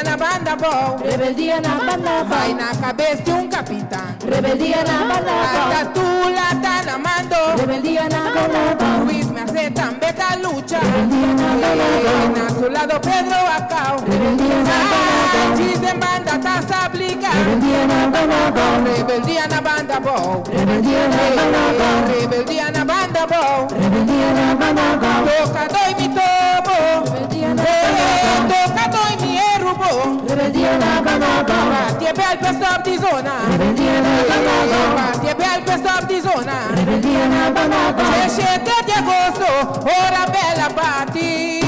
Rebeldia na Banda Bou. Rebeldia na Banda Bou. Bai na kabes di un kapitan. Rebeldia na Banda Bou. Ata Tula ta na mando. Rebeldia na Banda Bou. Luis Mercé tambe ta lucha. Rebeldia na Banda Bou. Na su lado Pedro Acao. Rebeldia na Banda Bou. Chis den banda ta sablika. Rebeldia na Banda Bou. Rebeldia na Banda Bou. Rebeldia na Banda Bou. Rebeldia na Banda Bou. Rebeldia na Banda Bou. Toka doi mi tobo. Rebeldia na Banda Bou. Toka doi mi erubo. Rebeldia na Banda Bou. Batie bel pe stop di zona. Rebeldia na Banda Bou. Batie bel pe stop di zona. Rebeldia na Banda Bou. 17 di agosto, ora bella bati.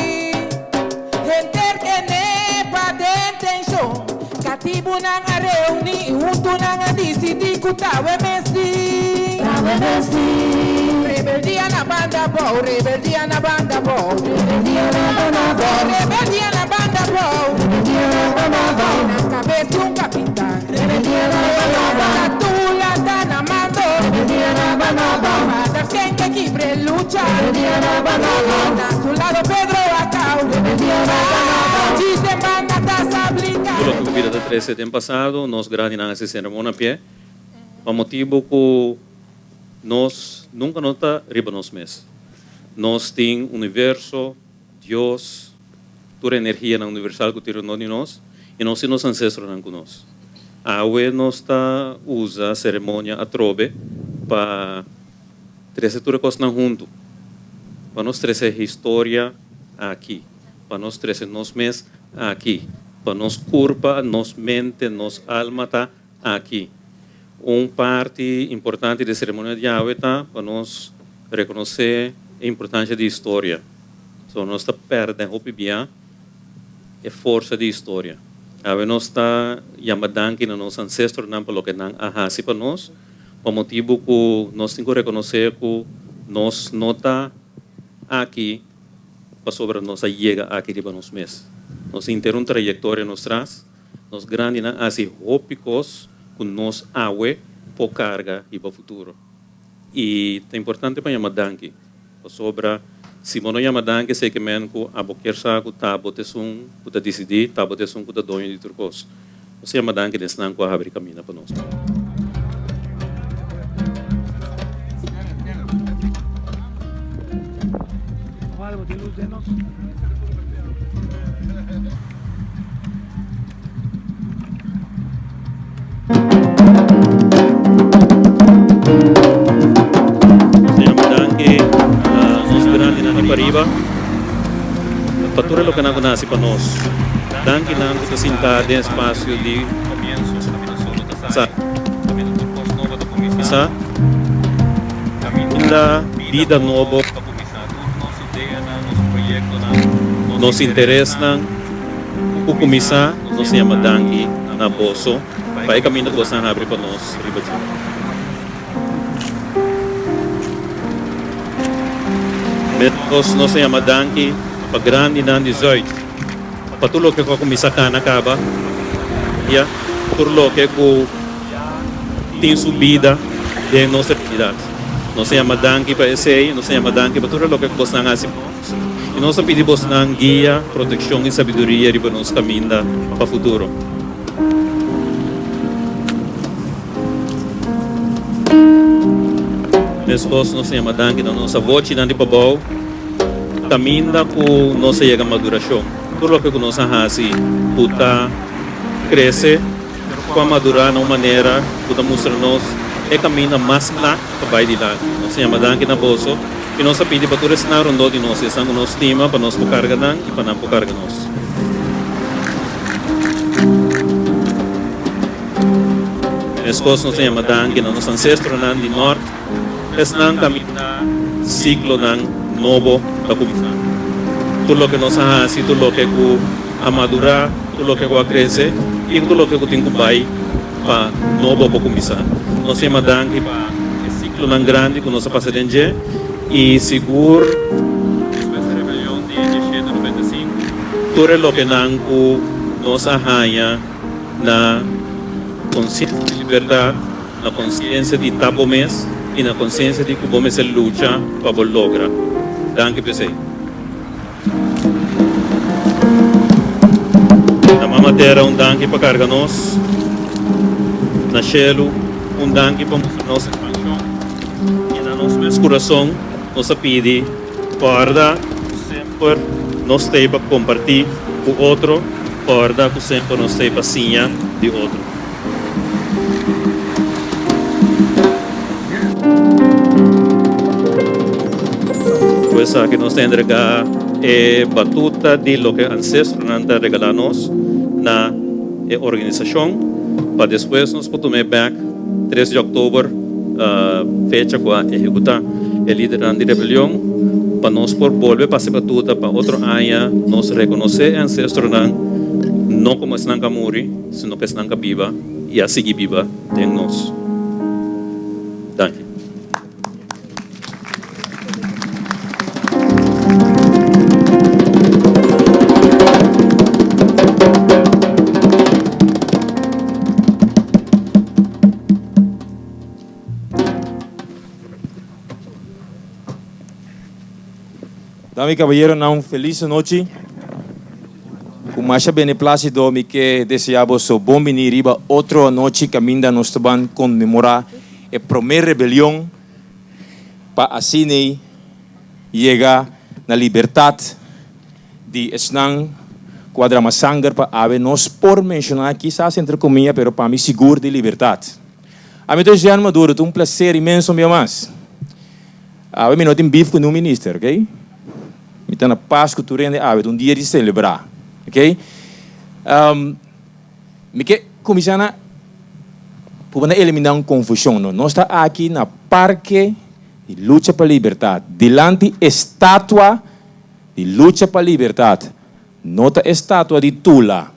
Henter kene pa den tenshon. Katibunan a reuni, huntunan a disidí ku ta awe mes di. Ta awe mes di. Rebeldia na Banda Bou, rebeldia na Banda Bou. Rebeldia na Banda Bou. Rebeldia na Banda Bou. Rebeldia na Banda Bou. Na kabes di un kapitan. Rebeldia na Banda Bou. Tula ta na mando. Rebeldia na Banda Bou. Pa ken ke kibra e lucha. Rebeldia na Banda Bou. Na su lado Pedro Acao. Rebeldia na Banda Bou. Chis den banda ta sablika. Tur loke ku bida ta trese den pasado, nos grandinan a hasi seremon a pie, pa motibu ku nos nunka no ta riba nos mes. Nos tin universo, Dios, tur energianan universal ku tin rondó di nos, i nos tin nos ancestronan ku nos. Awe nos ta usa seremonia atrobe pa trese tur e kosnan huntu, pa nos trese historia aki, pa nos trese nos mes aki, pa nos kurpa, nos mente, nos alma ta aki. Un parti importante di e seremonia di awe ta pa nos rekonosé e importancia di historia. So nos ta pèrdè hopi bia e forsa di historia. Awe nos ta yama danki na nos ancestronan pa loke nan a hasi pa nos, pa motibu ku nos tin ku rekonosé ku nos no ta aki pasobra nos a yega aki riba nos mes. Nos tin henter un trayektoria nos tras. Nos grandinan a hasi hopi kos ku nos awe por karga riba futuro. I ta importante pa yama danki, pasobra si bo no yama danki esei ke men ku abo kier sa ku ta bo ta esun ku ta disidí, ta bo ta esun ku ta doño di tur kos. Nos yama danki den esnan ku a habri kaminda pa nos. Nos ta yama danki na nos grandinan di pariba pa tur e lokenan ku nan hasi pa nos. Dankinan ku ta sinta den espasio di sa sa Inda bida nobo nos interesnan ku kuminsá nos ta yama danki na boso pa e kaminda ku boso a habri pa nos riba dje. Meskos nos ta yama danki pa grandinan di Zuid pa tur loke ku a kuminsá kana kaba ya tur loke ku tin su bida den nos realidat. Nos ta yama danki pa esei, nos ta yama danki pa tur e loke ku bosnan hasi pa nos, i nos ta pidi bosnan guia, protekshon i sabiduria riba nos kaminda pa futuro. Meskos nos ta yama danki na nos avochinan di pabou, kaminda ku nos a yega madurashon. Tur loke ku nos a hasi ku ta krese. Ku a madurá na un manera ku ta mustra nos e kaminda mas kla pa bai dilanti. Nos ta yama danki na boso i nos ta pidi pa tur esnan rondó di nos i esnan ku nos stima pa nos por karga nan i pa nan por karga nos. Meskos nos ta yama danki na nos ansestronan di nòrt, esnan kaminda siklonan nobo ta kuminsá. Tur loke nos a hasi, tur loke ku a madurá. Tur loke ku a krese i tur loke ku tin ku bai pa nobo por kuminsá. Nos yama danki pa e siklonan grandi ku nos a pasa den dje i sigur despues di rebelion di diesshete noventa i sinku tur e lokenan ku nos a haña na konsiensia di libertat, na konsiensia di ta bo mes i na konsiensia di ku bo mester lucha pa bo logra. Danki p'esei. Na mama. tera un danki pa karga nos, na shelu un danki pa mustra nos ekspanshon i na nos mes kurason nos a pidi kòrda ku semper nos t'ei pa kompartí ku otro, kòrda ku semper nos t'ei pa siña di otro. Ku esaki nos ta entregá e batuta di loke ancestronan ta regalá nos na e organisashon pa despues nos por tum'é bèk tres di òktober, fecha ku a ehekutá e lidernan di rebelion, pa nos por bolbe pasa e batuta pa otro aña nos rekonosé e ancestronan no komo esnan ku a muri, sino ku esnan ku a biba i a sigui biba den nos. Danki. Dama y caballeronan un feliz anochi. Cu masha beneplacido mi ke desea boso bon bini riba otro anochi caminda nos ta ban conmemora e prome rebelion pa asin'ey yega na libertad di esnan cu a drama sanger pa awe nos por menciona kisas entre comilla pero pa mi sigur di libertad. Ami ta Jean Maduro ta un placer inmenso un bia mas. Awe mi no tin beef cu nun minister ok mi ta na pas cu tur hende awe ta un dia di celebra ok. Mi ke kuminsá na purba na eliminá un konfushon. No, nos ta aki na Parke di Lucha pa Libertat, dilanti estatua di Lucha pa Libertat, no ta estatua di Tula.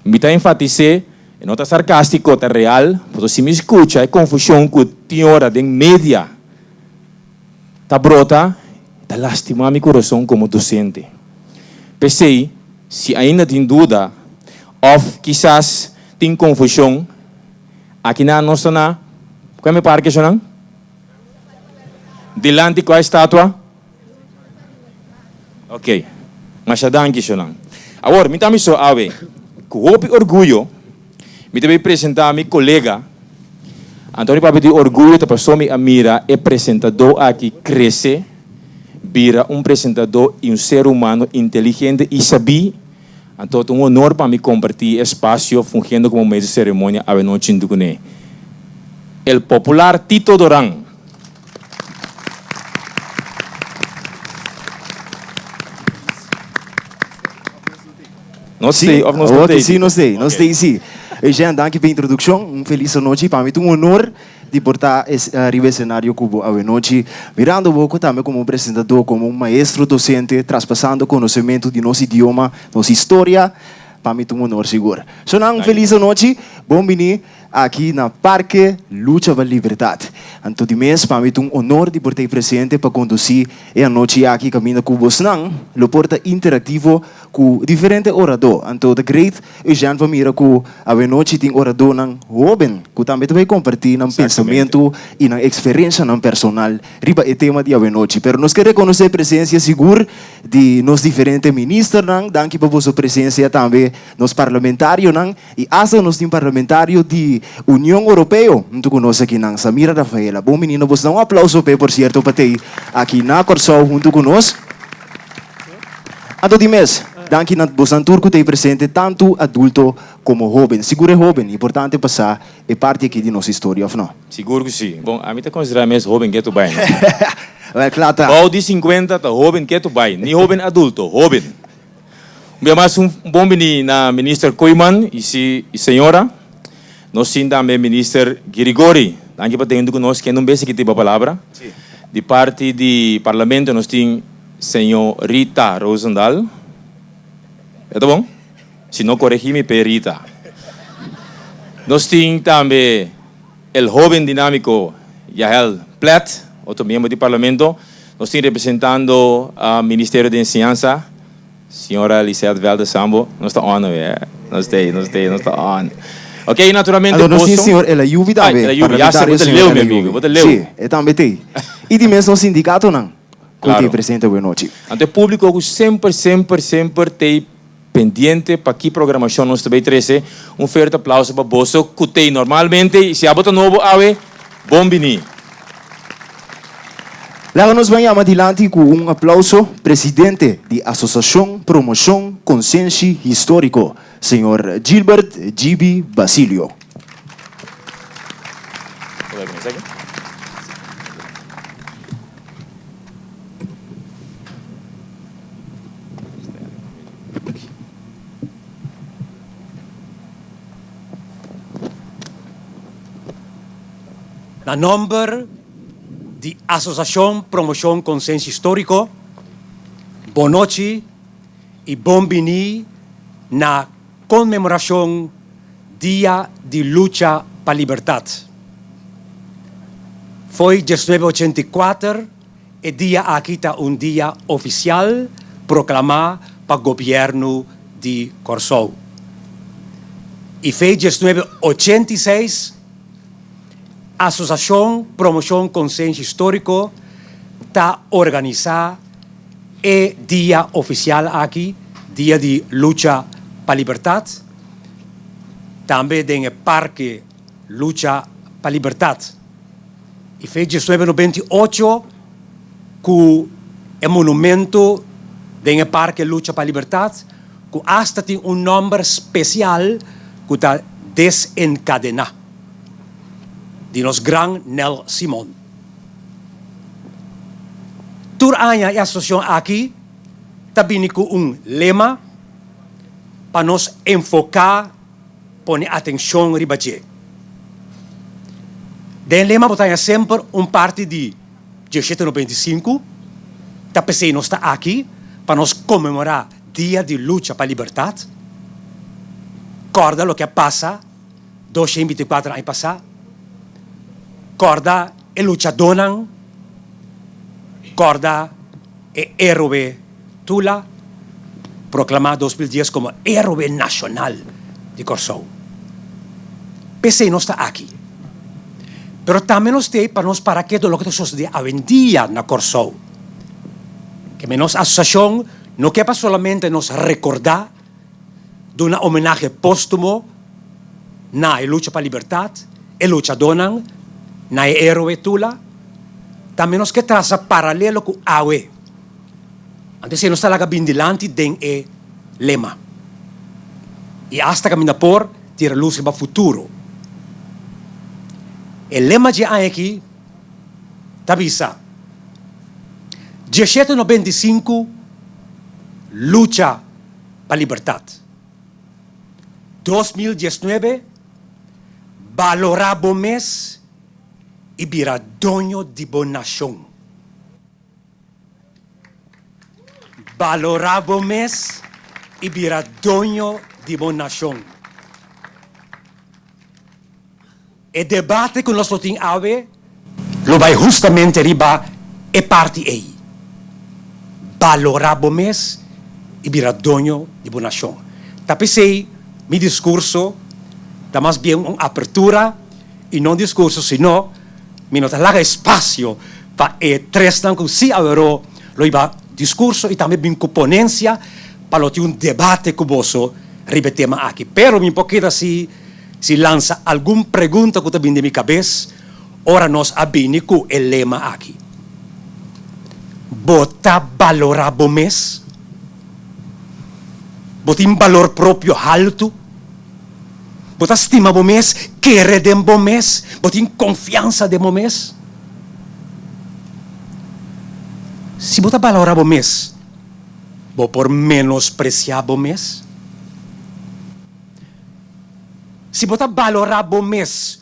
Mi ta enfatis'é, e no ta sarkástiko, ta real, pasobra si mi skucha e konfushon ku tin ora den media ta brota, ta lastimá mi kurason komo dosente. P'esei, si ainda tin duda òf kisas tin konfushon, akinan nos ta na kua mi parke eshonan? Dilanti kua estatua? Ok, masha danki eshonan. Awor, mi ta mi so awe. Ku hopi orguyo mi ta bay presenta mi kolega Anto mi papia di orguyo ta paso mi a mira e presentadó aki krese, bira un presentadó i un ser humano inteligente i sabí. Anto ta un honor pa mi kompartí e espasio fungiendo komo maestro di seremonia awenochi huntu kuné. El popular Tito Doran. Nos Sí, t'ei of nos no awor t'ei? sí nos t'ei, nos Ok. t'ei sí. Eugène, danki p'e introdukshon. Un felis anochi. Pa mi ta un honor di por ta es riba esenario ku bo awenochi, mirando bo ku tambe komo un presentadó, komo un maestro dosente, traspasando konosementu di nos idioma, nos historia. Pa mi ta un honor sigur. Sonan un Danki. felis anochi. Bon bini. Aki na Parke Lucha pa Libertat. Anto di mes pa mi ta un honor di por ta ei presente pa kondusí e anochi aki kaminda ku bosnan lo por ta interaktivo ku diferente oradó. Anto ta great Eugène pa mira ku awenochi tin oradónan hóben ku tambe ta bai kompartí nan pensamentu i nan eksperenshanan personal riba e tema di awenochi. Pero nos ke rekonosé presensia sigur di nos diferente ministernan. Danki pa boso presensia tambe nos parlamentarionan. I asta nos tin parlamentario di Union Oropeo huntu ku nos akinan, Samira Rafaela. Bon menino bos da un aplauso p'e por sierto pa t'ei aki na Kòrsou huntu ku nos. Anto di mes, danki na bosnan tur ku t'ei presente, tantu adulto komo hóben. Sigur e hóben, importante pa sa e parti aki di nos historia, òf no? Sigur ku si. Bon, ami ta konsiderá mes hóben ketu bai, no? Wèl, kla ta. Bou di sinkuenta ta hóben ketu bai, ni hóben adulto, hóben. Un bia mas un bon bini na Minister Koeiman y si señora. Nos tin tambe Minister Girigori. Danki pa teniendo cu nos. Kende un bes aki ta hiba palabra. Di parti di Parlamento nos tin señorita Rozendal. E ta bon? Si no coregi mi pe Rita. Nos tin tambe el joven dinamico Yael Plet, otro miembro di Parlamento. Nos tin representando Ministerio di Enseñansa, Señora Lisette Velde Sambo. Nos ta on awe, eh. Nos ta ei, nos ta ei, nos ta on. Ok, y naturalmente Anto nos tin boso. señor Elayubi Ay, tambe, Elayubi, ya se, bo parlamentario ta señor leu, mi Elayubi. amigo, bo ta leu. Sí, e tambe ta ei. Y di mes nos sindicatonan cu ta ei Claro. presente awe nochi. Anto e publico cu semper, semper, semper ta ei. pendiente pa ki programashon nos ta bay trece. Un fuerte aplauso pa boso cu t'ey normalmente y si abo ta nobo awe, bon bini. Laga nos ban yama dilanti cu un aplauso presidente di Asociacion Promocion Consenshi Historico, señor Gilbert Gibi Basilio. Na nomber di Asosashon Promoshon Konsensia Históriko, bon nochi i bon bini na konmemorashon Dia di Lucha pa Libertat. Fo'i 1984 e dia aki ta un dia ofisial proklamá pa gobièrnu di Kòrsou. I fei 1986 Asosashon Promoshon Konsenshi Históriko ta organisá e dia ofisial aki, Dia di Lucha pa Libertat, tambe den e Parke Lucha pa Libertat. I fe 1998 ku e monumento den e Parke Lucha pa Libertat ku asta tin un nòmber spesial ku ta Desenkadená, di nos gran Nel Simon. Tur aña e asosiashon aki ta bini ku un lema pa nos enfoká pone atenshon riba dje. Den e lema bo ta haña semper un parti di 1795, ta p'esei nos ta aki pa nos konmemorá Dia di Lucha pa Libertat. Kòrda loke a pasa 224 aña pasá. Kòrda e luchadónan. Kòrda e héroe Tula, proklamá 2010 komo héroe nashonal di Kòrsou. P'esei nos ta aki. Pero tambe nos t'ei pa nos para ketu loke ta sosodé awendia na Kòrsou. Ke men nos asosiashon no ke pa solamente nos rekordá, duna homenahe póstumo na e lucha pa libertat, e luchadónan, na e héroe Tula, tambe nos ke trasa paralelo ku awe. Anto esei nos ta laga bin dilanti den e lema. I asta kaminda por tira lus riba futuro. E lema dje aña aki ta bisa, 1795 lucha pa libertat. 2019 Balorá bo mes i bira doño di bo nashon. Balorá bo mes i bira doño di bo nashon. E debate ku nos lo tin awe lo bai hustamente riba e parti ei, balorá bo mes i bira doño di bo nashon. Ta p'esei mi diskurso ta mas bien un apertura i no un diskurso, sino mi no ta laga espasio pa e tresnan ku si aweró lo hiba diskurso i tambe bin ku ponensia pa lo tin un debate ku boso riba e tema aki. Pero mi por keda si. Si lansa algun pregunta ku ta bini den mi kabes ora nos a bini ku e lema aki, Bo ta balorá bo mes? Bo tin balor propio haltu? Bo ta stima bo mes, kere den bo mes, bo tin konfiansa den bo mes? Si bo ta balorá bo mes, bo por menospresiá bo mes? Si bo ta balorá bo mes,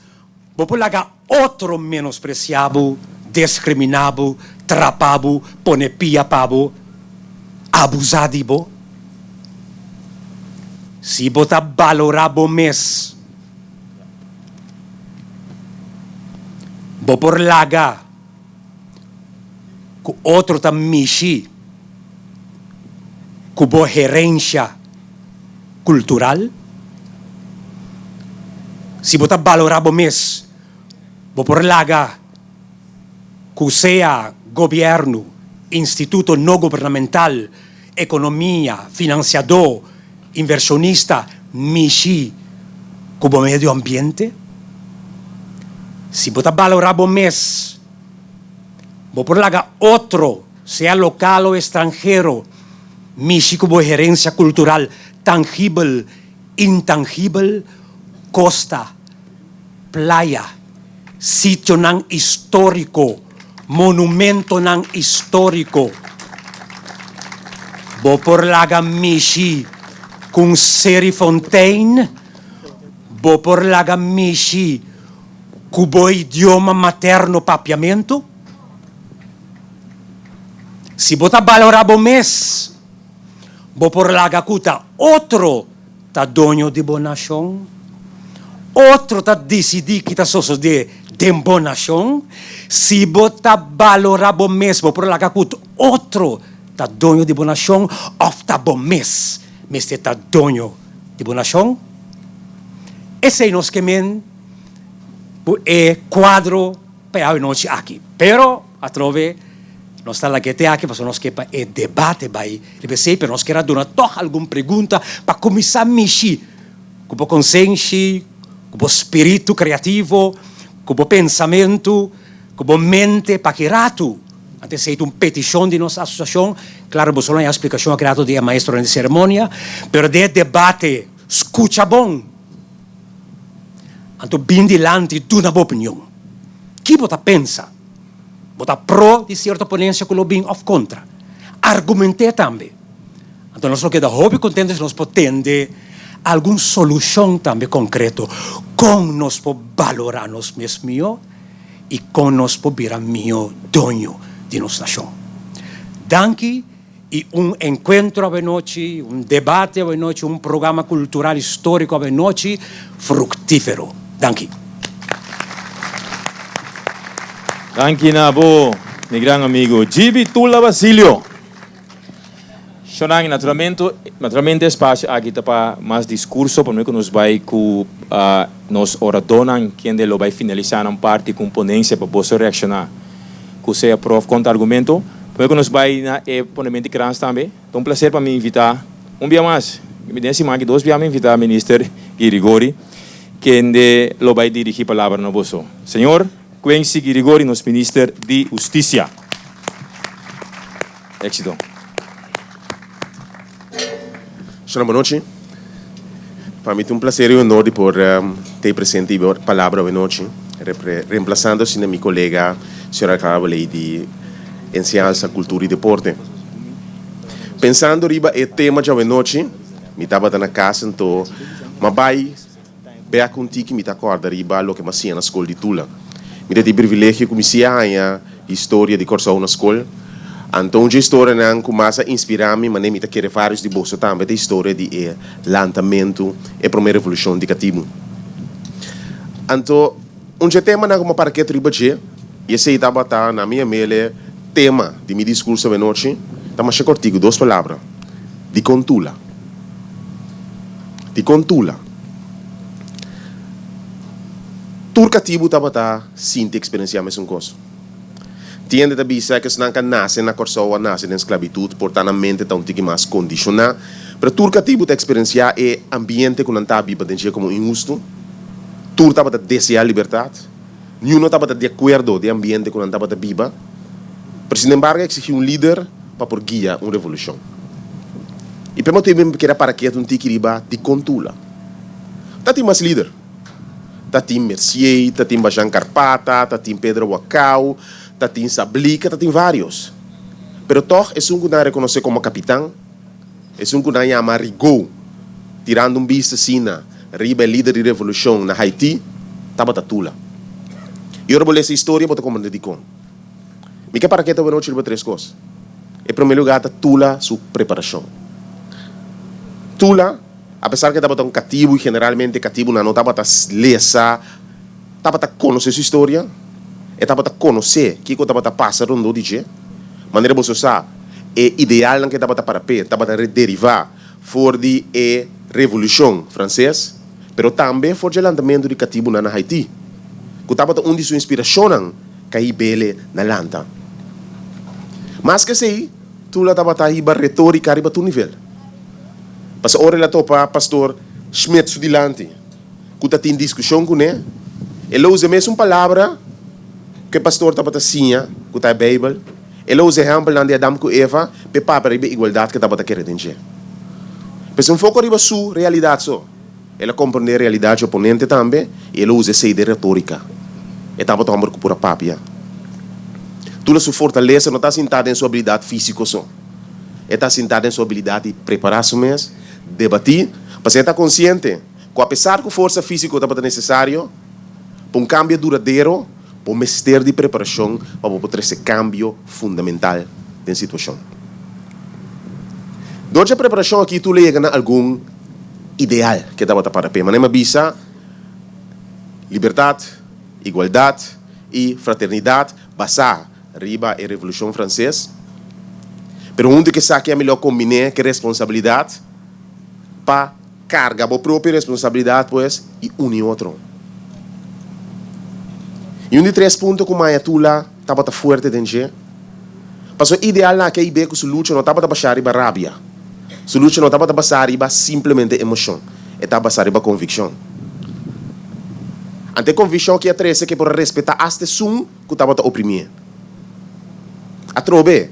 bo por laga otro menospresiá bo, deskriminá bo, trapá bo, pone pia pa bo, abusá di bo? Si bo ta balorá bo mes, bo por laga ku otro ta mishi ku bo herensha kultural. Si bo ta balorá bo mes, bo por laga ku sea gobièrnu, instituto no gubernamental, ekonomia, finansiadó, invershonista mishi ku bo medio ambiente? Si bo ta balorá bo mes, bo por laga otro, sea lokal o estranhero, mishi ku bo herensia kultural tangibel, intangibel, kosta, playa, sitionan históriko, monumentonan históriko. Bo por laga mishi ku un seri fontein, bo por laga mishi ku bo idioma materno papiamentu. Si bo ta balorá bo mes, bo por laga ku ta otro ta doño di bo nashon? Otro ta disidí ki ta sosodé den bo nashon? Si bo ta balorá bo mes, bo por laga ku otro ta doño di bo nashon òf ta bo mes mester ta doño di bo nashon? Esei nos ke men ku e kuadro pa e awenochi aki. Pero. Atrobe nos ta laga te aki pasobra nos ke pa e debate bai riba esei, pero nos kier a duna tòg algun pregunta pa kuminsá mishi ku bo konsenshi, ku bo spiritu kreativo, ku bo pensamentu, ku bo mente pa ki ratu. Anto esei ta un petishon di nos asosiashon. Klaro bo solo haña splikashon aki ratu di e maestronan di seremonia, pero den e debate skucha bon. Anto bin dilanti duna bo opinion. Ki bo ta pensa? Bo ta pro di sierto ponensia ku lo bin òf kontra? Argument'é tambe. Anto nos lo keda hopi kontento si nos por tende algun solushon tambe konkreto kon nos por balorá nos mes mihó i kon nos por bira mihó doño di nos nashon. Danki i un enkuentro awenochi, un debate awenochi, un programa kultural históriko awenochi fruktífero. Danki. Danki na bo, mi gran amigo Gibi Tula Basilio. Shonang, naturalmente, naturalmente e espacio aki ta pa mas discurso, pa no cu nos bay cu nos oradornan kende lo bay finalisa nan parti cu un ponencia pa boso reacciona cu sea pro of contra argumento. Prome cu nos bay na e ponemento di krans tambe, ta un placer pa mi invita un bia mas, den e siman aki dos bia mi invita Minister Girigori kende lo bay dirigi palabra na boso. Señor Quincy Girigori nos Minister di Husticia. Éxito. Señor bonochi. Pa mi ta un placer y honor di por ta e presente y por palabra awe nochi, reemplazando asina mi colega señora Clara Boley di Enseñanza, Cultura y Deporte. Pensando riba e tema djawe nochi, mi tabata na cas anto m'a bay Bek un tiki mi ta kòrda riba loke m'a siña na skol di Tula. Mi ta tin privilegio ku mi si a haña historia di Kòrsou na skol. Anto un dje historianan ku mas a inspirá mi, manera mi ta kere vários di boso tambe, ta historia di e lantamentu, e promé revolushon di katibu. Anto un dje temanan ku m'a para ketu riba dje, i esei tabata na mi amele tema di mi diskurso awenochi, ta masha kòrtiku, dos palabra, Dikon Tula? Dikon Tula? Tur katibu tabata sinti eksperensiá mesun kos. Tin hende ta bisa ku esnan ku a nase na Kòrsou a nase den sklabitut, por ta nan mente ta un tiki mas kondishoná, pero tur katibu ta eksperensiá e ambiente ku nan ta biba den dje komo inhustu. Tur tabata deseá libertat. Niun no tabata di akuerdo den ambiente ku nan tabata biba, pero sinembargo a eksigí un lider pa por guia un revolushon. I p'e motibu mi keda para ketu un tiki riba dikon Tula. Ta tin mas lider. Ta tin Mercier, ta tin Bajan Karpata, ta tin Pedro Wakau, ta tin Sablika, ta tin vários. Pero tòg esun ku nan a rekonosé komo kapitan, Esun ku nan yama Rigaud, tirando un bista asina riba e lider di revolushon na Haiti, tabata Tula. I ora bo lesa historia bo ta komprende dikon. Mi ke para keta awenochi riba tres kos. E promé lugá ta Tula su preparashon. Tula, apesar ku e tabata un katibu i generalmente katibunan no tabata lesa, tabata konosé su historia, e tabata konosé kiko tabata pasa rondó di dje. Manera boso sa, e idealnan ku e tabata para p'e tabata derivá for di e Revolushon Franses, pero tambe for dje lantamentu di katibunan na Haití, ku tabata un di su inspirashonnan ka hib'ele na lanta. Mas ku esei, Tula tabata hiba retórika riba tur nivel. Pasobra ora el a topa pastor Schmidt su dilanti ku ta tin diskushon kuné, el a usa e mesun palabra ku e pastor tabata siña ku ta e Beibel. El a usa ehèmpelnan di Adam ku Eva pa e papia riba e igualdat ku e tabata kere den dje. P'esei un foko riba su realidat so. El a komprendé e realidat dje oponente tambe i el a usa esei den retórika. E tabata hòmber ku por a papia. Tula su fortalesa no ta sintá den su abilidat físiko so. E ta sintá den su abilidat di prepará su mes, debatí, pasobra e ta konsiente ku apesar ku forsa físiko tabata nesesario pa un kambio duradero, bo mester di preparashon pa bo por trese kambio fundamental den situashon. Dor dje preparashon aki Tula yega na algun ideal ke tabata para p'e. Manera mi a bisa, libertat, igualdat i fraternidat basá riba e Revolushon Franses. Pero huntu ku esaki ami lo a kombiné ku e responsabilidat pa karga bo propio responsabilidat pues i uni otro. I un di tres punto ku Maya Tula tabata fuerte den dje, pasobra e idealnan aki a hib'é ku su lucha no tabata basá riba rabia, su lucha no tabata basá riba simplemente emoshon, e tabata basá riba konvikshon. Ante e konvikshon aki a trese ku e por a respetá asta esun ku tabata oprimié. Atrobe,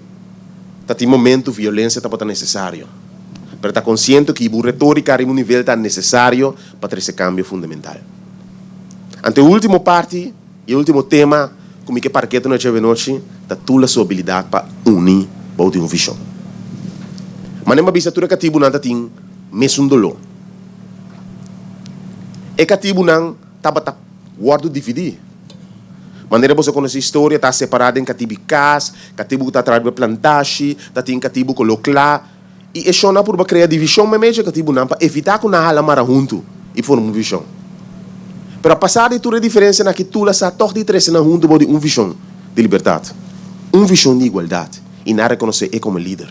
ta tin momentu violensia tabata nesesario, pero ta konsiente ku bo retórika riba un nivel ta nesesario pa trese kambio fundamental. Anto e último parti i e último tema ku mi ke para ketu na djawe nochi ta Tula su abilidat pa uni bou di un vishon. Manera mi a bisa tur e katibunan ta tin mesun doló. E katibunan tabata wòrdu dividí. Manera boso konosé historia, ta separá den katibu i kas, katibu ku ta traha riba plantashi, ta tin katibu koló kla, i e shonnan a purba krea divishon meimei dje katibunan pa evitá ku nan hala mara huntu i forma un vishon. Pero apasar di tur e diferensianan aki, Tula sa tòg di trese nan huntu bou di un vishon di libertat, un vishon di igualdat, i nan a rekonosé e komo lider.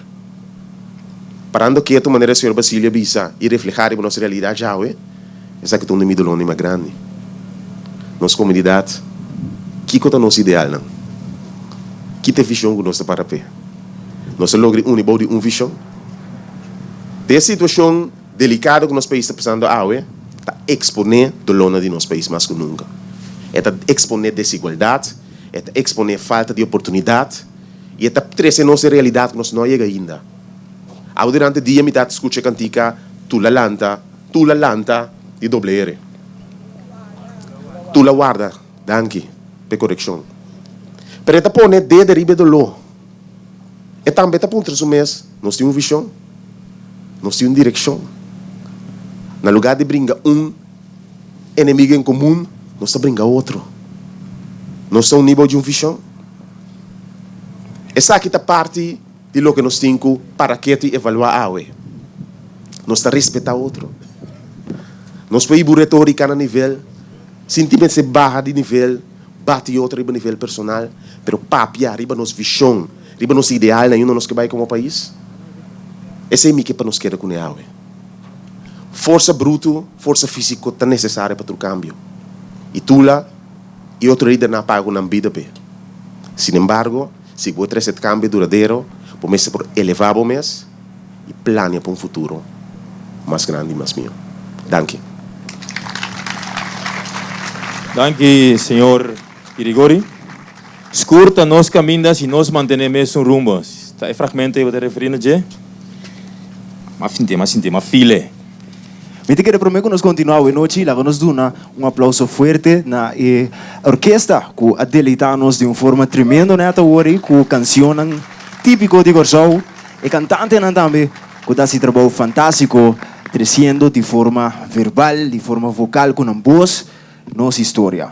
Parando ketu manera señor Basilio a bisa i reflehá riba nos realidat djawe, Esaki ta un di mi dolónan mas grandi. Nos komunidat, kiko ta nos idealnan? Ki ta e vishon ku nos ta para p'e? Nos a logra uni bou di un vishon? Den e situashon delikado ku nos pais ta pasando awe, ta eksponé dolónan di nos pais mas ku nunka. E ta eksponé desigualdat, e ta eksponé falta di oportunidat i e ta trese nos e realidat ku nos no a yega ainda. Awe durante dia mi ta skucha e kantika Tula Lanta. Tula lanta di doble ere. Tula warda, danki p'e korekshon. Pero e ta pone dede riba e doló. E tambe ta puntra su mes, Nos tin un vishon? Nos tin un direkshon? Na lugá di bringa un enemigu en komun, nos ta bringa otro. Nos ta uní bou di un vishon? Esaki ta parti. Di loke nos tin ku para ketu i evaluá awe. Nos ta respetá otro. Nos por hiba un retórika na nivel, sin tin mester baha di nivel, bati otro riba nivel personal, pero papia riba nos vishon, riba nos idealnan i unda nos ke bai komo pais. Esei mi ke pa nos keda kuné awe. Forsa brutu, forsa físiko ta nesesario pa tur kambio. I Tula i otro lidernan a paga ku nan bida p'e. Sinembargo, Si bo trese cambio duradero, bo mester por eleva bo mes y plania pa un futuro mas grandi y mas miho. Danki. Danki señor Girigori. Skur ta nos caminda si nos mantene mesun rumbo. Ta e fragmento ey bo ta referi na dje? M'a sinti, m'a sinti, m'a file. Mi ta kere prome ku nos kontinuá awe nochi, laga nos duna un aplauso fuerte na e orkesta ku a deleitá nos di un forma tremendo nèt awor ei ku kansionnan típiko di Kòrsou. E kantantenan tambe ku ta hasi trabou fantástiko tresiendo di forma verbal, di forma vokal ku nan bos nos historia.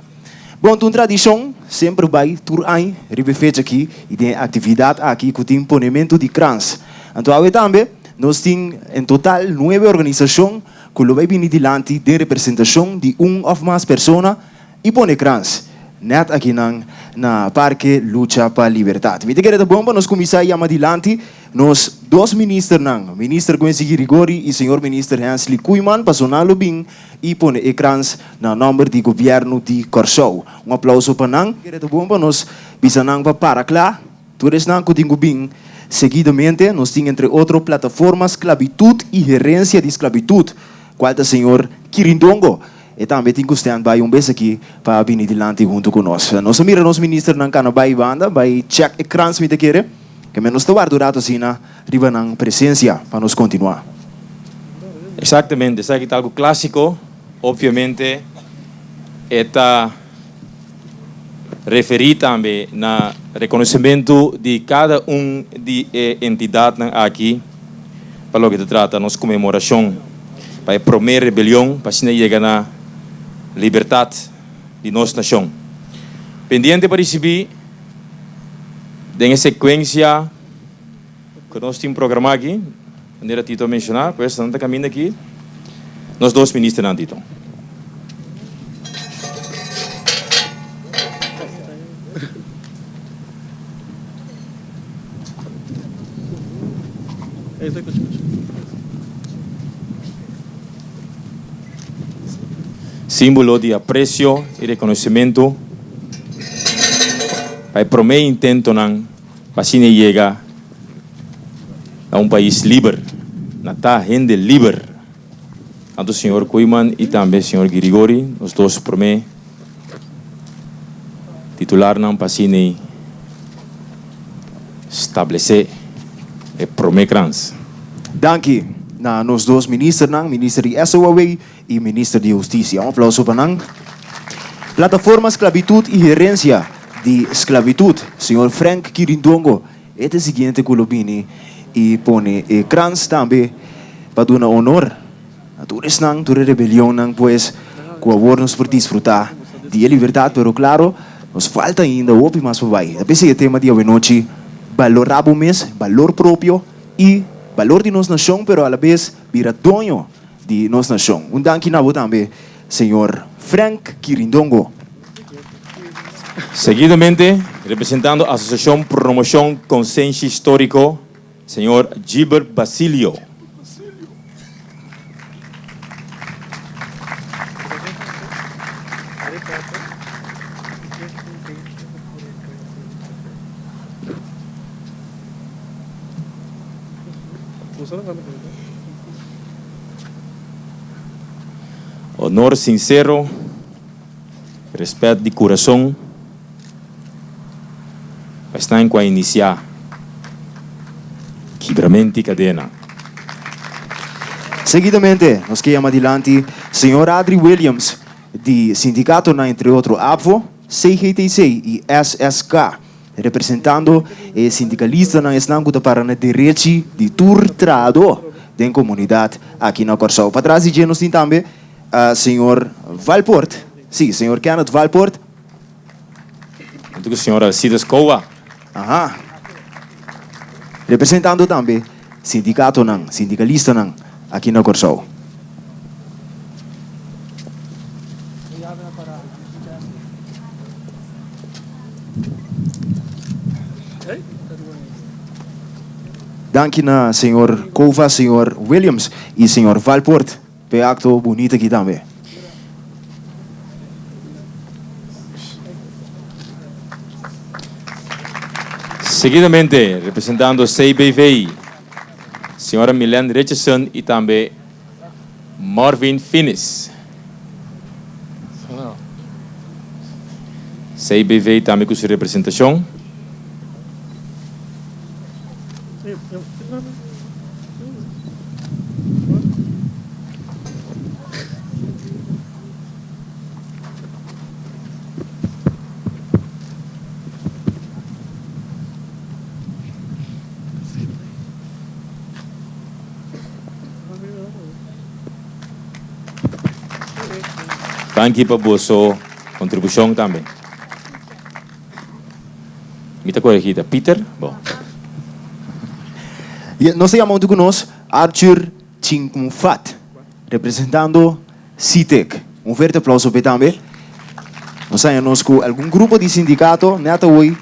Bon, ta un tradishon semper bai tur añ riba e fecha aki i den e aktividat aki ku tin ponementu di krans. Anto awe tambe nos tin en total nuebe organisashon ku lo bai bini dilanti den representashon di un òf mas persona i pone krans nèt akinan na Parke Lucha pa Libertat. Mi ta kere ta bon pa nos kuminsá yama dilanti nos dos ministernan, Minister Quincy Girigori i señor Minister Hensley Koeiman, pasobra nan lo bin i pone e krans na nòmber di gobièrnu di Kòrsou. Un aplauso pa nan. Kere ta bon pa nos bisa nan pa para kla. Tur esnan ku tin ku bin seguidamente nos tin entre otro Plataforma Sklabitut i Herensia di Sklabitut, kual ta señor Kirindongo. E tambe tin ku stand by un bes aki pa bini dilanti huntu ku nos. Nos a mira nos ministernan kana bai banda bai check e krans mi ta kere ke men nos ta warda un rato asina riba nan presensia pa nos kontinuá. Exactamente, esaki ta algo clásico, obviamente e ta referí tambe na rekonosementu di kada un di e entidatnan aki pa loke ta trata nos konmemorashon pa e promé rebelion pa asina yega na libertat di nos nashon. Pendiente pa risibí den e sekuensia ku nos tin programá aki, manera Tito a menshoná, pues nan ta kaminda aki nos dos ministernan, Tito. Símbolo di apresio i rekonosementu pa e promé intentonan Pa asina e yega na un pais liber, na ta hende liber. Tanto señor Koeiman y tambe señor Girigori, nos dos prome titularnan pa asina e stablece e prome krans. Danki na nos dos ministernan, Minister di SOAW y Minister di Husticia. Un aplauso pa nan. Plataforma Sclavitud y Herencia di Sclavitud, señor Frank Kirindongo, e ta e siguiente cu lo bini y pone e krans tambe pa duna honor na tur esnan, tur e rebelionnan pues cu awor nos por disfruta di e libertad, pero claro nos falta ainda hopi mas pa bay. Ta p'esey e tema di awenochi, balora bo mes, balor propio y balor di nos nacion, pero alabes bira doño di nos nashon. Un danki na bo tambe señor Frank Kirindongo. Seguidamente, representando Asosiashon Promoshon Konsenshi Históriko, señor Gilbert Basilio. Honor sincero, respet di curason pa esnan cu a inicia Kibramenti Cadena. Seguidamente nos ke yama dilanti señor Adri Williams di sindicatonan entre otro ABVO, CGTC y SSK. Representando e sindikalistanan esnan ku ta para na derechi di tur trahadó den komunidat aki na Kòrsou. Patras di dje nos tin tambe señor Valpoort, sí, señor Kenneth Valpoort. Huntu ku señor Alcides Kowa. Aha. Representando tambe sindikatonan, sindikalistanan aki na Kòrsou. Danki na señor Cova, señor Williams y señor Valpoort p'e acto bunita aki tambe. Seguidamente, representando CBV, señora Milen Richardson y tambe Marvin Finis. CBV tambe ku su representashon. Danki pa boso kontribushon tambe. Mi ta koregí ta Pieter? Bo. Nos ta yama huntu ku nos Arthur Chinkunfat, representando CITEC. Un fuerte aplauso p'e tambe. Nos haña nos ku algun grupo di sindikato nèt awoi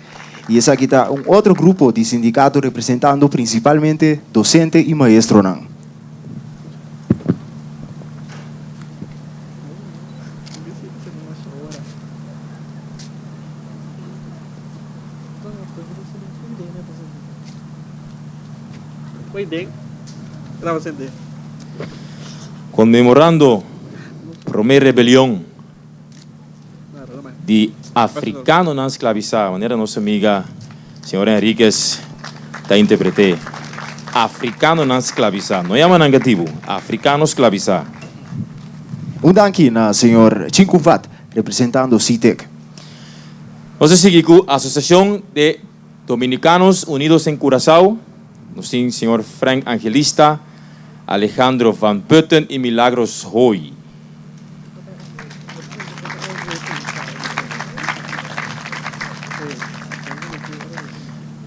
i esaki ta un otro grupo di sindikato representando prinsipalmente dosente i maestronan. Conmemorando prome rebelion di africanonan sclavisa, manera nos amiga señora Henriquez ta interprete, africanonan sclavisa, no yama nan catibu, africano sclavisa. Un danki na señor Chinkunvat representando CITEC. Nos ta sigui cu Asociacion de Dominicanos Unidos en Curaçao, nos tin señor Frank Angelista, Alejandro van Putten y Milagros Hoy.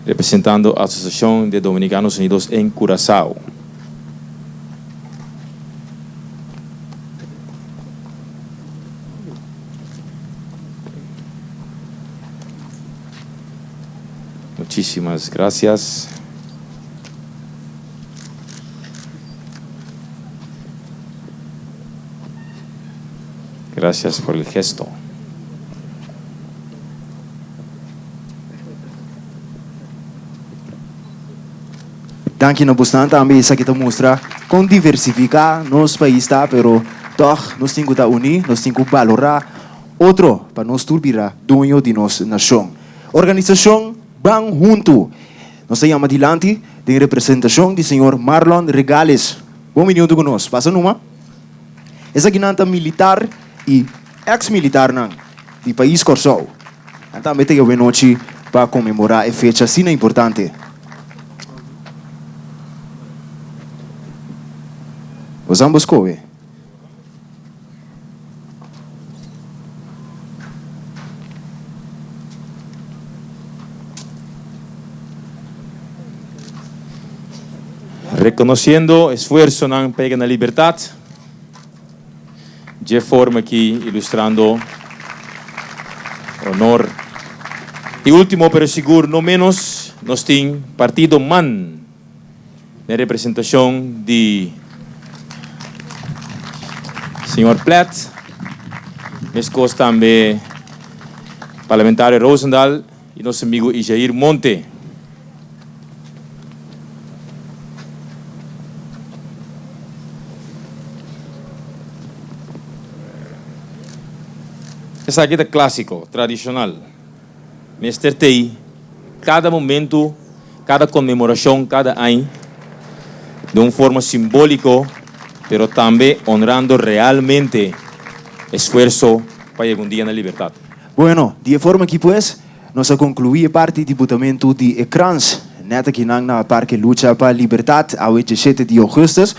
Representando Asociacion de Dominicanos Unidos en Curaçao. Muchísimas gracias. Gracias por el gesto. Danki na bosnan tambe esaki ta mustra kon diversifiká nos pais ta pero tòg nos tin ku ta uní, nos tin ku balorá otro pa nos tur bira doño di nos nashon. Organisashon Ban Huntu nos ta yama dilanti den representashon di señor Marlon Regales. Bon bini huntu ku nos. Pasa numa. Esakinan ta militar i eks militarnan di pais Kòrsou. Nan tambe ta yawé nochi pa konmemorá e fecha asina importante. Bos ambos kohe. Rekonosiendo esfuersonan pa yega na libertat. Dje forma aki ilustrando honor. Y ultimo pero sigur no menos nos tin Partido man den representacion di señor Plet, mescos tambe Parlamentario Rozendal y nos amigo Ijair Monte. Esaki ta clásico, tradicional. Mester t'ei cada momento, cada conmemoracion, cada añ, den un forma simbólico, pero tambe honrando realmente esfuerzo pa yega un dia na libertad. Bueno, di e forma aki pues, Nos a konkluí e parti di butamentu di e krans nèt akinan na Parke Lucha pa Libertat awe djeshete di ougùstùs.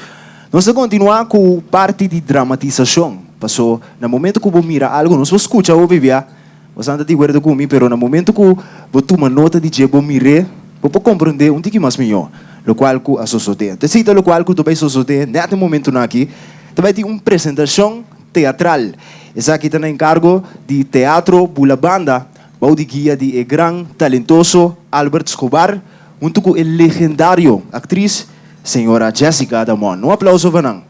Nos ta kontinuá ku parti di dramatisashon, pasó na momentu ku bo mira algu, nos por skucha hopi bia, bo sa ta di akuerdo ku mi, pero na momentu ku bo tuma nota di dje, bo mir'é, bo por komprondé un tiki mas mihó lokual ku a sosodé. Anto esei ta lokual ku ta bai sosodé nèt e momentunan aki, ta bai tin un presentashon teatral. Esaki ta na enkargo di Teatro Bulabanda bou di guia di e gran talentoso Albert Schobar huntu ku e legendario aktris señora Jessica Damon. Un aplauso pa nan.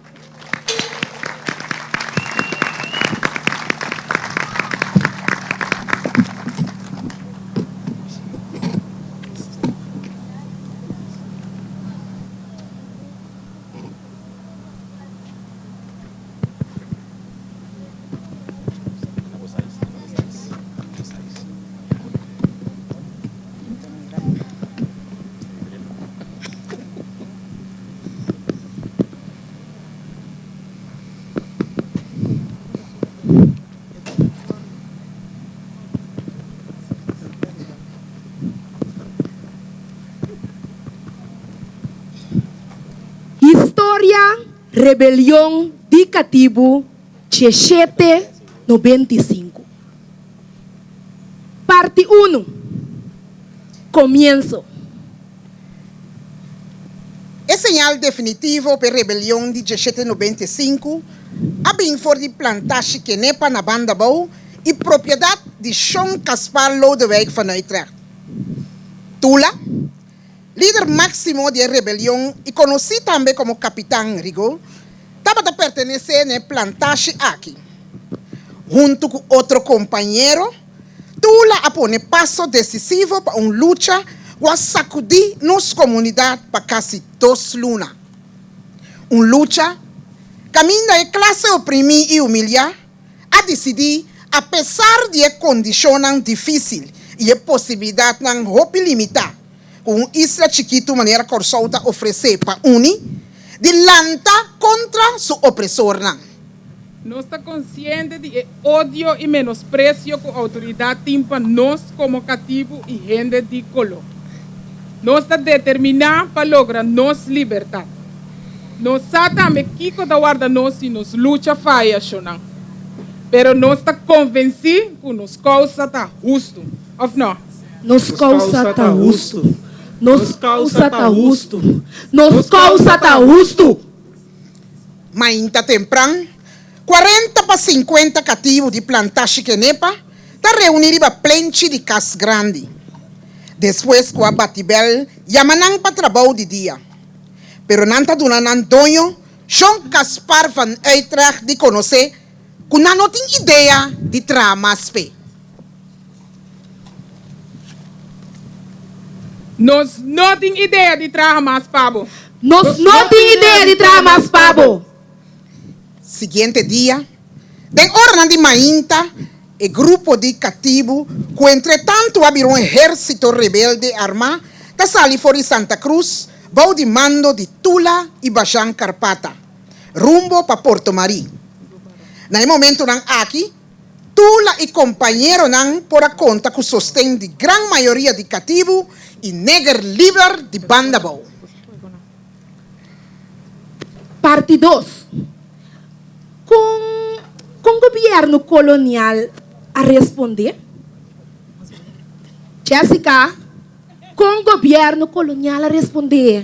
Historia Rebelion di Katibu Cheshete 95 Parti unu Komienso. E señal definitivo p'e rebelion di djeshete 95 a bin for di plantashi Kenepa na Banda Bou i propiedat di Shon Caspar Lodewijk van Uytrecht. Tula. Lider máksimo di e rebelion i konosí tambe komo Kapitan Rigaud, tabata pertenesé na e plantashi aki. Huntu ku otro kompañero, Tula a pone paso desisivo pa un lucha ku a sakudí nos komunidat pa kasi dos luna. Un lucha kaminda e klase oprimí i humiliá a disidí, apesar di e kondishonnan difísil i e posibilidatnan hopi limitá ku un isla chikitu manera Kòrsou ta ofresé pa uni, di lanta kontra su opresornan. Nos ta konsiente di e odio i menospresio ku outoridat tin pa nos komo katibu i hende di koló. Nos ta determiná pa logra nos libertat. Nos sa tambe kiko ta warda nos si nos lucha faya, shonnan. Pero nos ta konvensí ku nos kousa ta hustu, òf no? Nos kousa ta hustu. Nos kousa ta hustu. Nos kousa ta hustu! Mainta tempran, kuarenta pa sinkuenta katibu di plantashi Kenepa ta reuní riba plenchi di Kas Grandi. Despues ku a bati bèl yama nan pa trabou di dia. Pero nan ta duna nan doño, Shon Caspar van Uytrecht di konosé ku nan no tin idea di traha mas p'e. Nos no tin idea di traha mas pa bo. Nos no tin idea di traha mas pa bo. Siguiente dia, den oranan di mainta, e grupo di katibu, ku entretantu a bira un ehérsito rebelde armá, ta sali for di Santa Cruz bou di mando di Tula i Bajan Karpata, rumbo pa Porto Marí. Na e momentunan aki, Tula i kompañeronan por a konta ku sosten di gran mayoria di katibu i neger liber di banda bou. Parti dos. Kon kon gobièrnu kolonial a respondé? Jessica, Kon gobièrnu kolonial a respondé?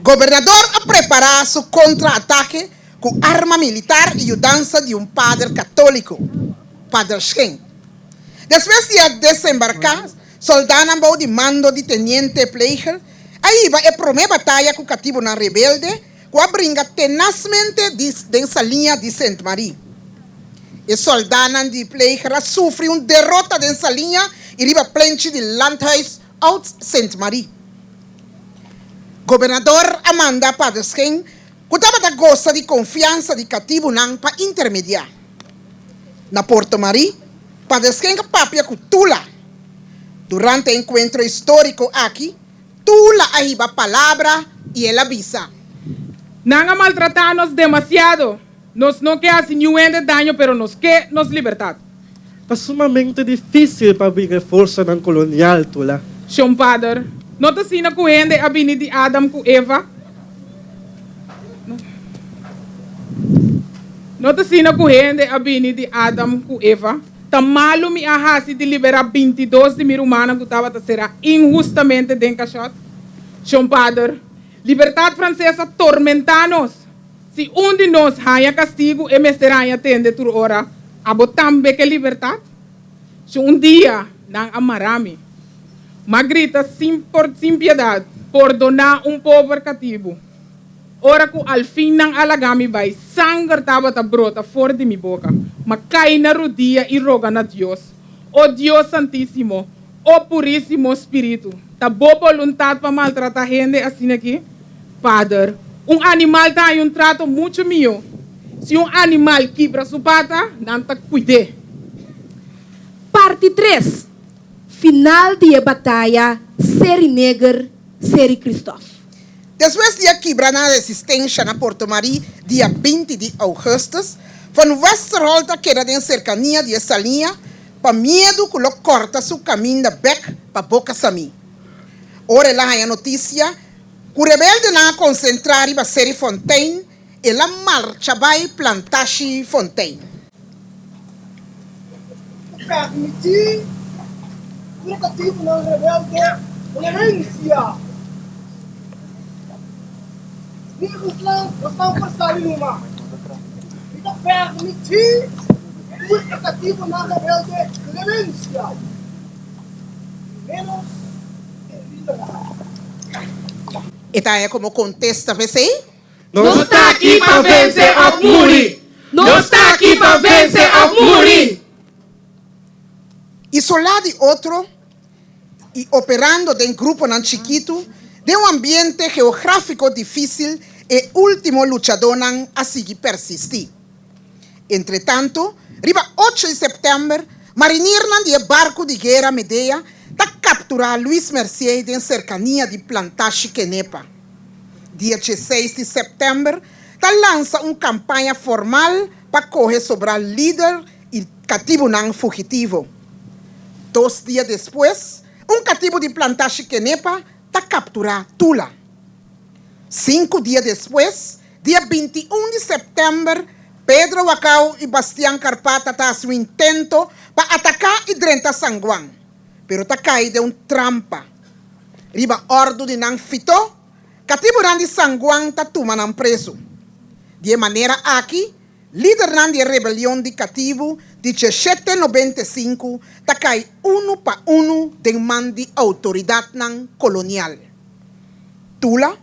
Gobernador a prepará su kontra-atake ku arma militar i yudansa di un pader katóliko, Pader Schenk. Despues di a desembarká, sòldánan bou di mando di Teniente Pleiger a hiba e promé bataya ku katibunan rebelde ku a bringa tenasmente di den Saliña di Sint Marie. E sòldánan di Pleiger a sufri un derota den Saliña i riba plenchi di Landhuis Oud Sint Marie. Gobernador a manda Pader Schenk ku tabata gosa di konfiansa di katibunan pa intermediá. Na Porto Marie, Pader Schenk a papia ku Tula. Durante e enkuentro históriko aki, Tula a hiba palabra i el a bisa. Nan a maltratá nos demasiado. Nos no ke hasi niun hende daño pero nos ke nos libertat. Ta sumamente difísil pa bringa e forsanan kolonial, Tula. Shon Pader, no ta asina ku hende a bini di Adam ku Eva? No ta asina ku hende a bini di Adam ku Eva? Ta malu mi a hasi di liberá bintidos di mi rumannan ku tabata será inhustamente den kashòt? Shon Pader, libertat franses a tormentá nos. Si un di nos haña kastigu, e mester haña tende tur ora, Abo tambe ke libertat? Si un dia nan a mará mi, m'a grita sin por sin piedat, Pordoná un pober katibu! Ora ku al fin nan a laga mi bai, sanger tabata brota for di mi boka. M'a kai na rudia i roga na Dios, O Dios Santísimo, o Purísimo Spiritu, ta bo boluntat pa maltratá hende asin'akí? Pader, un animal ta haña un trato muchu mihó. Si un animal kibra su pata, nan ta kuid'é. Parti tres, Final di e bataya Seri Neger, Seri Kristof. Despues di a kibra nan resistensha na Porto Marie dia 20 di ougùstùs, Von Westerholt a keda den serkania di e saliña pa miedu ku lo kòrta su kaminda bèk pa Boka Samí. Ora el a haña notisia ku rebeldenan a konsentrá riba Seri Fontein, el a marcha bai Plantashi Fontein. Permití ku e katibunan rebelde clemencia. Ni Ruslan bosnan por sali numa. Mi ta permití ku e katibunan rebelde clemencia. Menos e lidernan. E ta haña komo kontesta p'esei? Nos ta aki pa vense òf muri! Nos ta aki pa vense òf muri! Isolá di otro. i operando den gruponan chikitu den un ambiente geográfiko difísil, e último luchadónan a sigui persistí. Entretantu, riba ocho di sèptèmber, marinirnan di e barku di guera Medea ta kapturá Luis Mercier den serkania di plantashi Kenepa. Dia dieseis di sèptèmber ta lansa un kampaña formal pa kohe sobrá lider i katibunan fugitivo. Dos dia despues, un katibu di plantashi Kenepa ta kapturá Tula. Sinku dia despues, dia 21 di sèptèmber, Pedro Wacao i Bastian Carpata ta hasi un intento pa ataká i drenta San Juan, pero ta kai den un trampa. Riba òrdu di nan fitó, katibunan di San Juan ta tuma nan prezu. Di e manera aki, lidernan di e rebelion di katibu di 1795 ta kai unu pa unu den man di outoridatnan kolonial. Tula,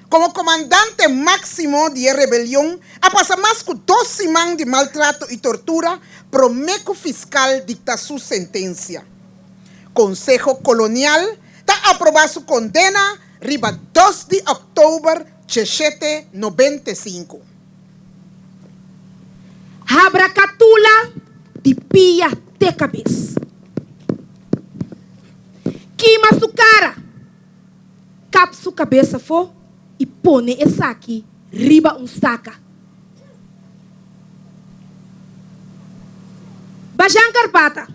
komo komandante máksimo di e rebelion, a pasa mas ku dos siman di maltrato i tortura promé ku fiskal dikta su sentensia. Konseho Kolonial ta aprobá su kondena riba dos di òktober 1795. Habra katula di pia te kabes. Kima su kara, kap su kabes afó i pone esaki riba un staka. Bajan Karpata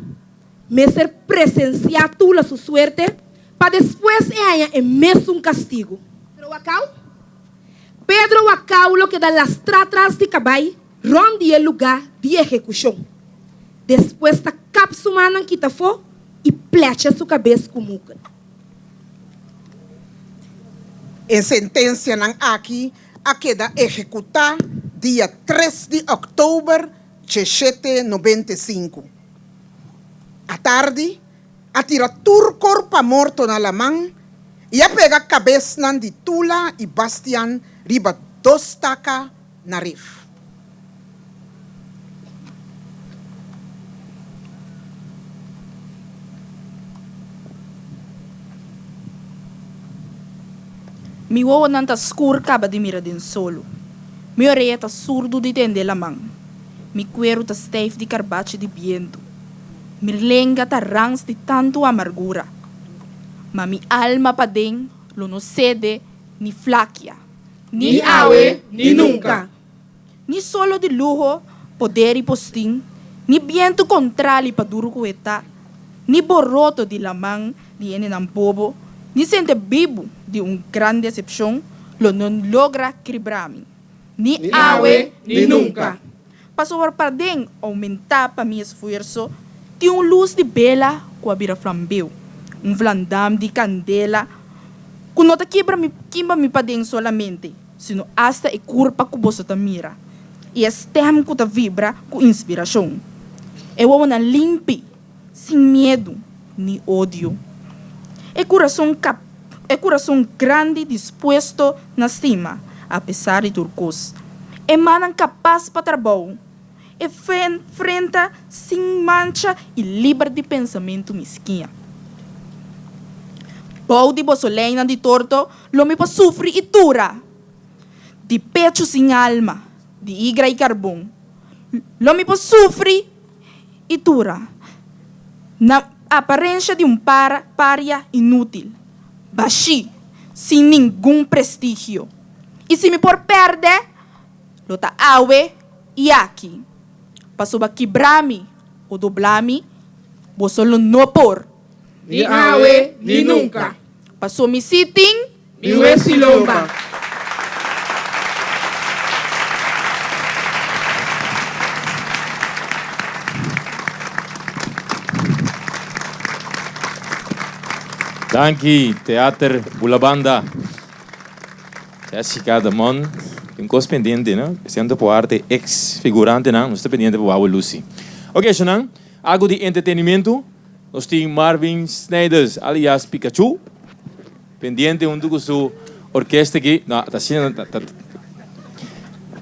mester presensiá Tula su suerte pa despues e haña e mesun kastigu. Pedro Wakau Pedro Wakau lo keda lastrá tras di kabai rònt di e lugá di ehekushon. Despues ta kap su mannan kita afó i plecha su kabes ku mukel. E sentensianan aki a keda ehekutá dia tres di òktober 1795. Atardi a tira tur korpa morto na laman i a pega kabesnan di Tula i Bastian riba dos taka na rif. Mi wowonan ta skur kaba di mira den solo. Mi orea ta surdu di tende laman. Mi kueru ta stijf di karbachi di bientu. Mi lenga ta rans di tantu amargura. Ma mi alma paden lo no sede ni flakia. Ni awe, ni nunka. Ni solo di luho, poder i postin, ni bientu kontrali pa duru ku e ta, ni boroto di laman di hendenan bobo, ni sente bibu di un gran desepshon lo no logra kribra mi. Ni awe, ni nunka. Pasobra paden oumentá pa mi esfuerso, tin un lus di bela ku a bira flambeu, un vlandam di kandela ku no ta kibra mi kimba mi paden solamente, sino asta e kurpa ku boso ta mira, i e stèm ku ta vibra ku inspirashon. E wowonan limpi, sin miedu ni odio. E kurason kap e kurason grandi dispuesto na stima apesar di tur kos. E mannan kapas pa trabou. E frenta sin mancha i liber di pensamentu miskiña. Bou di boso leinan di torto lo mi por sufri i tura. Di pechu sin alma, di igra i karbon lo mi por sufri i tura na aparensha di un para paria inútil, bashí, sin ningun prestigio. I si mi por pèrdè, lo ta awe i aki. Pasobra kibrá mi o doblá mi, boso lo no por. Ni awe ni nunka. Paso mi sí tin. Mi wesi lomba. Danki Teater Bulabanda. Jessica Damon tin cos pendiente no. Centro por Arte ex figurantenan nos ta pendiente pa wou luci. Ok eshonan algo di entretenimiento nos tin Marvin Snijders alias Pikachu. Pendiente huntu ku su orkesta aki. No, ta asina ta ta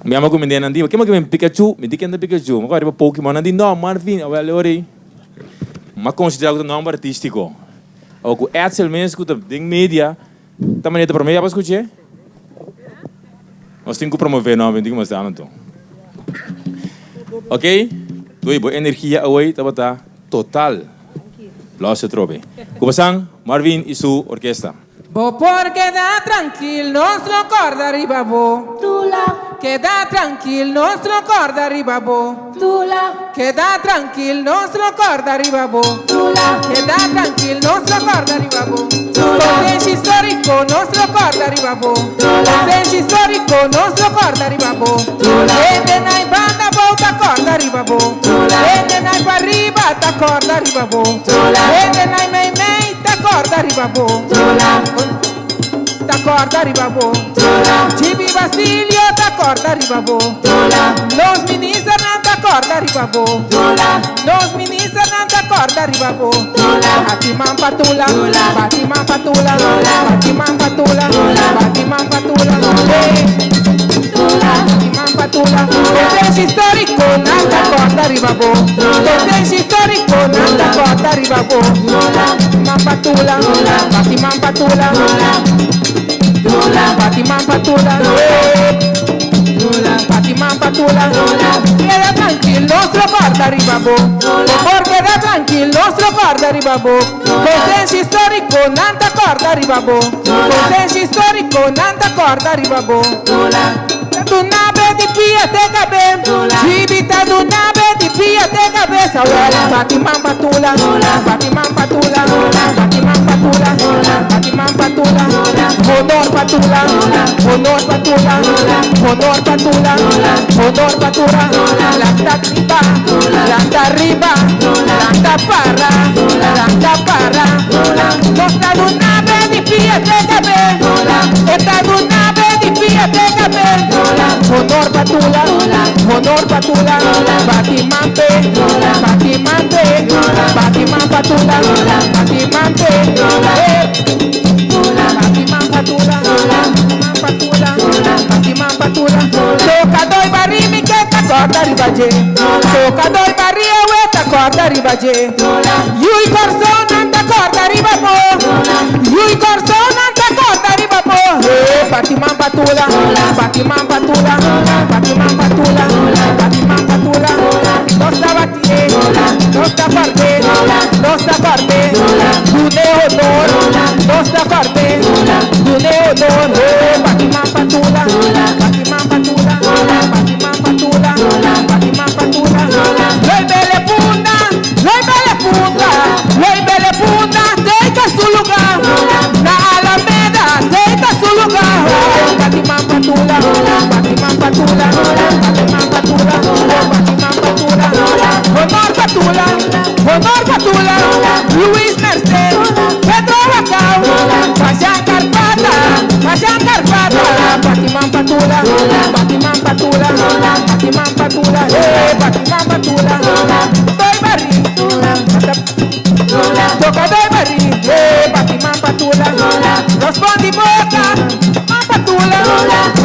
Mi ama ku mi den nan di, Kema ke men Pikachu? Mi di ken ta Pikachu? Mi a kòrda riba Pokemon. Nan di, No, Marvin. Awel e ora ei mi a konsiderá ku ta nòmber artístiko. Awo ku Edsel mes ku ta den media ta manera ta prome ya bo skuch'é? Nos tin ku promové no, tin ku mostra anto. Ok, Doei, bo energia awey tabata total. Blòs atrobe. Ku pasan Marvin i su orkesta. Bo por keda trankil, nos lo kòrda riba bo. Tula. Keda trankil, nos lo kòrda riba bo. Tula. Keda trankil, nos lo kòrda riba bo. Tula. Keda trankil, nos lo kòrda riba bo. Tula. Konsenshi históriko, nos lo kòrda riba bo. Tula. Konsenshi históriko, nos lo kòrda riba bo. Tula. Hende na e banda bou ta kòrda riba bo. Tula. Hende na e pariba ta kòrda riba bo. Tula. Hende na e meimei Ta corda riba bo. Tula. Ta corda riba bo. Tula. Chibi Basilio ta corda riba bo. Tula. Nos ministernan ta corda riba bo. Tula. Nos ministernan ta corda riba bo. Tula. Bati man pa tula. Tula. Bati man pa tula. Tula. Bati man pa tula. Tula. Bati man pa tula. Tula. Hey. Tula. Bati man pa tula. Tula. Konsenshi historico nan ta corda riba bo. Tula. Konsenshi historico nan ta corda riba bo. Man pa tula, bati man pa tula, bati man pa tula, bati man pa tula. Keda trankil, nos lo kòrda riba bo. Bo por keda trankil, nos lo kòrda riba bo. Konsenshi históriko, nan ta kòrda riba bo. Konsenshi históriko, nan ta kòrda riba bo. Ta duna be di pia te kabe. Chibi ta duna be di pia te kabesa. Wel, bati man pa tula, bati man pa tula, bati man pa tula, bati man pa tula. Honor pa tula, honor pa tula, honor pa tula, honor pa tula. Lanta riba, lanta riba, lanta para, lanta para. Nos ta duna be di pia te kabe. E ta duna be di pia te kabe. Honor pa tula, honor pa tula, bati man pe, bati man pe, bati man pa tula, bati man pe, eh. Bati man pa tula, man pa tula, bati man pa tula. Toka doi bari mi ke ta korda riba dje. Toka doi bari ewe ta korda riba dje. Yui Kòrsou nan ta korda riba bo. Yui Kòrsou nan ta korda riba bo. Hey, bati man pa tula, bati man pa tula, bati man pa tula, bati man pa tula. Nos ta batié, nos ta kòrd'é, nos ta kòrd'é. Dun'é honor, nos ta kòrd'é, dun'é honor. Hey, bati man pa tula, bati man pa tula, bati man pa tula, bati man pa tula. Loy bele punda, loy bele punda, loy bele punda, tei ta su luga. Na Alameda, tei ta su luga. Bati man pa tula, bati man pa tula, bati man pa tula, bati man pa tula. Honor pa tula, honor pa tula. Luis Merced, Pedro Wacao, Fajan Carpata, Fajan Carpata. Bati man pa tula, bati man pa tula, bati man pa tula, eh, bati man pa tula. Doy bari, toca doy bari, eh, bati man pa tula. Rospondi boca, man pa tula.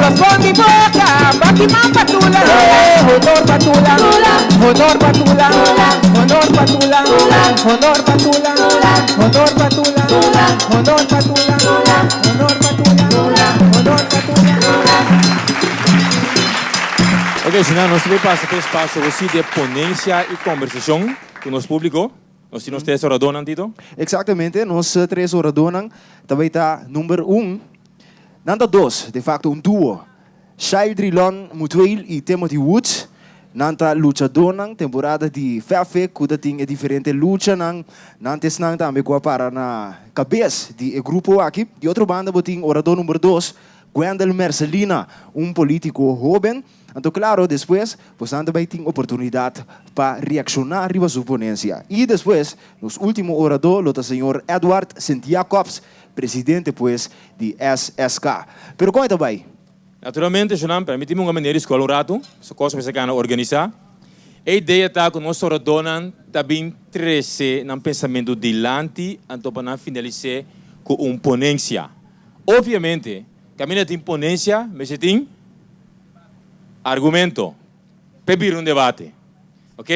Rospondi boca, bati man pa tula. Eh, honor pa tula, honor pa tula, honor pa tula, honor pa tula, honor pa tula, honor pa tula, honor pa tula, honor pa tula. Ok, si no, nos ta bay pasa pa espacio si di ponencia y conversacion cu nos publico. Nos tin nos tres oradornan, Tito? Exactamente, nos tres oradornan tambe ta number un. Nan ta dos, de facto un duo. Shail Drilon Mutueel y Timothy Woods. Nan ta luchadornan temporada di FEFE cu ta tin e diferente luchanan. Nan ta esnan tambe cu a para na cabes di e grupo aki. Di otro banda bo tin orador number dos, Gwendel Mercelina, un politico hoben. Anto claro, despues bosnan ta bay tin oportunidad pa reacciona riba su ponencia. Y despues, nos ultimo orador lo ta señor Edward Sint Jacobs, presidente pues di SSK. Pero con e ta bay? Naturalmente, Shunan, permiti mi un manera di scola un rato, so cos mester gana organisa. E idea ta cu nos oradornan ta bin trece nan pensamento dilanti anto pa nan finalise cu un ponencia. Obviamente, caminda tin ponencia mester tin argumento p'e bira un debate. Ok?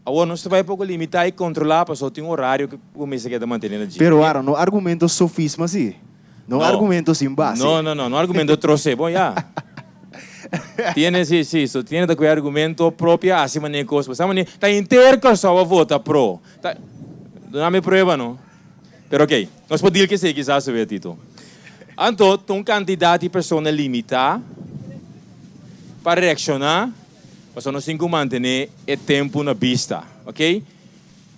Awor nos ta bai poko limitá i kontrolá pasobra tin un orario ku mester keda mantené na dje. Pero Aaron, no argumento sofisma si. No argumento sin base. No, no, no, no argumento trosé. Bon, ya. Tiene, si, si, so tiene ta ku e argumento propio a hasi manera kos. Bo sa manera, ta henter Kòrsou a vota pro. Ta, duna mi prueba no. Pero ok, nos por deal ku esei kisas un ratito. Anto, ta un kantidat di persona limitá pa reakshoná, pasobra nos tin ku mantené e tempu na bista. Ok?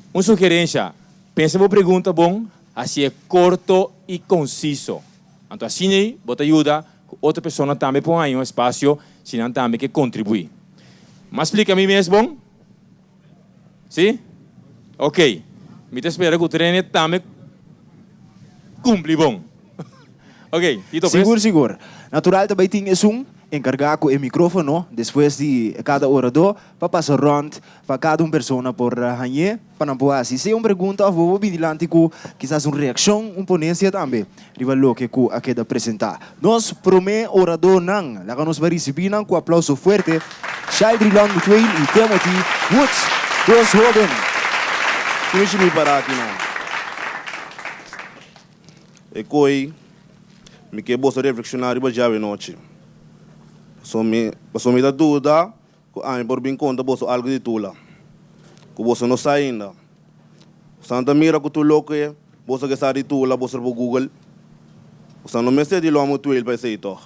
Un sugerensha, pensa bo pregunta bon. Hasié korto i konsiso. Anto asina ei bo ta yuda ku otro persona tambe por haña un espasio si nan tambe ke kontribuí. M'a splika mi mes bon? Sí? Oké. Mi ta spera ku Trene tambe kumpli bon. Oké, Tito pues. Sigur sigur. Natural ta bai tin esun enkargá ku e mikrófono despues di kada oradó pa pasa rònt pa kada un persona por hañ'é pa nan por hasi sea un pregunta òf bo por bini dilanti ku kisas un reakshon, un ponensia tambe riba loke ku a keda presentá. Nos promé oradónan, laga nos bai risibí nan ku aplauso fuerte, Shaldry Longmutueel i Timothy Woods, dos hóben. Kumishi mi para aki nan. E koi mi ke boso reflekshoná riba djawe nochi. Pasobra mi, pasobra mi ta duda Ku ami por bin konta boso algu di Tula, ku boso no sa ainda. Boso ta mira ku tur loke boso ke sa di Tula boso por Google. Boso no mester di lomo tuel pa esei tòg.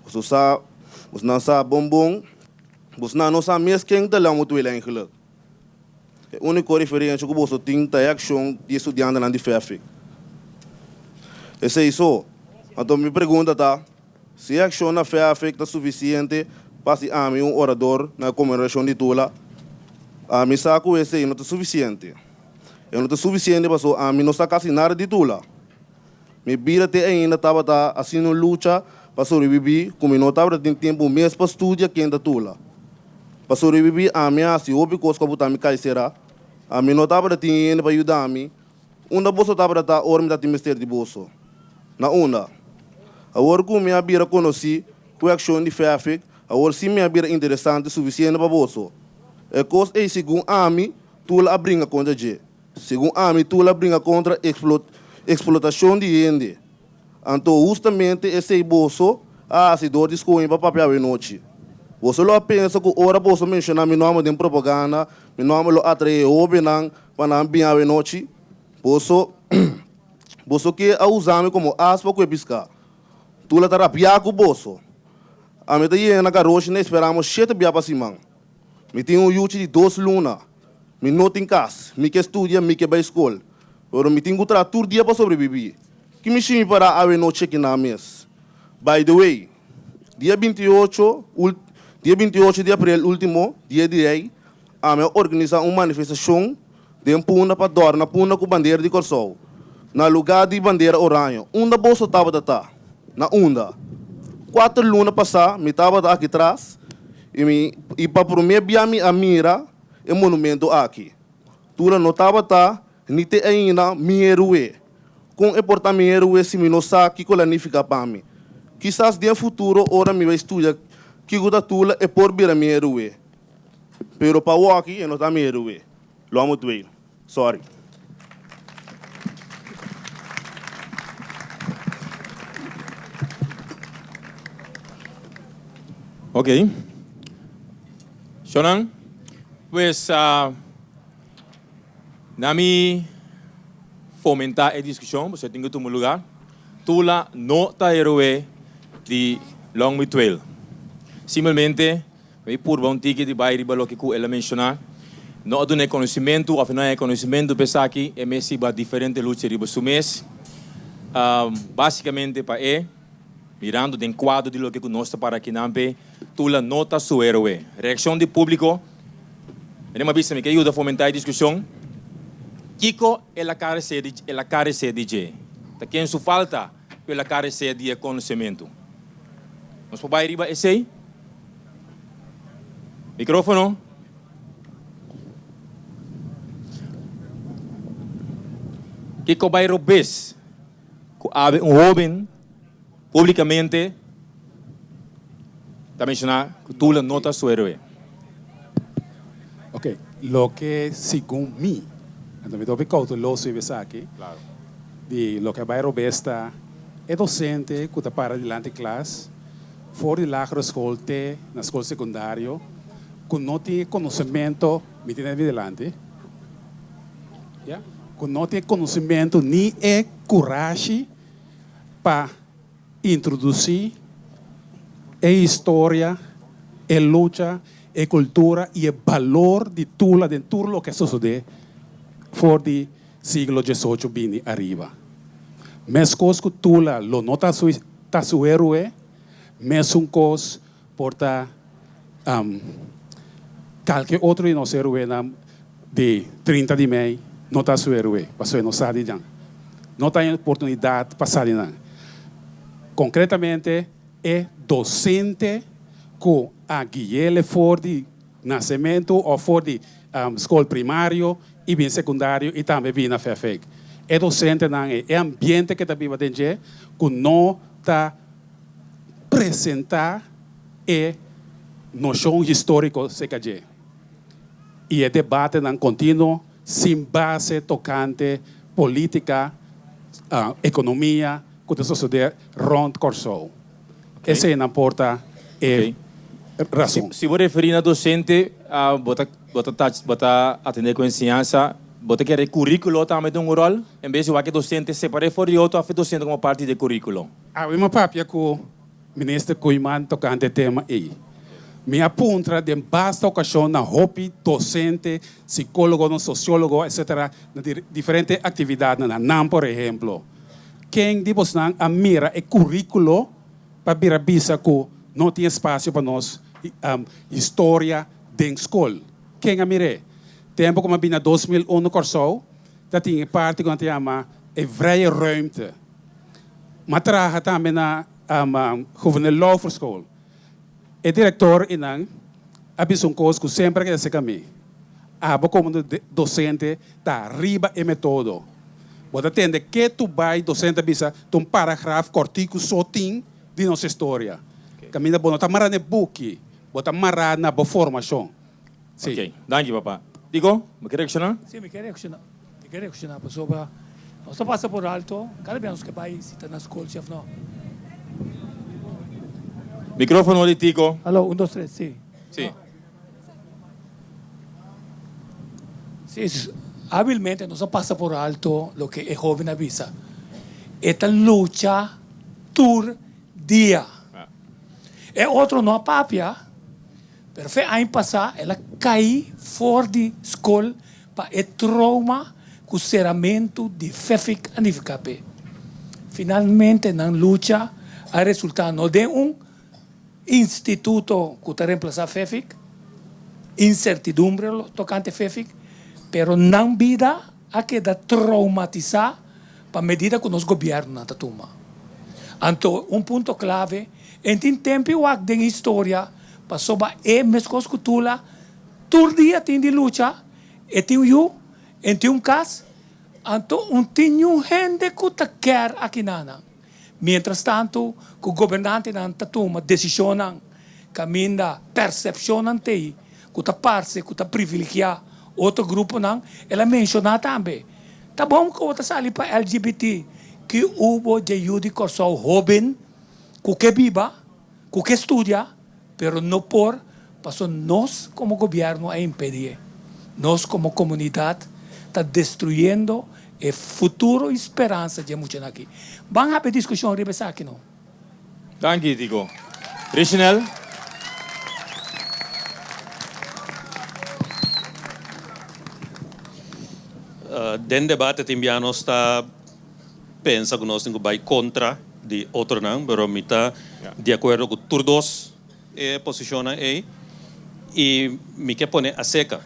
Boso sa, bosonan sa bon bon, bosonan no sa mes ken ta lomo tuel eigenlik. E úniko referensha ku boso tin ta e akshon di e studiantenan di FEFIK. Esei so. Anto mi pregunta ta. Si e akshon na Feafik ta sufisiente pa hasi ami un orador na e konmemorashon di Tula, ami sa ku esei no ta sufisiente. E no ta sufisiente pasobra ami no sa kasi nada di Tula. Mi bida te ainda tabata asina un lucha pa sobrebibí ku mi no tabata tin tempu mes pa studia ken ta Tula. Pa sobrebibí ami a hasi hopi kos ku a buta mi kai será. Ami no tabata tin hende pa yuda mi. Unda boso tabata ta ora mi ta tin mester di boso? Na unda? Awor ku mi a bira konosí ku e akshon di Fafik, awor sí mi a bira interesante sufisiente pa boso. E kos ei segun ami, Tula a bringa kontra dje. Segun ami, Tula a bringa kontra eksplotashon di hende. Anto hustamente esei boso a hasi dor di skohe pa papia awenochi. Boso lo a pensa ku ora boso menshoná mi nòmber den propaganda, mi nòmber lo atraé hóbennan Pa nan bin awenochi, boso boso ke a usa mi komo as pa kue piská. Tula ta rabiá ku boso. Ami ta yega na garoshi na esperamo shete bia pa siman. Mi tin un yuchi di dos luna. Mi no tin kas. Mi ke studia, mi ke bai skol. Pero mi tin ku traha tur dia pa sobrebibí. Ki mi shimi pará awenochi aki nan mes? By the way, dia 28 dia 28 di aprel último, dia di rei, Ami a organisá un manifestashon den Punda pa dòrna Punda ku bandera di Kòrsou na lugá di bandera oraño. Unda boso tabata ta? Na unda? Kuater luna pasá mi tabata aki tras i mi i pa promé bia mi a mira e monumento aki. Tula no tabata ni te ainda mi herué. Kon e por ta mi herué si mi no sa kiko la nifiká pa mi? Kisas den futuro ora mi bai studia kiko ta Tula e por bira mi herué. Pero pa woki e no ta mi heroe. Lo amo Dwayne. Sorry. Ok. Shonan, pues na mi fomentá e diskushon, pasobra tin ku tuma lugá. Tula no ta heroe di Long Trail. Simplemente Mi purba un tiki di bai riba loke ku el a menshoná. No a duna e konosimentu òf e no a haña e konosimentu pa esaki, e mes hiba diferente lucha riba su mes. Básikamente pa e, mirando den kuadro di loke ku nos ta para akinan p'e, Tula no ta su héroe. Reakshon di públiko, Mira mi a bisa mi ke yuda fomentá e diskushon. Kiko el a karesé di el a karesé di dje? Ta ken su falta ku el a karesé di e konosementu? Nos por bai riba esei? Micrófono. Kiko bai robes ku awe un hóben públikamente ta menshoná ku Tula no ta su héroe? Ok, loke segun mi, anto mi ta hopi kouteloso riba esaki, di loke a bai robes ta e dosente ku ta para dilanti klas for di lagere skol te na skol sekundario ku no tin e konosementu, mi tin mi dilanti, ya, ku no tin e konosementu ni e kurashi pa Introdusí e historia, e lucha, e kultura i e balor di Tula den tur loke a sosodé for di siglo diesocho bini ariba. Meskos ku Tula lo no ta su ta su héroe, mesun kos por ta kalke otro di nos héroenan di 30 di mei no ta su héroe, pasobra e no sa di nan. No ta e oportunidat pa sa di nan. Konkretamente e dosente ku a gui'ele for di nasementu òf for di skol primario i bin sekundario i tambe bin na FEFEK. E dosentenan ei, e ambiente ku e ta biba den dje ku no ta presentá e noshon históriko serka dje i e debatenan kontinuo sin base tokante polítika, ekonomia ku ta sosodé rònt Kòrsou. Eseinan por ta e rason. Si bo referí na dosente, bo ta bo ta touch bo ta atendé ku enseñansa, bo ta kere kuríkulo tambe ta un ròl? En bes di wak e dosente separ'é for di otro òf e dosente komo parti di e kuríkulo? Awe mi a papia ku Minister Koeiman tokante e tema ei. Mi a puntra den basta okashon na hopi dosente, sikólogonan, sosiólogo, etcetera, na diferente aktividatnan na nan, por ehemplo, ken di bosnan a mira e kuríkulo pa bira bisa ku no tin espasio pa nos historia den skol? Ken a mir'é? Tempu ku mi a bini na 2001 Kòrsou, ta tin e parti ku nan ta yama e vrije ruimte. M'a traha tambe na Gouverneur Laufferschool. E direktor einan a bisa un kos ku semper a keda serka mi, Abo komo dosente ta riba e metodo. Bo ta tende ke tu bai dosente a bisa ta un paragraf kòrtiku so tin di nos historia. Kaminda bo no ta mará na e buki, bo ta mará na bo formashon. Si. Ok, danki papa. Dico, bo ke reakshoná? Si, mi ke reakshoná. Mi ke reakshoná pasobra nos ta pasa por alto kada bia nos ke bai si ta na skol si òf no. Mikrofono di Tico. Alo, un dos tres, si. Si. Si, habilmente nos a pasa por alto loke e hoben a bisa. E ta lucha tur dia. E otro no a papia. Pero fe aña pasá el a kai for di skol pa e trouma ku seramentu di Fefik a nifiká p'e. Finalmente nan lucha a resultá no den un instituto ku ta remplasá Fefik, insertidumbre tokante Fefik, pero nan bida a keda troumatisá pa medida ku nos gobièrnunan ta tuma. Anto un punto klave, en tin tempu i wak den historia pasobra e meskos ku Tula tur dia tin di lucha, e tin un yu, en tin un kas, anto un tin niun hende ku ta kèr akinanan. Mientras tantu ku gobernantenan ta tuma desishonnan kaminda persepshonnan t'ei ku ta parse ku ta privilegiá otro gruponan, el a menshoná tambe, Ta bon ku bo ta sali pa LGBT ki ubo dje yu di Kòrsou hóben ku ke biba, ku ke studia, pero no por paso nos komo gobièrnu a impedié. Nos komo komunidat ta destruyendo e futuro i speransa dje muchanan aki. Ban habi diskushon riba esaki no. Danki Tico. Richenel. Den debate tin bia nos ta pensa ku nos tin ku bai kontra di otronan, pero mi ta di akuerdo ku tur dos e posishonnan ei i mi ke pone aseka.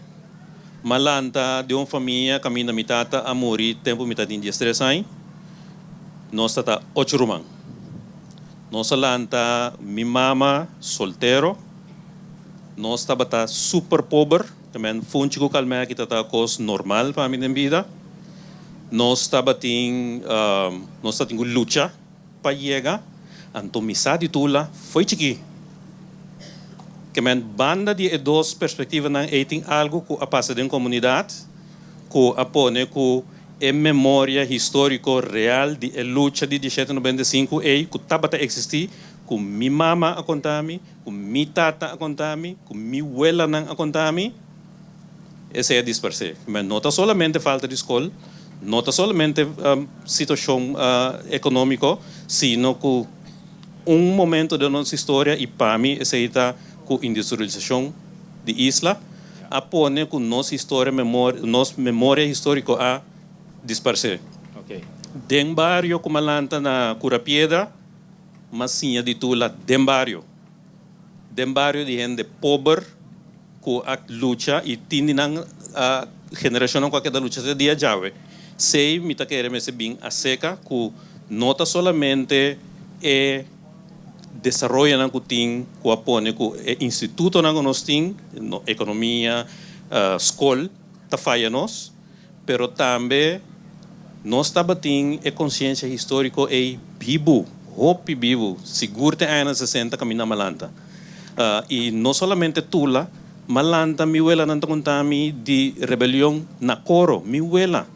M'a lanta den un famia kaminda mi tata a muri tempu mi ta tin diestres aña. Nos ta ta ocho ruman. Nos a lanta mi mama soltero. Nos tabata super pober, tamen funchi ku kalmèki ta ta kos normal pa mi den bida. Nos tabatin, nos tabatin ku lucha. Pa yega, anto mi sa di Tula foi chikí. Ke men banda di e dos perspektivanan ei tin algu ku a pasa den komunidat ku a pone ku e memoria históriko real di e lucha di dieshete 95 ei ku tabata eksistí, ku mi mama a konta mi, ku mi tata a konta mi, ku mi welanan a konta mi, esei a disparsé. Men no ta solamente falta di skol, no ta solamente situashon ekonómiko, sino ku un momento den nos historia, i pa mi esei ta ku industrialisashon di isla a pone ku nos historia, nos memoria históriko a disparsé. Den bario ku mi a lanta na Kura Piedra, mi a siña di Tula den bario. Den bario di hende pober ku a lucha i tin di nan generashonnan ku a keda lucha te dia djawe. Sei mi ta kere mester bin aserka ku no ta solamente e desaroyonan ku tin ku a pone ku e institutonan ku nos tin, ekonomia, skol, ta faya nos, Pero tambe nos tabatin e konsiensia históriko ei bibu, hopi bibu, sigur te añanan sesenta kaminda Malanta. I no solamente Tula, Malanta mi welanan ta konta mi di rebelion na Koro, mi wela.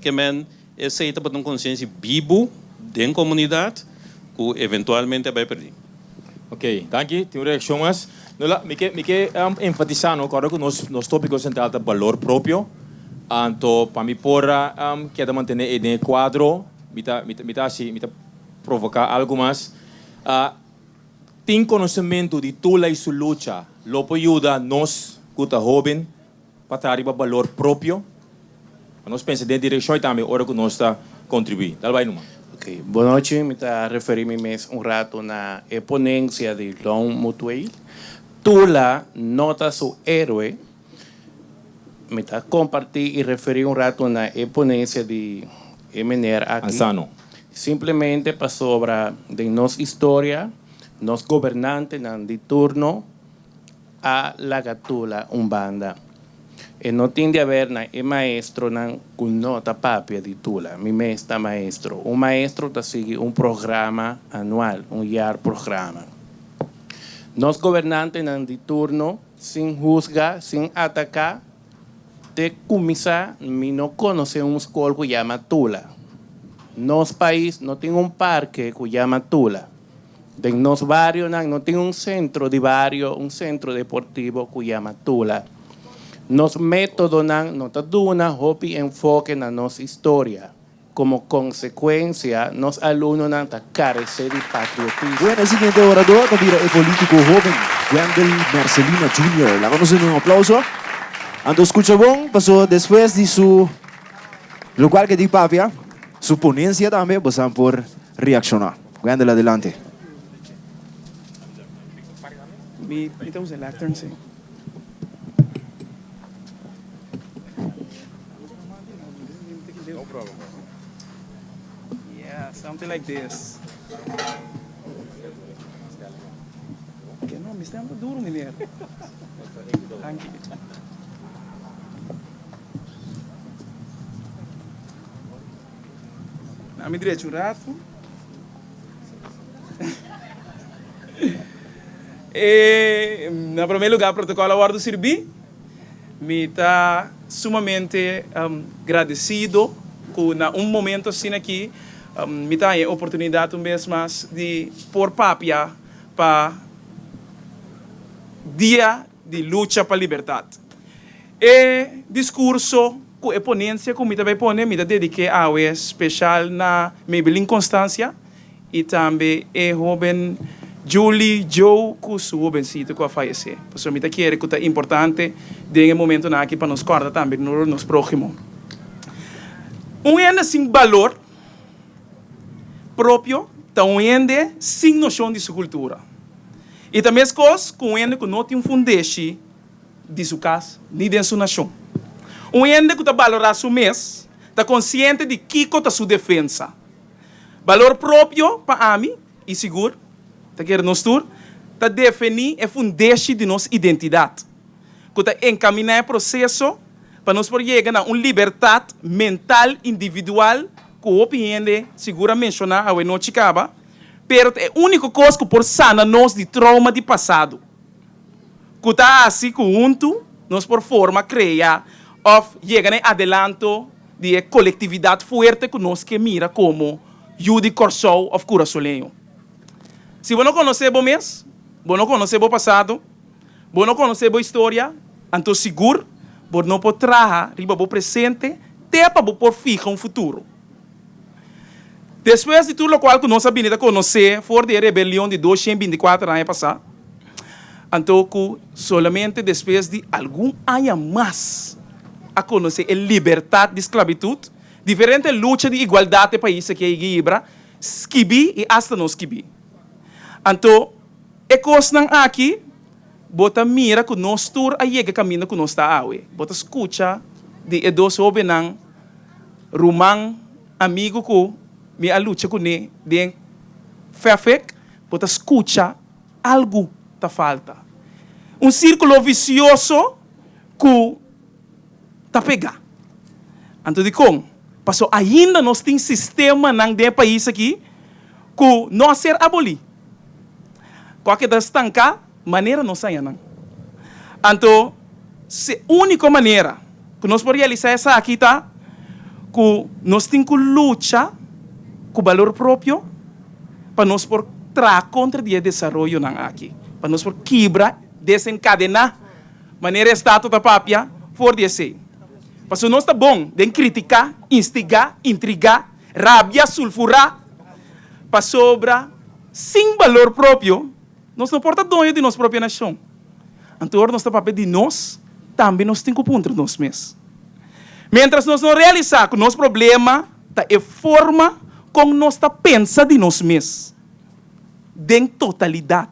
Ke men esei tabata un konsiensia bibu den komunidat ku eventualmente a bai perdí. Ok, danki. Tin un reakshon mas? No la, mi ke, mi ke enfatisá no, kòrda ku nos, nos tópiko sentral ta balor propio. Anto pa mi por a keda mantené e den e kuadro, mi ta, mi ta, mi ta hasi, mi ta provoká algu mas. Tin konosementu di Tula i su lucha lo por yuda nos ku ta hóben pa traha riba balor propio? Pa nos pensa den direkshon ei tambe ora ku nos ta kontribuí. Dal bai numa. Ok, bonochi, mi ta referí mi mes un rato na e ponensia di Lon Mutueel. Tula no ta su héroe. Mi ta kompartí i referí un rato na e ponensia di e meneer aki. Ansano. Simplemente pasobra den nos historia nos gobernantenan di turno A laga Tula un banda. E no tin di haber na e maestronan cu no ta papia di Tula. Mi mes ta maestro. Un maestro ta sigui un programa anual, un jaarprogramma. Nos gobernantenan di turno, sin huzga, sin ataca, te cuminsa mi no conoce un scol cu yama Tula. Nos pais no tin un parke cu yama Tula. Den nos barionan no tin un sentro di bario, un sentro deportivo ku yama Tula. Nos métodonan no ta duna hopi enfoke na nos historia. Komo konsekuensia, nos alumnonan ta karesé di patriotismo. Bueno, e siguiente orador ta bira e politico hoben Wendell Mercelina Junior. Laga nos duna un aplauso. Anto scucha bon, paso despues di su locual ke di papia, su ponencia tambe, bosan por reacciona. Wendell adelante. Mi mi ta usa e lectern si. No problem. Yeah, something like this. Okay, no, mi stem ta duro meneer. Danki. Na mi drecha un ratu. E, na promé lugá protokòl a wòrdu sirbí. Mi ta sumamente gradesido ku na un momento asina aki mi ta haña e oportunidat un bes mas di por papia pa Dia di Lucha pa Libertat. E diskurso ku e ponensia ku mi ta bai pone mi ta dedik'é awe speshal na Maybelline Constancia i tambe e hoben Julie Joe ku su hobensito ku a fayesé. Pasobra mi ta kere ku ta importante den e momentonan aki pa nos kòrda tambe nos próhimo. Un hende sin balor propio ta un hende sin noshon di su kultura. I ta meskos ku un hende ku no tin un fundeshi. di su kas ni den su nashon. Un hende ku ta balorá su mes ta konsiente di kiko ta su defensa. Balor propio pa ami, i sigur ta kere nos tur, ta defení e fundeshi di nos identidat, ku ta enkaminá e proseso pa nos por yega na un libertat mental individual ku hopi hende sigur a menshoná awenochi kaba, pero ta e úniko kos ku por sana nos di trouma di pasado. Ku ta hasi ku huntu nos por forma, krea òf yega na e adelanto di e kolektividat fuerte ku nos ke mira komo yu di Kòrsou òf kurasoleño. Si bo no konosé bo mes, bo no konosé bo pasado, bo no konosé bo historia, anto sigur bo no por traha riba bo presente te pa bo por fiha un futuro. Despues di tur lokual ku nos a bini ta konosé for di e rebelion di 224 aña pasá, anto ku solamente despues di algun aña mas a konosé e libertat di sklabitut, diferente lucha di igualdat e pais aki a yega hibra, skibí i asta no skibí. Anto e kosnan aki bo ta mira ku nos tur a yega kaminda ku nos ta awe. Bo ta skucha di e dos hóbennan. Ruman, amigu ku mi a lucha kuné den Fefek, bo ta skucha algu ta falta. Un sírkulo visioso ku ta pegá. Anto dikon? Paso ainda nos tin sistemanan den e pais aki ku no a ser abolí. Ku a keda stanká manera nos haña nan. Anto, se úniko manera ku nos por realisá esaki ta ku nos tin ku lucha ku balor propio pa nos por traha kontra di e desaroyonan aki, pa nos por kibra, desenkadená, manera e estatua ta papia, for di esei. Pasobra nos ta bon den kritiká, instigá, intrigá, rabia, sulfurá, pasobra sin balor propio, Nos no por ta doño di nos propio nashon. Anto ora nos ta papia di nos, tambe nos tin ku puntra nos mes. Miéntras nos no realisá ku nos problema ta e forma kon nos ta pensa di nos mes den totalidat,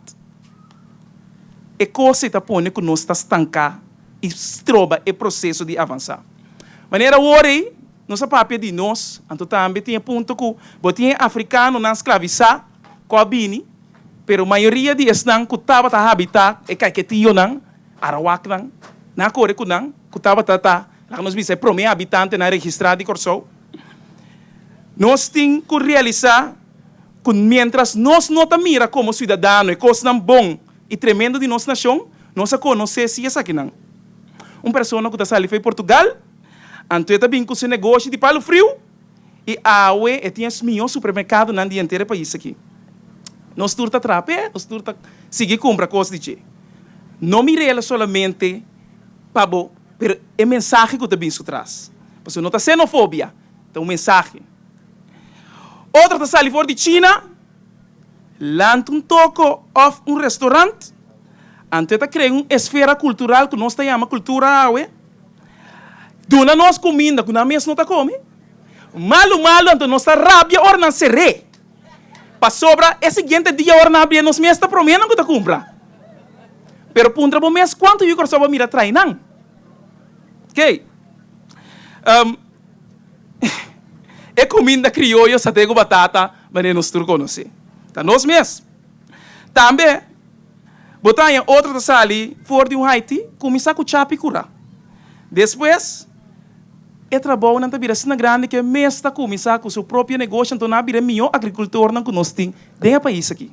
e kos ei ta pone ku nos ta stanká i stroba e proseso di avansá. Manera awor ei nos a papia di nos, anto tambe tin e punto ku bo tin e afrikanonan sklavisá ku a bini, Pero mayoria di esnan ku tabata habitá e kaiketionan, arawaknan, nan a kore ku nan, ku tabata ta, laga nos bisa, e promé habitantenan registrá di Kòrsou. Nos tin ku realisá ku miéntras nos no ta mira komo siudadano e kosnan bon i tremendo di nos nashon, nos a konosé si esakinan. Un persona ku ta sali fo'i Portugal, anto e ta bin ku su negoshi di palu friu, I awe e tin es mihó supermerkadonan di henter e pais aki. Nos tur ta traha p'e, nos tur ta sigui kumpra kos di dje. No mir'el solamente pa bo, pero e mensahe ku ta bin su tras. Pasobra no ta xenofobia, ta un mensahe. Otro ta sali for di China, lanta un toko òf un restorant, anto e ta krea un esfera kultural ku nos ta yama kultura awe. Duna nos kuminda ku nan mes no ta kome. Malu malu anto nos ta rabia ora nan ser'é. Pasobra e siguiente dia ora nan abrié nos mes ta promé nan ku ta kumpra. Pero puntra bo mes kuantu yu Kòrsou bo mira trai nan. Oke. E kuminda krioyo saté ku batata manera nos tur konosé. Ta nos mes. Tambe. Bo ta haña otro ta sali for di un Haiti, kuminsá ku chapi kurá. Despues, e trabounan ta bira asina grandi ku e mes ta kuminsá ku su propio negoshi, anto nan a bira e mihó agrikultornan ku nos tin den e pais aki.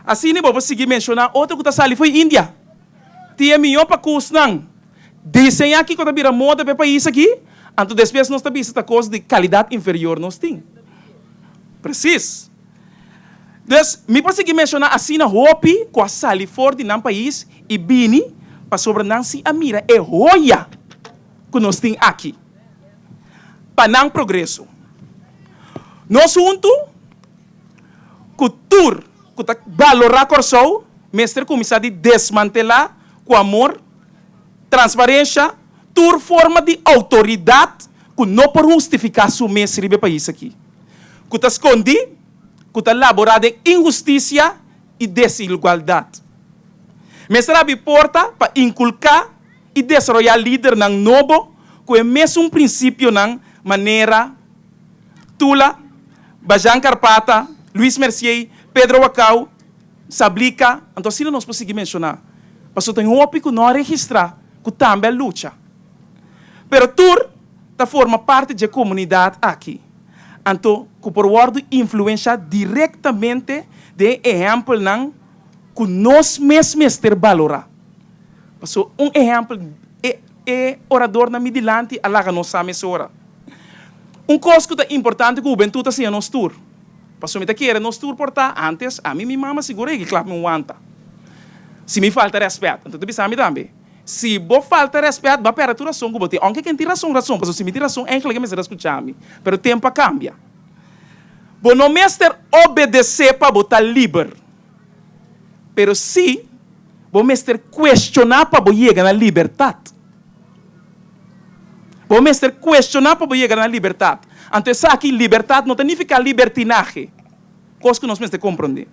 Asina bo por sigui menshoná otro ku ta sali for India. Tin e mihó pakusnan diseñá kiko ta bira moda pa e pais aki, anto despues nos ta bisa ta kos di kalidat inferior nos tin. Presis. Dus, mi por sigui menshoná asina hopi ku a sali for di nan pais i bini pasobra nan si a mira e hoya ku nos tin aki pa nan progreso. Nos huntu ku tur ku ta balorá Kòrsou mester kuminsá di desmantelá ku amor, transparensha, tur forma di outoridat ku no por hustifiká su mes riba e pais aki. Ku ta skondí, ku ta laborá den inhustisia i desigualdat. Mester habri porta pa inkulká i desaroyá lidernan nobo ku e mesun prinsipionan manera Tula, Bajan Karpata, Luis Mercier, Pedro Wacau, Sablika, anto asina nos por sigui menshoná, pasobra tin hopi ku no a registrá ku tambe a lucha. Pero tur ta forma parti dje komunidat aki. Anto ku por wòrdu influenshá direktamente den e ehèmpelnan ku nos mes mester balorá. Pasobra un ehèmpel, e e oradornan mi dilanti a laga nos sa mesora. Un kos ku ta importante ku hubentut ta siña nos tur, pasobra mi ta kere nos tur por ta antes, ami mi mama sigur a yega klap mi un wanta si mi falta rèspèt. Anto ta bisa mi tambe, si bo falta rèspèt bo a pèrdè tur rason ku bo tin, ounke ken tin rason rason, pasobra si mi tin rason eigentlik e mester a skucha mi, pero tempu a kambia. Bo no mester obedesé pa bo ta liber. Pero sí, bo mester cuestioná pa bo yega na libertad. Bo mester cuestioná pa bo yega na libertad. Anto esaki, libertad no ta nificá libertinahe, cos cu nos mester comprendé.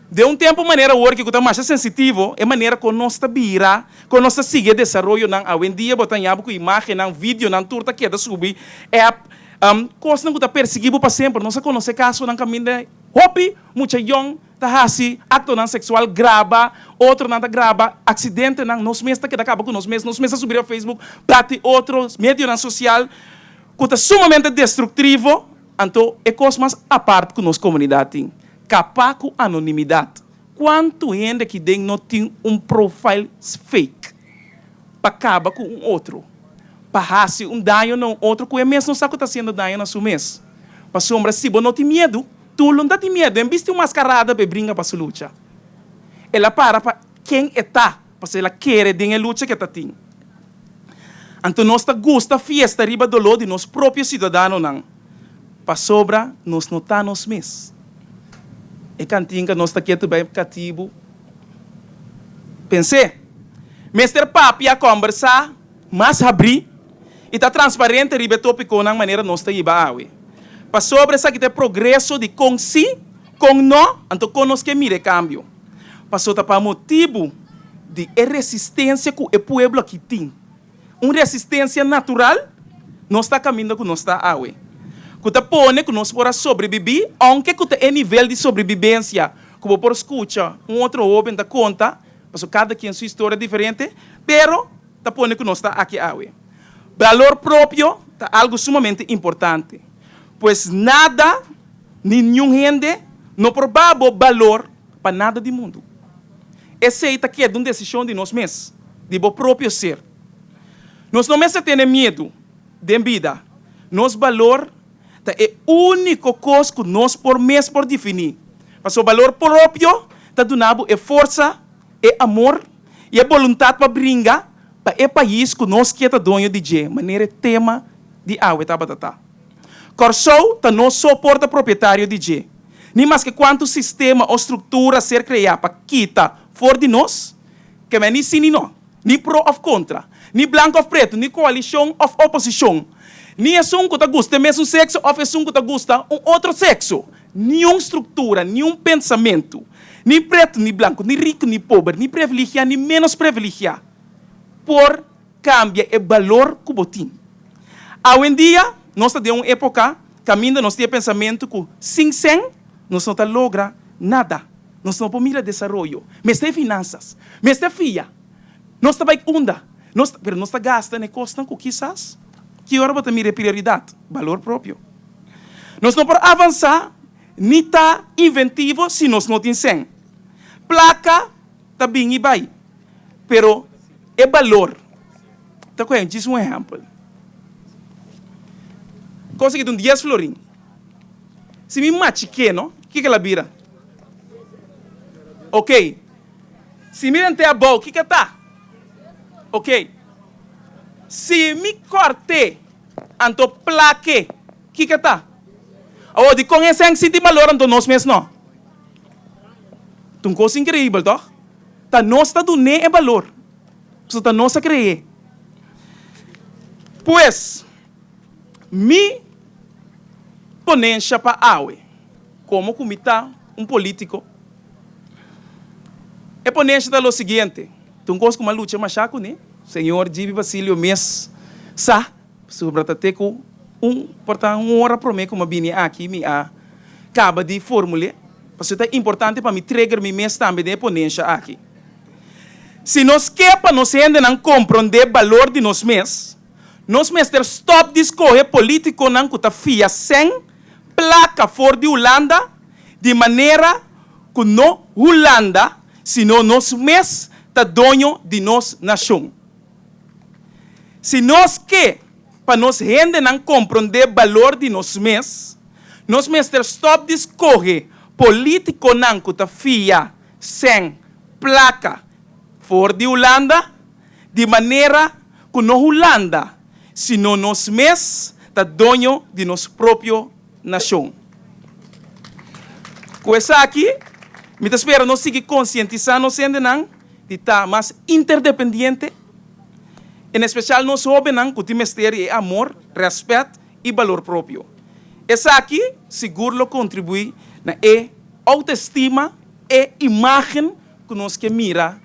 Den un tempo manera awor cu ta masha sensitivo, e manera con nos ta bira, con nos ta sigui e desaroyonan awendia, bo ta haña bo cu imagennan, videonan, tur ta keda subi app, cosnan cu ta persiguí bo pa semper. Nos a conoce casonan caminda. Hopi mucha yòn ta hasi aktonan seksual graba, otronan ta graba aksidentenan, nos mes ta keda kaba ku nos mes, nos mes ta subi riba Facebook, bati otro medionan sosial ku ta sumamente destruktrivo, anto e kos mas apart ku nos komunidat tin, kapa ku anonimidat. Kuantu hende aki den no tin un profile fake pa kaba ku un otro, pa hasi un daño na un otro ku e mes no sa ku ta hasiendo daño na su mes? Pasobra si bo no tin miedu, tur lo no ta tin miedu. En bisti un maskarada pa e bringa pa su lucha. El a para pa ken e ta, pasobra el a kere den e lucha ku e ta tin. Anto nos ta gusta fiesta riba doló di nos propio siudadanonan, pasobra nos no ta nos mes. E kantinka nos ta ketu bai katibu. Pens'é. Mester papia, kòmbersá. Mas habrí i ta transparente riba e tópikonan manera nos ta hiba awe. Pasobra esaki ta e progreso di kon sí, kon no, anto kon nos ke mira e kambio. Paso ta pa motibu di e resistensia ku e pueblo aki tin, un resistensia natural, nos ta kaminda ku nos ta awe, ku ta pone ku nos por a sobrebibí, ounke ku ta e nivel di sobrebibensia ku bo por skucha un otro hóben ta konta, pasobra kada kien su historia diferente, pero ta pone ku nos ta aki awe. Balor propio ta algu sumamente importante, pues nada ni niun hende no por baha bo balor pa nada di mundu. Esei ta keda un desishon di nos mes, di bo propio ser. Nos no mester tene miedu den bida. Nos balor ta e úniko kos ku nos por mes por definí, pasobra balor propio ta duna bo e forsa, e amor i e boluntat pa bringa pa e pais ku nos ke ta doño di dje, manera e tema di awe tabata ta. Kòrsou ta nos so por ta propietario di dje. Ni maske kuantu sistema o struktura ser kreá pa kita for di nos, ke men ni si ni no, ni pro òf kontra, ni blanku òf pretu, ni koalishon òf oposishon, ni esun ku ta gusta e mesun sekso òf esun ku ta gusta un otro sekso, niun struktura, niun pensamentu, Ni pretu ni blanku, ni riku ni pober, ni previligiá ni ménos previligiá por kambia e balor ku bo tin. Awendia nos ta den un époka kaminda nos tin e pensamentu ku sin sèn nos no ta logra nada, nos no por mira desaroyo. Mester e finansas, mester fia, nos ta bai unda, nos ta, pero nos ta gasta na e kosnan ku kisas ki ora bo ta mira e prioridat, balor propio. Nos no por avansá Ni ta inventivo si nos no tin sèn. Plaka ta bin i bai, pero e balor ta kohe. Djis un ehèmpel. Konsegui un dies florin. Si mi machik'é, no, kiko el a bira? Oké. Si mi rent'é abou, kiko ta? Oké. Si mi kòrt'é, anto plak'é. Kiko ta? Awor, dikon e sèn sinti balor anto nos mes no? Ta un kos inkreibel, tòg? Ta nos ta dun'é e balor, pasobra ta nos a kre'é. Pues, mi ponensha pa awe, komo ku mi ta un polítiko, e ponensha ta lo siguiente, ta un kos ku mi a lucha mashá kuné, señor Gibi Basilio mes sa. Pasobra ta te ku un por ta un ora promé ku mi a bini aki mi a kaba di formul'é, pasobra ta importante pa mi trigger mi mes tambe den e ponensha aki. Si nos ke pa nos hendenan komprondé balor di nos mes, nos mester stòp di skohe polítikonan ku ta fia sèn plaka for di Hulanda di manera ku no Hulanda. sino nos mes ta doño di nos nashon. Si nos ke pa nos hendenan komprondé balor di nos mes, nos mester stòp di skohe polítikonan ku ta fia sèn plaka for di Hulanda, di manera ku no Hulanda, sino nos mes ta doño di nos propio nashon. Ku esaki, mi ta spera nos sigui konsientisá nos hendenan di ta mas interdependiente, en espesial nos hóbennan ku tin mester di e amor, rèspèt i balor propio. Esaki sigur lo kontribuí na e outestima, e imágen ku nos ke mira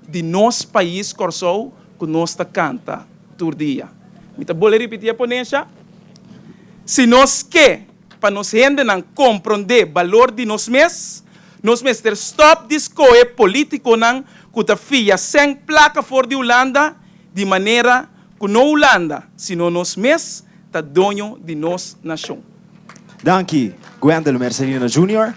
di nos pais Kòrsou ku nos ta kanta tur dia. Mi ta bolbe ripití e ponensha, Si nos ke pa nos hendenan komprondé balor di nos mes, nos mester stòp di skohe polítikonan ku ta fia sèn plaka for di Hulanda di manera ku no Hulanda, sino nos mes ta doño di nos nashon. Danki Gwendel Mercelina Junior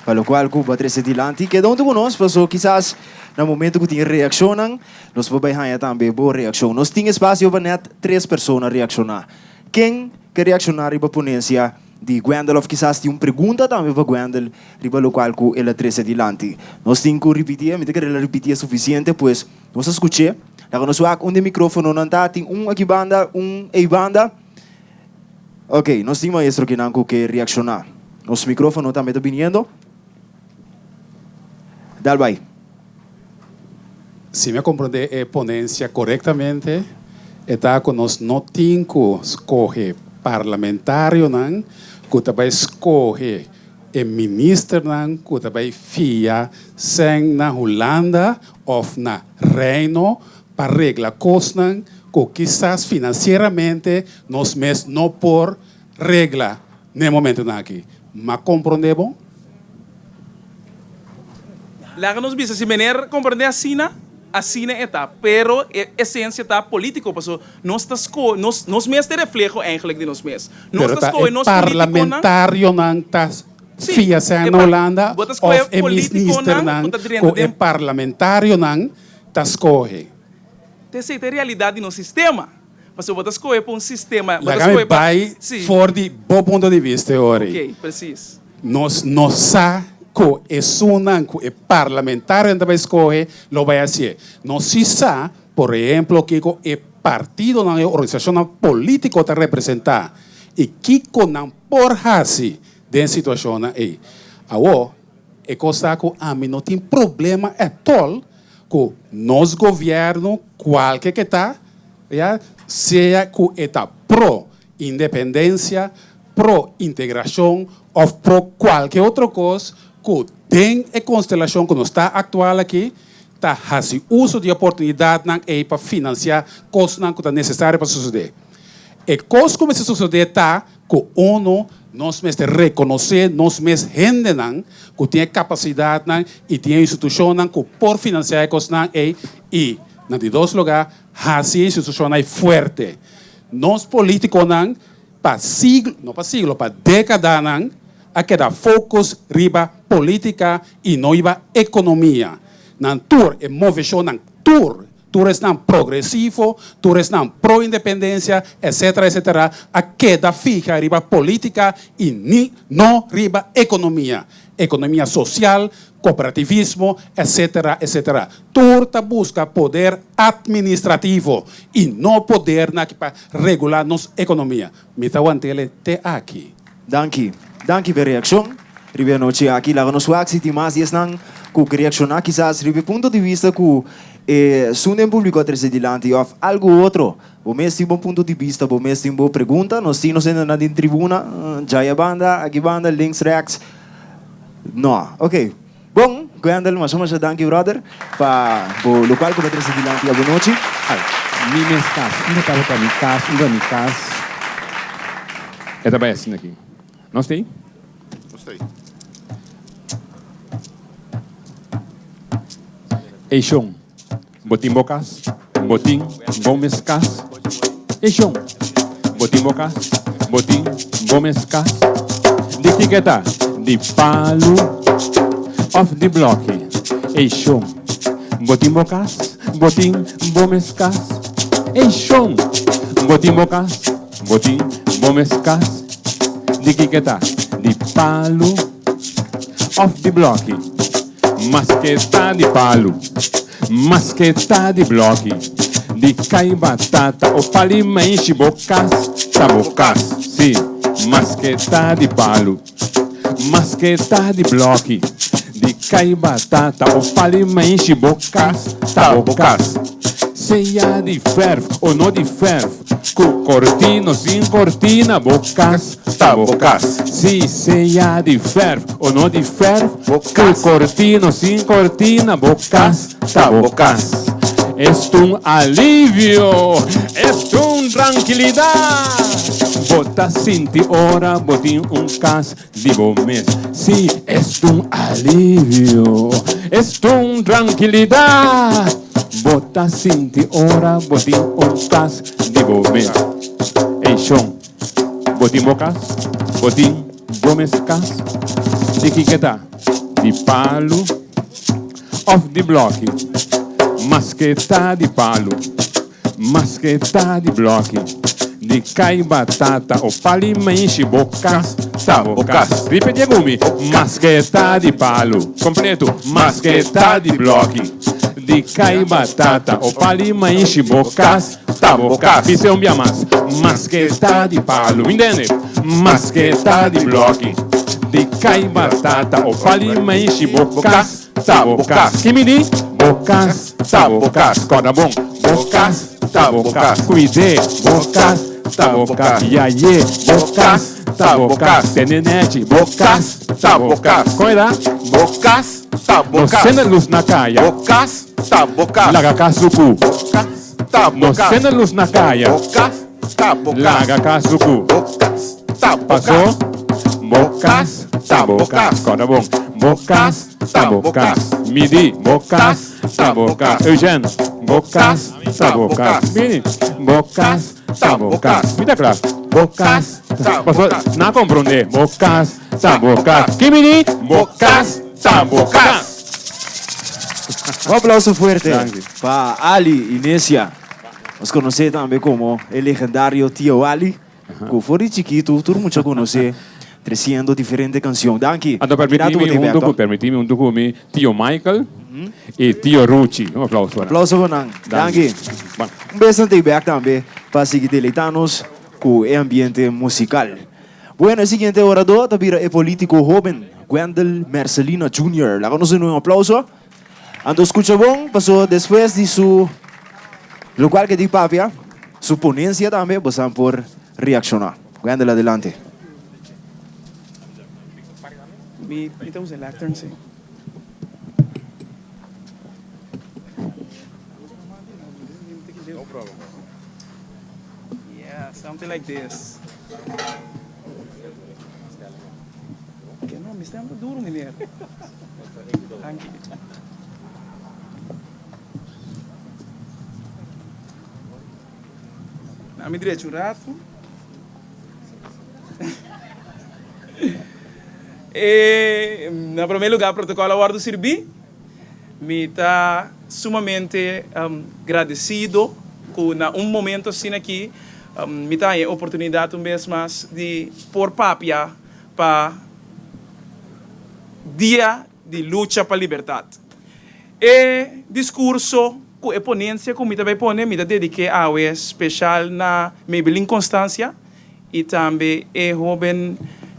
pa locual cu bo a trece dilanti. Keda hunto cu nos paso kisas na momento cu tin reaccionnan nos por bay haya tambe bo reaccion. Nos tin espacio pa net tres persona reacciona. Ken ke reacciona riba ponencia di Gwendel of kisas tin un pregunta tambe pa Gwendel riba locual cu el a trece dilanti. Nos tin cu ripiti'e, mi ta kere el a ripiti'e suficiente pues nos a scuch'e. Laga nos wak unda e microfononan ta, tin un aki banda, un ey banda. Ok, nos tin maestro kinan ku ke reakshoná. Nos mikrófono tambe ta biniendo. Dal bai. Si mi a komprondé e ponensia korektamente, e ta ku nos no tin ku skohe parlamentarionan ku ta bai skohe e ministernan ku ta bai fia sèn na Hulanda òf na Reino pa regla kosnan ku kisas finansieramente nos mes no por regla n'e momentunan aki. M'a komprondé bon? Laga nos bisa si meneer komprondé asina, asina e ta. Pero e esensia ta polítiko, paso nos ta sko, nos, nos mes ta e refleho eigenlijk di nos mes. Nos Pero ta ta skohe e nos polítikonan. parlamentarionan ta Sí, fia sèn e na par, Hulanda bo ta skohe òf e polítikonan ku ministernan ta drenta ku e den. parlamentarionan ta skohe. Ta esei ta e realidat di nos sistema. Pasobra bo ta skohe pa un sistema, bo ta Laga mi skohe pa. bai Sí. for di bo punto di bista e ora ei. Ok, presis. Nos no sa ku esunnan ku e parlamentarionan ta bai skohe lo bai hasié. Nos sí sa, por ehemplo, kiko e partidonan, e organisashonnan polítiko ta representá i kiko nan por hasi den situashonnan ei. Awor, E kos ta ku ami no tin problema at all ku nos gobièrnu, kualke ke ta, ya, sea ku e ta pro independensia, pro integrashon òf pro kualke otro kos ku den e konstelashon ku nos ta aktual aki ta hasi uso di e oportunidatnan ei pa finansiá kosnan ku ta nesesario pa sosodé. E kos ku mester sosodé ta Ku uno nos mester rekonosé nos mes hendenan ku tin e kapasidatnan i tin e institushonnan ku por finansiá e kosnan ei i, na di dos lugá, hasi e institushonnan ei fuerte. Nos polítikonan pa siglo, no pa siglo, pa dékadanan a keda focus riba polítika i no riba ekonomia. Nan tur e moveshonnan tur Tur esnan progresivo, tur esnan pro independencia, etc. Etc. A keda fija riba politica y ni no riba economia, economia social, cooperativismo, etc. Etc. Tur ta busca poder administrativo y no podernan aki pa regula nos economia. Mi ta wantele te aki. Danki. Danki p'e reakshon riba e anochi aki. Laga nos wak si tin mas di esnan ku ke reakshoná kisas riba e punto di bista ku e sun den públiko a trese dilanti òf algu otro. Bo mes tin bo punto di bista, bo mes tin bo pregunta. Nos tin nos hendenan den tribuna, djaya banda, aki banda, links, rèks. No. Oke. Bon, Gwendel, masha masha danki brother pa bo lokual ku bo a trese dilanti abonochi. Ay, mi mes kas. Unda tabata mi kas, unda mi kas. E ta bai asina aki. Nos t'ei? Nos t'ei. Ey shon, bo tin bo kas? Bo tin bo mes kas? Ey shon, bo tin bo kas? Bo tin bo mes kas? Di kiko e ta? Di palu òf di blòki? Ey shon, bo tin bo kas, bo tin bo mes kas. Ey shon, bo tin bo kas, bo tin bo mes kas. Di kiko ta? Di palu òf di blòki? Maske ta di palu, maske ta di blòki, di kai batata o pali maishi bo kas ta bo kas. Sí, maske ta di palu, maske ta di blòki, di kai batata o pali maishi bo kas ta bo kas. Sea di fèrf o no di fèrf. Ku kortina o sin kortina bo kas ta bo kas. Si sea di fèrf o no di fèrf ku kortina o sin kortina bo kas ta bo kas. Es un alivio, es un trankilidat. Bo ta sinti ora bo tin un kas di bo mes. Si es un alivio, es un trankilidat. Bo ta sinti ora bo tin un kas di bo mes. Ey shon, bo tin bo kas? Bo tin bo mes kas? Di kiko ta? Di palu òf di blòki? Maske ta di palu. Maske ta di blòki, di kai batata o pali maishi bo kas ta bo kas. Ripetí ku mi, Maske ta di palu, kompletu, Maske ta di blòki, di kai batata o pali maishi bo kas ta bo kas. Bis'é un bia mas, Maske ta di palu, mi ntende? Maske ta di blòki, di kai batata o pali maishi bo kas Ta bo kas. Ki mi di? Bo kas ta bo kas. Kòrda bon. Bo kas ta bo kas. Kuid'é. Bo kas ta bo kas. Yay'é. Bo kas ta bo kas. Tene nèchi. Bo kas ta bo kas. Kon e ta? Bo kas ta bo kas. No sende lus na kaya. Bo kas ta bo kas. Laga kas suku. Bo kas ta bo No kas. sende lus na kaya. Bo kas ta bo kas. Laga kas suku. Bo kas ta bo Pasó? kas. Bo kas ta bo kas. Kòrda bon. Bo kas ta bo kas. Midi. Bo kas ta bo kas. Eugène. Bo kas ta bo kas. Bini. Bo kas ta bo kas. Mi ta kla. Bo kas ta. Pasó nan a komprondé. Bo kas ta bo kas. Ki mi di? Bo kas ta bo kas. Un aplauso fuerte pa Ali Inesia. Nos konosé tambe komo e legendario Tio Ali, ku for di chikitu tur mucha konosé tresiendo diferente kansion. Danki. Anto permití mi huntu ku permití mi huntu ku mi Tio Michael i Tio Ruchi. Un aplauso pa nan. Aplauso pa nan. Danki. Un bes nan ta bek tambe pa sigui deleitá nos ku e ambiente musikal. Bueno, e siguiente oradó ta bira e polítiko hóben Gwendel Mercelina Junior. Laga nos duna un aplauso. Anto skucha bon, paso despues di su lokual ke di papia, su ponensia tambe, bosan por reakshoná. Gwendel, adelante. Mi mi ta usa e lectern si. No problem. Yeah, something like this. Ke no, mi stem ta duro meneer. Danki. Na mi drecha un rato. E, na prome lugar protocol a wordo sirbi. Mi ta sumamente gradecido cu na un momento asina aki mi ta haña e oportunidad un bes mas di por papia pa Dia di Lucha pa Libertad. E discurso cu e ponencia cu mi ta bay pone mi ta dedique awe special na Maybelline Constancia y tambe e hoben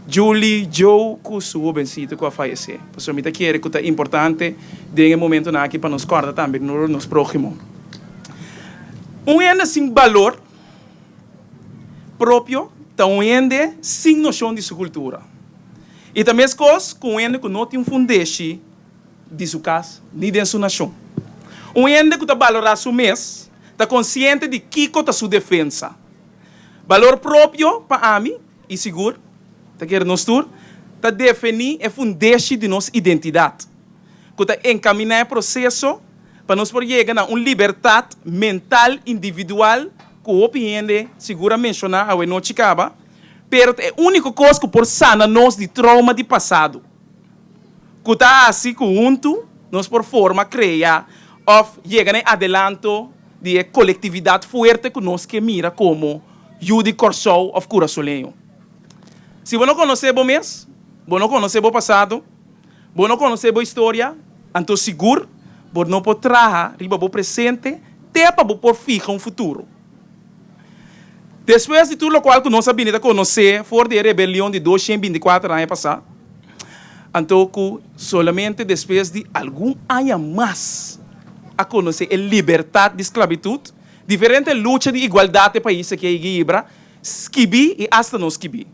Julie Joe cu su hobencito cu a fayece. Pasobra mi ta kere cu ta importante den e momentonan aki pa nos corda tambe nos prohimo. Un hende sin balor propio ta un hende sin nocion di su cultura. Y ta mescos cu un hende cu no tin un fundeshi di su cas ni den su nacion. Un hende cu ta balora su mes ta consciente di kico ta su defensa. Balor propio pa ami, i sigur ta kere nos tur, ta defení e fundeshi di nos identidat, ku ta enkaminá e proseso pa nos por yega na un libertat mental individual ku hopi hende sigur a menshoná awe nochi kaba, pero ta e úniko kos ku por sana nos di trouma di pasado, ku ta hasi ku huntu. nos por forma, krea òf yega na e adelanto di e kolektividat fuerte ku nos ke mira komo yu di Kòrsou òf kurasoleño. Si bo no konosé bo mes, bo no konosé bo pasado, bo no konosé bo historia, anto sigur bo no por traha riba bo presente te pa bo por fiha un futuro. Despues di tur lokual ku nos a bini ta konosé for di e rebelion di 224 aña pasá, anto ku solamente despues di algun aña mas a konosé e libertat di sklabitut, diferente lucha di igualdat e pais aki a yega hibra, skibí i asta no skibí.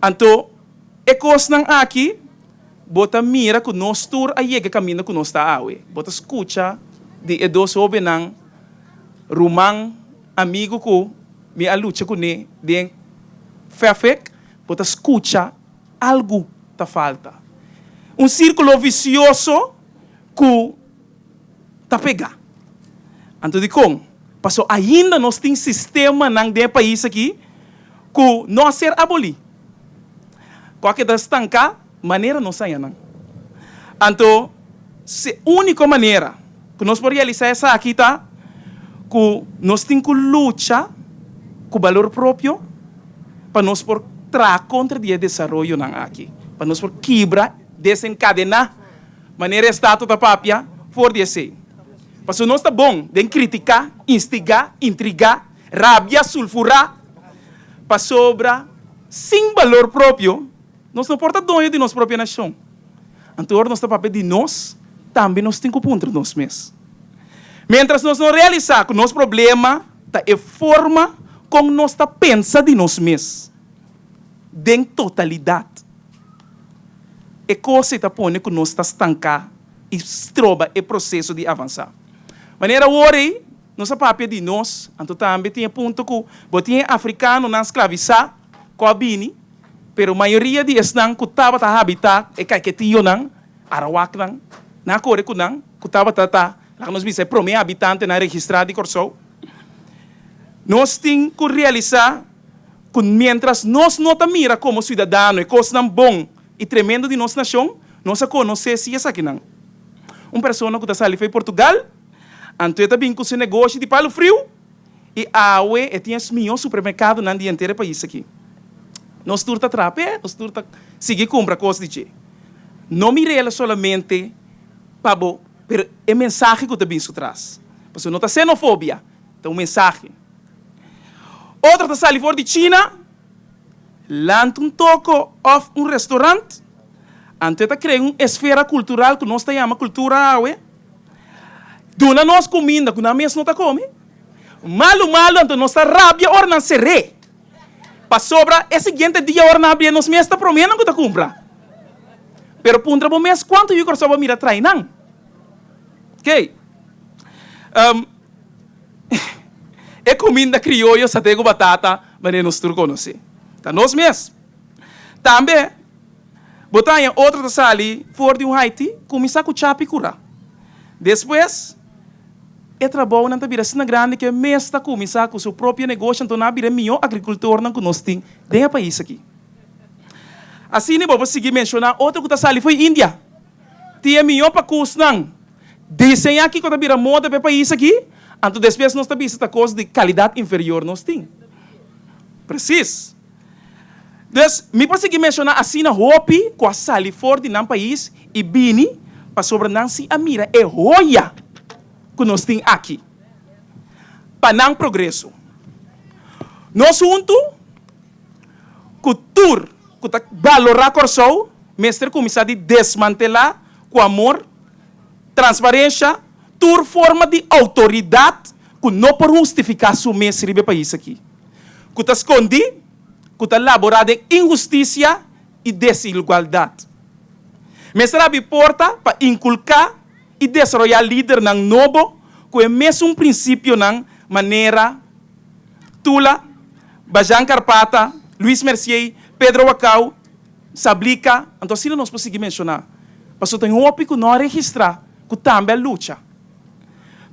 Anto e kosnan aki bo ta mira ku nos tur a yega kaminda ku nos ta awe. Bo ta skucha di e dos hóbennan. Ruman, amigu ku mi a lucha kuné den Fefek, bo ta skucha algu ta falta. Un sírkulo visioso ku ta pegá. Anto dikon? Paso ainda nos tin sistemanan den e pais aki ku no a ser abolí. Ku a keda stanká manera nos haña nan. Anto, se úniko manera ku nos por realisá esaki ta ku nos tin ku lucha ku balor propio pa nos por traha kontra di e desaroyonan aki, pa nos por kibra, desenkadená, manera e estatua ta papia, for di esei. Pasobra nos ta bon den kritiká, instigá, intrigá, rabia, sulfurá, pasobra sin balor propio, Nos no por ta doño di nos propio nashon. Anto ora nos ta papia di nos, tambe nos tin ku puntra nos mes. Miéntras nos no realisá ku nos problema ta e forma kon nos ta pensa di nos mes den totalidat, e kos ei ta pone ku nos ta stanká i stroba e proseso di avansá. Manera awor ei nos a papia di nos, anto tambe tin e punto ku bo tin e afrikanonan sklavisá ku a bini, Pero mayoria di esnan ku tabata habitá e Caiquetíonan, Arawaknan, nan a kore ku nan, ku tabata ta, laga nos bisa, e promé habitantenan registrá di Kòrsou. Nos tin ku realisá ku miéntras nos no ta mira komo siudadano e kosnan bon i tremendo di nos nashon, nos a konosé si esakinan. Un persona ku ta sali fo'i Portugal, anto e ta bin ku su negoshi di palu friu, I awe e tin es mihó supermerkadonan di henter e pais aki. Nos tur ta traha p'e, nos tur ta sigui kumpra kos di dje. No mir'el solamente pa bo, pero e mensahe ku ta bin su tras. Pasobra no ta xenofobia, ta un mensahe. Otro ta sali for di China, lanta un toko òf un restorant, anto e ta krea un esfera kultural ku nos ta yama kultura awe. Duna nos kuminda ku nan mes no ta kome. Malu malu anto nos ta rabia ora nan ser'é. Pasobra e siguiente dia ora nan abrié nos mes ta promé nan ku ta kumpra. Pero puntra bo mes kuantu yu Kòrsou bo mira trai nan. Oke. E kuminda krioyo saté ku batata manera nos tur konosé. Ta nos mes. Tambe. Bo ta haña otro ta sali for di un Haiti, kuminsá ku chapi kurá. Despues, e trabounan ta bira asina grandi ku e mes ta kuminsá ku su propio negoshi, anto nan a bira e mihó agrikultornan ku nos tin den e pais aki. Asina bo por sigui menshoná otro ku ta sali for India. Tin e mihó pakusnan diseñá kiko ta bira moda pa e pais aki, anto despues nos ta bisa ta kos di kalidat inferior nos tin. Presis. Dus, mi por sigui menshoná asina hopi ku a sali for di nan pais i bini pasobra nan si a mira e hoya ku nos tin aki pa nan progreso. Nos huntu ku tur ku ta balorá Kòrsou mester kuminsá di desmantelá ku amor, transparensha, tur forma di outoridat ku no por hustifiká su mes riba e pais aki. Ku ta skondí, ku ta laborá den inhustisia i desigualdat. Mester habri porta pa inkulká i desaroyá lidernan nobo ku e mesun prinsipionan manera Tula, Bajan Karpata, Luis Mercier, Pedro Wacau, Sablika, anto asina nos por sigui menshoná, pasobra tin hopi ku no a registrá ku tambe a lucha.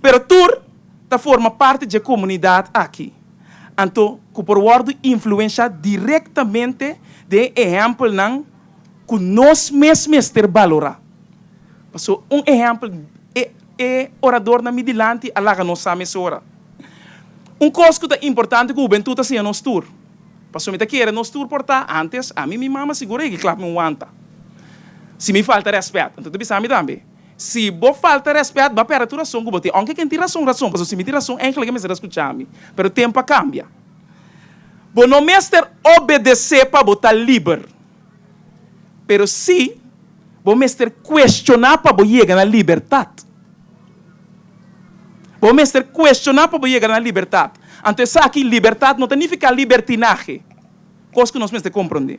Pero tur ta forma parti dje komunidat aki. Anto ku por wòrdu influenshá direktamente den e ehèmpelnan ku nos mes mester balorá. Paso un ehèmpel e e oradornan mi dilanti a laga nos sa mesora. Un kos ku ta importante ku hubentut ta siña nos tur. Paso mi ta kere nos tur por ta antes ami mi mama sigur a yega klap mi un wanta si mi falta rèspèt. Anto ta bisa mi tambe si bo falta rèspèt bo a pèrdè tur rason ku bo tin. Ounke ken tin rason rason paso si mi tin rason eigentlik e mester a skucha mi. Pero tempu a kambia. Bo no mester obedesé pa bo ta liber. Pero sí bo mester cuestioná pa bo yega na libertad. Bo mester cuestioná pa bo yega na libertad. Anto esaki, libertad no ta nifica libertinahe, cos cu nos mester comprende.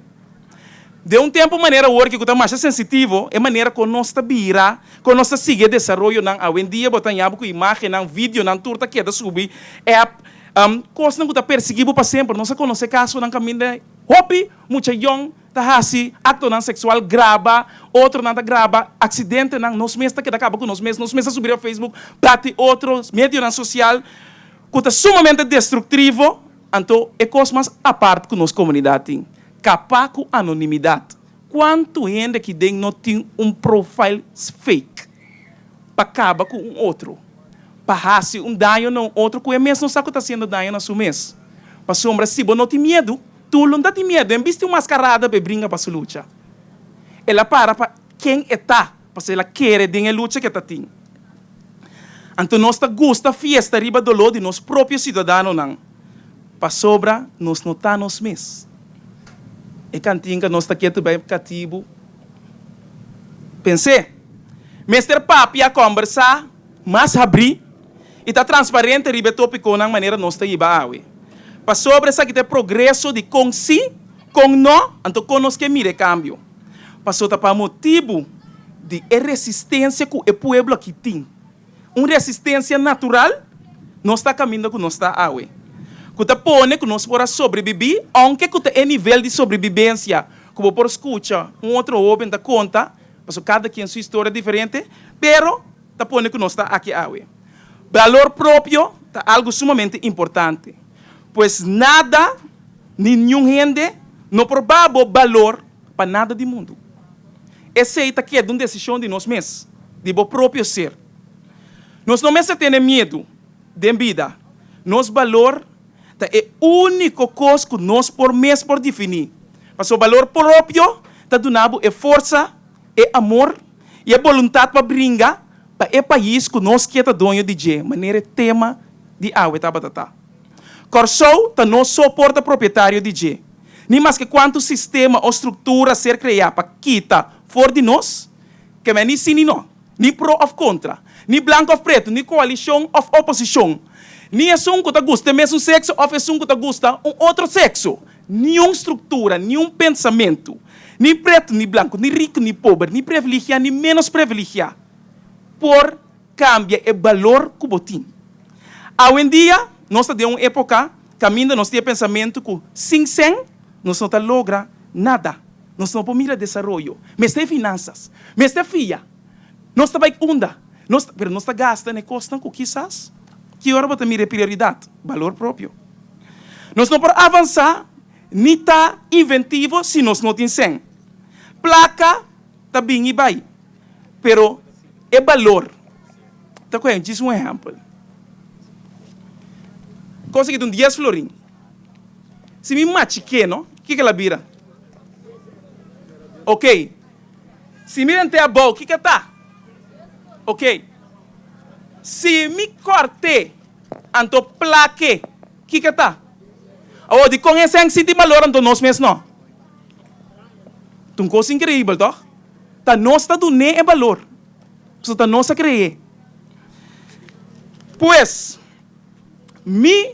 Den un tempo manera awor cu ta masha sensitivo, e manera con nos ta bira, con nos ta sigui e desaroyonan awendia, bo ta haña bo cu imagennan, videonan, tur ta keda subi app, cosnan cu ta persegui bo pa semper. Nos a conoce casonan caminda hopi Mucha yòn ta hasi aktonan seksual, graba, otronan ta graba aksidentenan, nos mes ta keda kaba ku nos mes, nos mes ta subi riba Facebook, bati otro, medionan sosial ku ta sumamente destruktrivo, anto e kos mas apart ku nos komunidat tin, kapa ku anonimidat. Kuantu hende aki den no tin un profile fake pa kaba ku un otro, pa hasi un daño na un otro ku e mes no sa ku ta hasiendo daño na su mes? Pasobra si bo no tin miedu, Tulo no ta tin miedu, en bisti un mascarada pa e bringa pa su lucha. El a para pa ken e ta, pasobra el a kere den e lucha ku e ta tin. Anto nos ta gusta fiesta riba doló di nos propio siudadanonan, pasobra nos no ta nos mes. E kantinka nos ta ketu bai katibu. Pens'é. Mester papia, kòmbersá mas habrí i ta transparente riba e tópikonan manera nos ta hiba awe. Pasobra esaki ta e progreso di kon sí, kon no, anto kon nos ke mira e kambio. Paso ta pa motibu di e resistensia ku e pueblo aki tin, un resistensia natural, nos ta kaminda ku nos ta awe, ku ta pone ku nos por a sobrebibí, ounke ku ta e nivel di sobrebibensia ku bo por skucha un otro hóben ta konta, pasobra kada kien su historia diferente, pero ta pone ku nos ta aki awe. Balor propio ta algu sumamente importante, pues nada ni niun hende no por ba bo balor pa nada di mundu. Esei ta keda un desishon di nos mes, di bo propio ser. Nos no mester tene miedu den bida. Nos balor ta e úniko kos ku nos por mes por definí, pasobra balor propio ta duna bo e forsa, e amor i e boluntat pa bringa pa e pais ku nos ke ta doño di dje, manera e tema di awe tabata ta. Kòrsou ta nos so por ta propietario di dje. Ni maske kuantu sistema o struktura ser kreá pa kita for di nos, ke men ni sí ni no, ni pro òf kontra, ni blanku òf pretu, ni koalishon òf oposishon, ni esun ku ta gusta e mesun sekso òf esun ku ta gusta un otro sekso, Niun struktura, niun pensamentu, ni pretu ni blanku, ni riku ni pober, ni previligiá ni ménos previligiá, por kambia e balor ku bo tin. Awendia nos ta den un époka kaminda nos tin e pensamentu ku sin sèn nos no ta logra nada, nos no por mira desaroyo, mester finansas, mester fia, nos ta bai unda, nos ta, pero nos ta gasta na e kosnan ku kisas ki ora bo ta mira e prioridat, balor propio. Nos no por avansá ni ta inventivo si nos no tin sèn. Plaka ta bin i bai, pero e balor ta kohe. Djis un ehèmpel. Konsegui un dies florin. Si mi machik'é, no, kiko el a bira? Oké. Si mi rent'é abou, kiko e ta? Oké. Si mi kòrt'é. Anto plake, kiko ta? Awor, dikon e sèn sinti balor anto nos mes no? Ta un kos inkreibel, tòg? Ta nos ta dun'é e balor, pasobra ta nos a kre'é. Pues, mi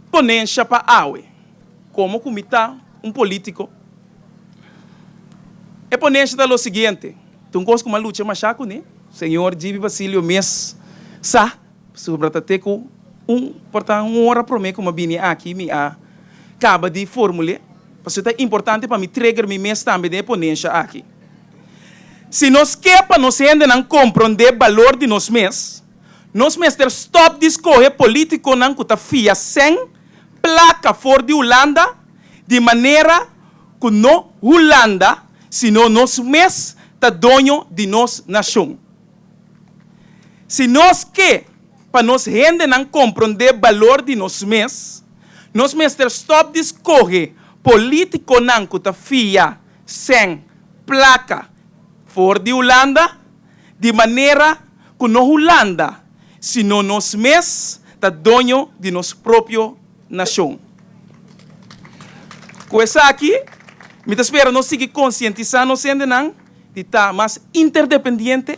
ponensha pa awe, komo ku mi ta un polítiko, e ponensha ta lo siguiente. Ta un kos ku mi a lucha mashá kuné. Señor Gibi Basilio mes sa, pasobra ta te ku un por ta un ora promé ku mi a bini aki mi a kaba di formul'é, pasobra ta importante pa mi trigger mi mes tambe den e ponensha aki. Si nos ke pa nos hendenan komprondé balor di nos mes, nos mester stòp di skohe polítikonan ku ta fia sèn plaka for di Hulanda di manera ku no Hulanda sino nos mes. ta doño di nos nashon. Si nos ke pa nos hendenan komprondé balor di nos mes, nos mester stòp di skohe polítikonan ku ta fia sèn plaka for di Hulanda, di manera ku no Hulanda, sino nos mes ta doño di nos propio nashon. Ku esaki, mi ta spera nos sigui konsientisá nos hendenan di ta mas interdependiente,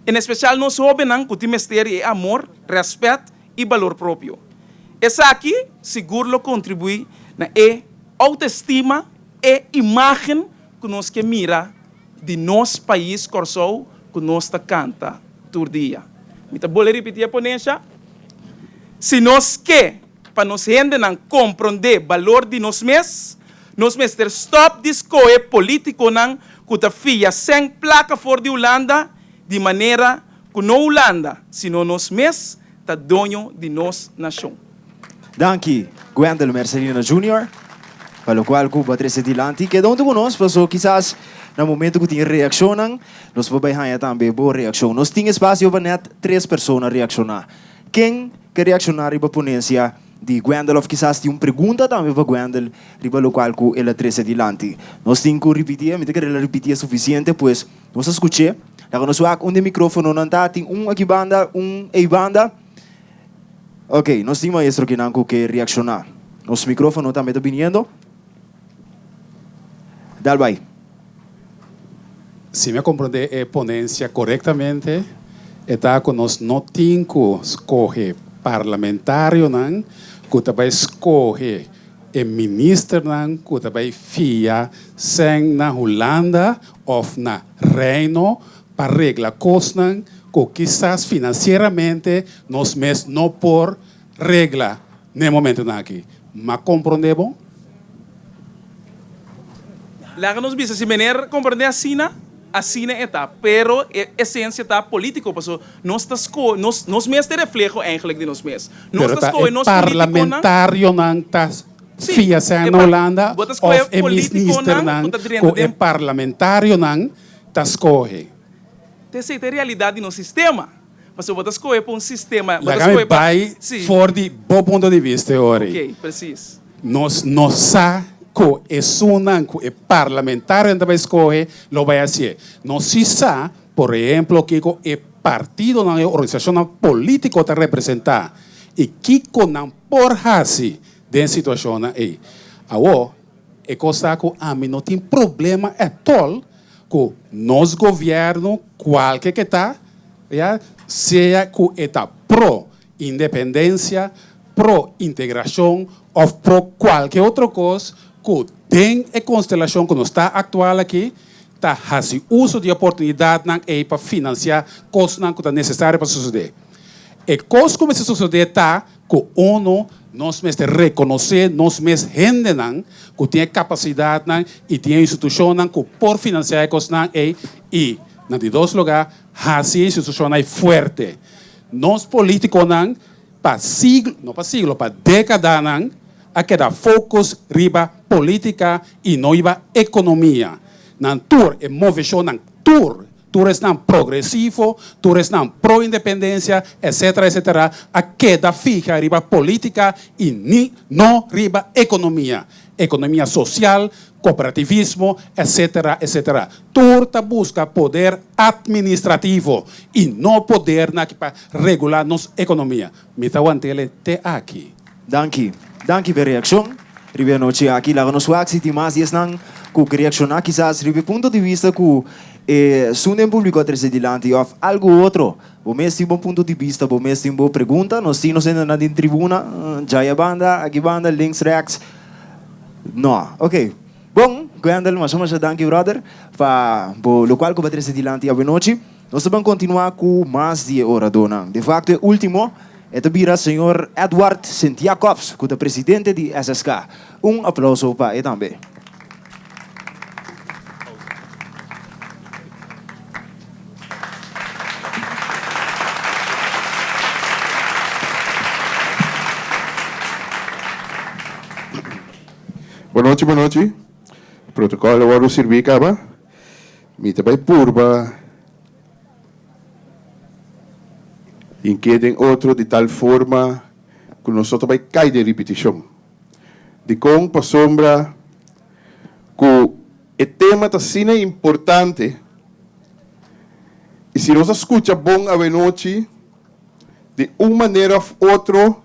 en espesial nos hóbennan ku tin mester di e amor, rèspèt i balor propio. Esaki sigur lo kontribuí na e outestima, e imágen ku nos ke mira di nos pais Kòrsou ku nos ta kanta tur dia. Mi ta bolbe ripití e ponensha, Si nos ke pa nos hendenan komprondé balor di nos mes, nos mester stòp di skohe polítikonan ku ta fia sèn plaka for di Hulanda di manera ku no Hulanda, sino nos mes ta doño di nos nashon. Danki Gwendel Mercelina Junior pa locual cu bo a trece dilanti. Keda hunto cu nos paso kisas na momento cu tin reaccionnan nos por bay haya tambe bo reaccion. Nos tin espacio pa net tres persona reacciona. Ken ke reacciona riba ponencia di Gwendel of kisas tin un pregunta tambe pa Gwendel riba locual cu el a trece dilanti. Nos tin cu ripiti'e, mi ta kere el a ripiti'e suficiente pues nos a scuch'e. Laga nos wak unda e microfononan ta, tin un aki banda, un ey banda. Ok, nos tin maestro kinan ku ke reakshoná. Nos mikrófono tambe ta biniendo. Dal bai. Si mi a komprondé e ponensia korektamente, e ta ku nos no tin ku skohe parlamentarionan ku ta bai skohe e ministernan ku ta bai fia sèn na Hulanda òf na Reino pa regla kosnan ku kisas finansieramente nos mes no por regla n'e momentunan aki. M'a komprondé bon? Laga nos bisa si meneer komprondé asina, asina e ta. Pero e esensia ta polítiko, paso nos ta sko, nos, nos mes ta e refleho eigenlijk di nos mes. Nos Pero ta ta skohe e nos polítikonan. parlamentarionan ta Sí, fia sèn e na par, Hulanda bo ta skohe òf e polítikonan ministernan ku ta drenta ku e den. parlamentarionan ta skohe. Ta esei ta e realidat di nos sistema. Pasobra bo ta skohe pa un sistema, bo ta Laga mi skohe pa, bai sí. for di bo punto di bista e ora ei. Ok, presis. Nos no sa ku esunnan ku e parlamentarionan ta bai skohe lo bai hasié. Nos sí sa, por ehemplo, kiko e partidonan, e organisashonnan polítiko ta representá i kiko nan por hasi den situashonnan ei. Awor, e kos ta ku ami no tin problema ètòl ku nos gobièrnu kualke ke ta, ya, sea ku e ta pro independensia, pro integrashon òf pro kualke otro kos ku den e konstelashon ku nos ta aktual aki ta hasi uso di oportunidatnan ei pa finansiá kosnan ku ta nesesario pa sosodé. E kos ku mester sosodé ta Ku unu nos mester rekonosé nos mes hendenan ku tin e kapasidatnan i tin e institushonnan ku por finansiá e kosnan ei i, na di dos lugá, hasi e institushonnan ei fuerte. Nos polítikonan pa siglo, no pa siglo, pa dékadanan a keda focus riba polítika i no riba ekonomia. Nan tur e moveshonnan tur Tur esnan progresivo, tur esnan pro independencia, etcetera, etcetera, a keda fija riba politica y ni no riba economia, economia social, cooperativismo, etcetera, etcetera. Tur ta busca poder administrativo y no podernan aki pa regula nos economia. Mi ta wantele te aki. Danki. Danki p'e reaccion riba e anochi aki. Laga nos wak si tin mas di esnan cu ke reacciona kisas riba e punto di bista cu e sun den publico a trece dilanti of algo otro. Bo mes tin bo punto di bista, bo mes tin bo pregunta. Nos tin nos hendenan den tribuna, djaya banda, aki banda, links, rechts. No. Ok. Bon, Gwendel, masha masha danki brother pa bo locual cu bo a trece dilanti awenochi. Nos ta ban kontinuá ku mas di e oradónan. De fakto e último e ta bira señor Edward Sint Jacobs ku ta presidente di SSK. Un aplouso pa e tambe. Bonochi bonochi. Protocol a wòrdu sirbí kaba. Mi ta bai purba hink'é den otro di tal forma ku nos no ta bai kai den ripitishon. Dikon? Pasobra ku e tema ta asina importante i si nos a skucha bon awenochi, di un manera òf otro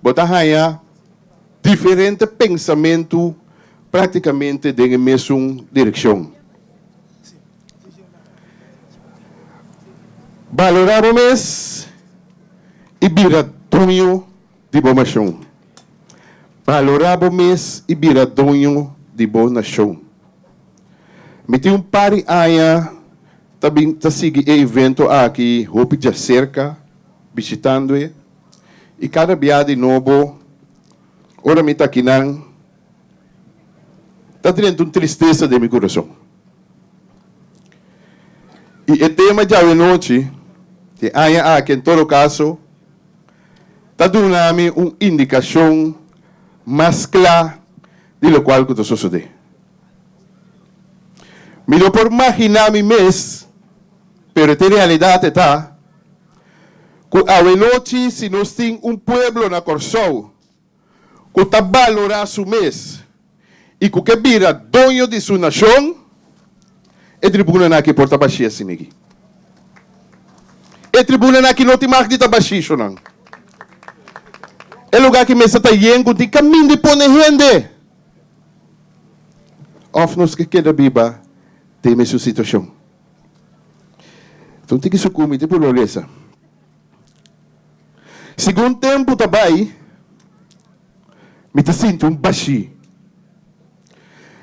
bo ta haña diferente pensamentu práktikamente den e mesun direkshon. Balorá bo mes i bira doño di bo nashon. Balorá bo mes i bira doño di bo nashon. Mi tin un par di aña ta bin ta sigui e evento aki hopi djaserka, bishitando e, i kada bia di nobo ora mi ta akinan ta drenta un tristesa den mi kurason. I e tema djawe nochi, di e aña aki en todo kaso, ta duna mi un indikashon mas kla di lokual ku ta sosodé. Mi no por maginá mi mes, pero e realidat e ta ku awenochi si nos tin un pueblo na Kòrsou ku ta balorá su mes i ku ke bira doño di su nashon, e tribunanan aki por ta bashí asin'aki. E tribunanan aki no tin mag di ta bashí, shonnan. E lugá aki mester ta yen ku tin kaminda di pone hende. Òf nos ke keda biba den mesun situashon? Enton tin ki sukumi tin por lo lesa. Segun tempu ta bai, mi ta sinti un bashí.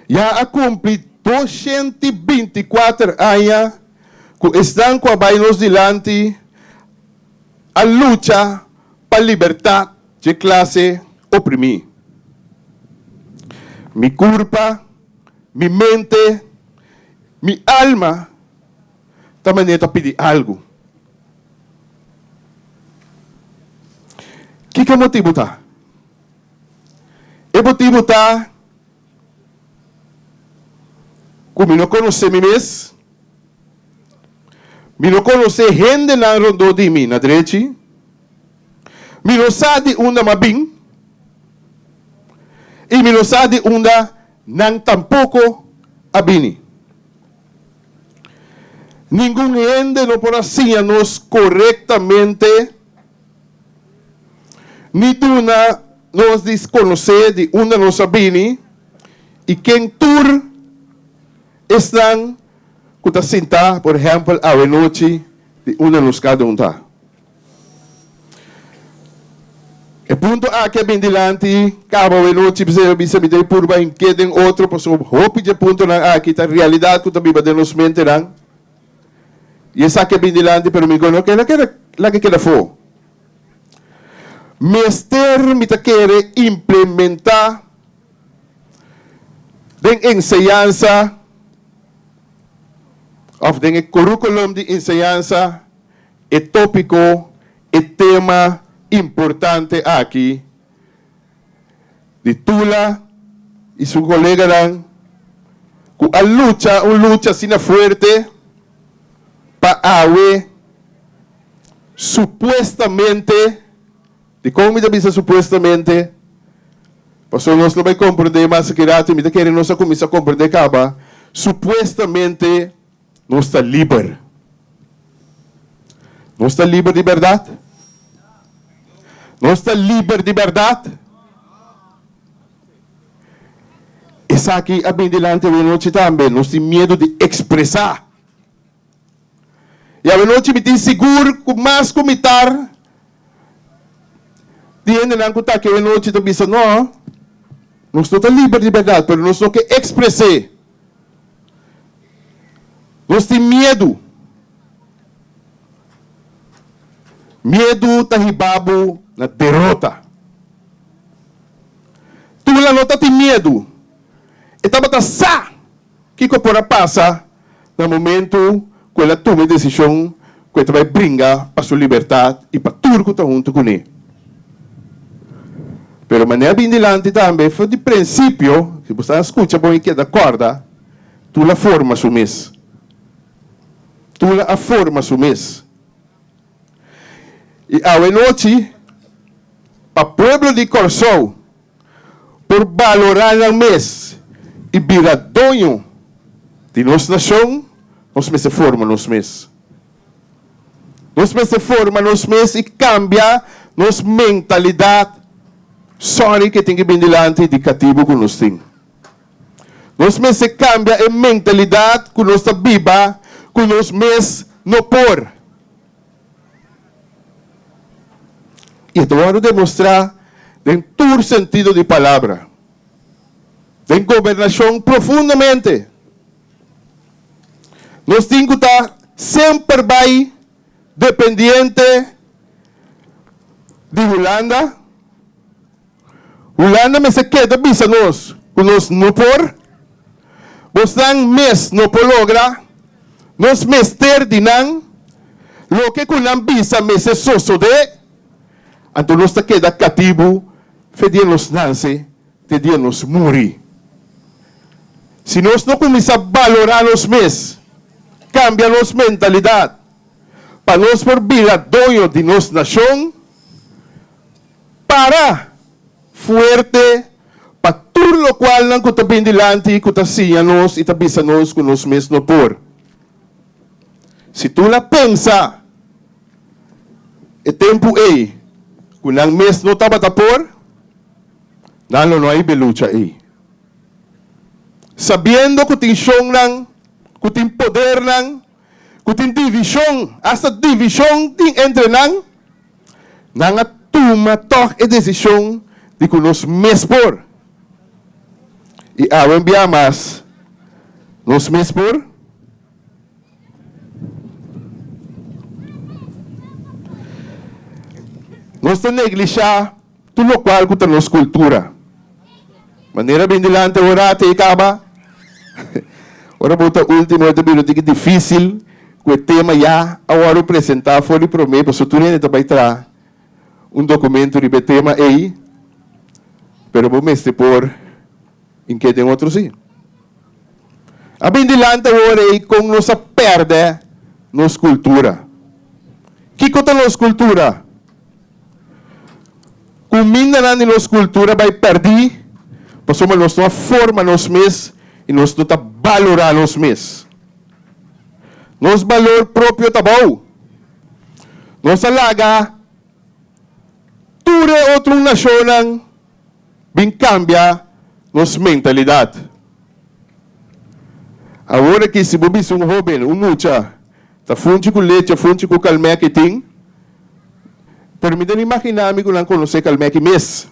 Ya a kumpli 224 aña ku esnan ku a bai nos dilanti a lucha pa libertat dje klase oprimí. Mi kurpa, mi mente, mi alma ta manera ta pidi algu. Kiko e motibu ta? E motibu ta ku mi no konosé mi mes, mi no konosé hendenan rondó di mi na drechi, mi no sa di unda m'a bin i mi no sa di unda nan tampoko a bini. Ningun hende no por a siña nos korektamente ni duna nos di konosé di unda nos a bini i ken tur esnan ku ta sintá, por ehèmpel, awenochi di unda nos kada un ta. E punto aki a bin dilanti kaba awenochi p'esei a bisa mi ta e purba hink'é den otro pasobra hopi dje puntonan aki ta realidat ku ta biba den nos mentenan i esaki a bin dilanti pero mi no kere keda laga keda afó. Mester mi ta kere implementá den enseñansa òf den e curriculum di enseñansa e tópiko, e tema importante aki di Tula i su koleganan ku a lucha un lucha asina fuerte pa awe supuestamente, dikon mi ta bisa supuestamente? Pasobra nos lo bai komprendé mas aki rato i mi ta kere nos a kuminsá komprendé kaba, supuestamente Nos ta liber. Nos ta liber di bèrdat? Nos ta liber di bèrdat? Esaki a bin dilanti awenochi tambe. Nos tin miedu di ekspresá. I awenochi mi tin sigur ku mas ku mitar di hendenan ku ta aki awenochi ta bisa, No, nos no ta liber di bèrdat, pero nos no ke ekspres'é. Nos tin miedu. Miedu ta hiba bo na derota. Tula no ta tin miedu. E tabata sa kiko por a pasa na momentu ku el a tuma e desishon ku e ta bai bringa pa su libertat i pa tur ku ta huntu kuné. Pero manera a bin dilanti tambe for di prinsipio, si bo sta a skucha bon i keda kòrda, Tula forma su mes. Tula a forma su mes. I awe nochi, pa pueblo di Kòrsou por balorá nan mes i bira doño di nos nashon, nos mester forma nos mes. Nos mester forma nos mes i kambia nos mentalidat sòri ke tin ke bin dilanti di katibu ku nos tin. Nos mester kambia e mentalidat ku nos ta biba ku nos mes no por. I e ta wòrdu demostrá den tur sentido di palabra, den gobernashon profundamente. Nos tin ku ta semper bai dependiente di Hulanda. Hulanda mester keda bisa nos ku nos no por. Bosnan mes no por logra. Nos mester di nan. Loke ku nan bisa mester sosodé. Anto nos ta keda katibu fe dia nos nanse te dia nos muri. Si nos no kuminsá balorá nos mes, kambia nos mentalidat pa nos por bira doño di nos nashon, para fuerte pa tur lokualnan ku ta bin dilanti ku ta siña nos i ta bisa nos ku nos mes no por. Si tur a pensa e tempu ei ku nan mes no tabata por, nan lo no a hiba e lucha ei. Sabiendo ku tin shonnan, ku tin podernan, ku tin divishon, asta divishon tin entre nan, nan a tuma tòg e desishon di ku nos mes por. I awe un bia mas, nos mes por. Nos ta neglishá tur lokual ku ta nos kultura. Manera bin dilanti ora te kaba. Ora bo ta último e ta bira un tiki difísil ku e tema ya a wòrdu presentá for di promé pasobra tur hende ta bai traha un dokumento riba e tema ei, pero bo mester por ink'é den otro sí. A bin dilanti awor ei kon nos a pèrdè nos kultura. Kiko ta nos kultura? Kumindanan di nos kultura bai pèrdí pasobra nos no a forma nos mes i nos no ta balorá nos mes. Nos balor propio ta bou. Nos a laga tur e otro nashonnan bin kambia nos mentalidat. Awor aki si bo bisa un hóben, un mucha, Ta funchi ku leche, funchi ku kalmèki tin. Pero mi ta imaginá mi ku nan konosé kalmèki mes.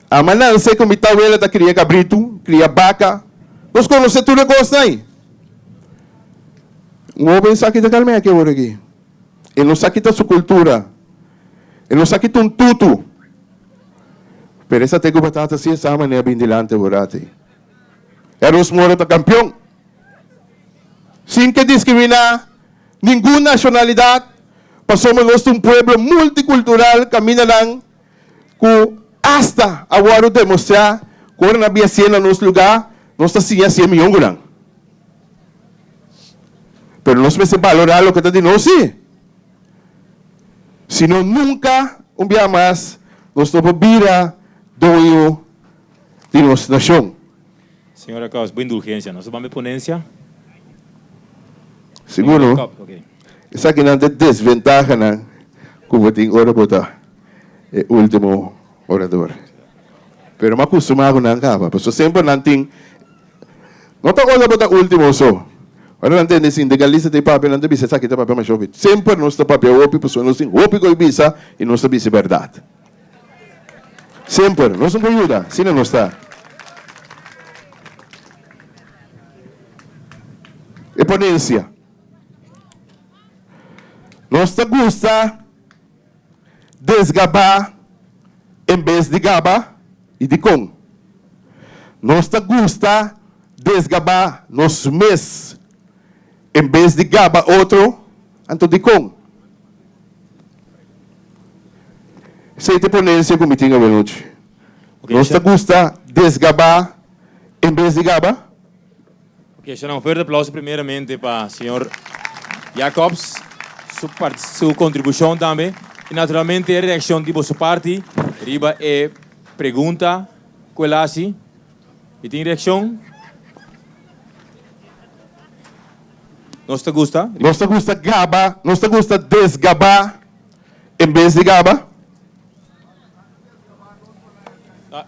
Ama nan se ku mi tawela ta kria kabritu, kria baka. Nos konosé tur e kosnan ei. Un hóben sa kita kalmèki awor aki. E no sa kita su kultura. E no sa kita un tutu. Pero e sa te ku batata si e sa manera bin dilanti awor ati. Eros Moro ta kampion. Sin ke diskriminá ningun nashonalidat, pasobra nos ta un pueblo multikultural kamindanan ku asta a wòrdu demostrá ku ora nan bia sié na nos lugá, nos ta siña sié mihó ku nan. Pero nos mester balorá loke ta di nos sí. Si no nunka un bia mas nos no por bira doño di nos nashon. Señora Kops, bo indulgencia. Nos ta bambe ponencia. Sigur no. Esakinan ta e desventahanan ku bo tin ora bo ta e ultimo orador. Pero mi a kustumá ku nan kaba, pasobra semper nan tin, no ta ora bo ta ultimo so. Ora nan tende sindikalista ta e papia, nan ta bisa esaki ta papia masha hopi. Semper nos ta papia hopi pasobra nos tin hopi ku a bisa i nos ta bisa e bèrdat. Semper, nos no por yuda, asina nos ta. E ponencia. Nos ta gusta desgabá en bes di gaba, i dikon? Nos ta gusta desgabá nos mes en bes di gaba otro, anto dikon? Esei ta e ponencia cu mi tin awenochi. Nos ta gusta desgaba en bes di gaba? Ok, shana un fuerte aplauso primeramente pa señor. Jacobs su su kontribushon tambe i naturalmente e reakshon di boso parti riba e pregunta ku el hasi. Mi tin reakshon? Nos ta gusta? Nos ta gusta gaba, nos ta gusta desgabá en bes di gaba.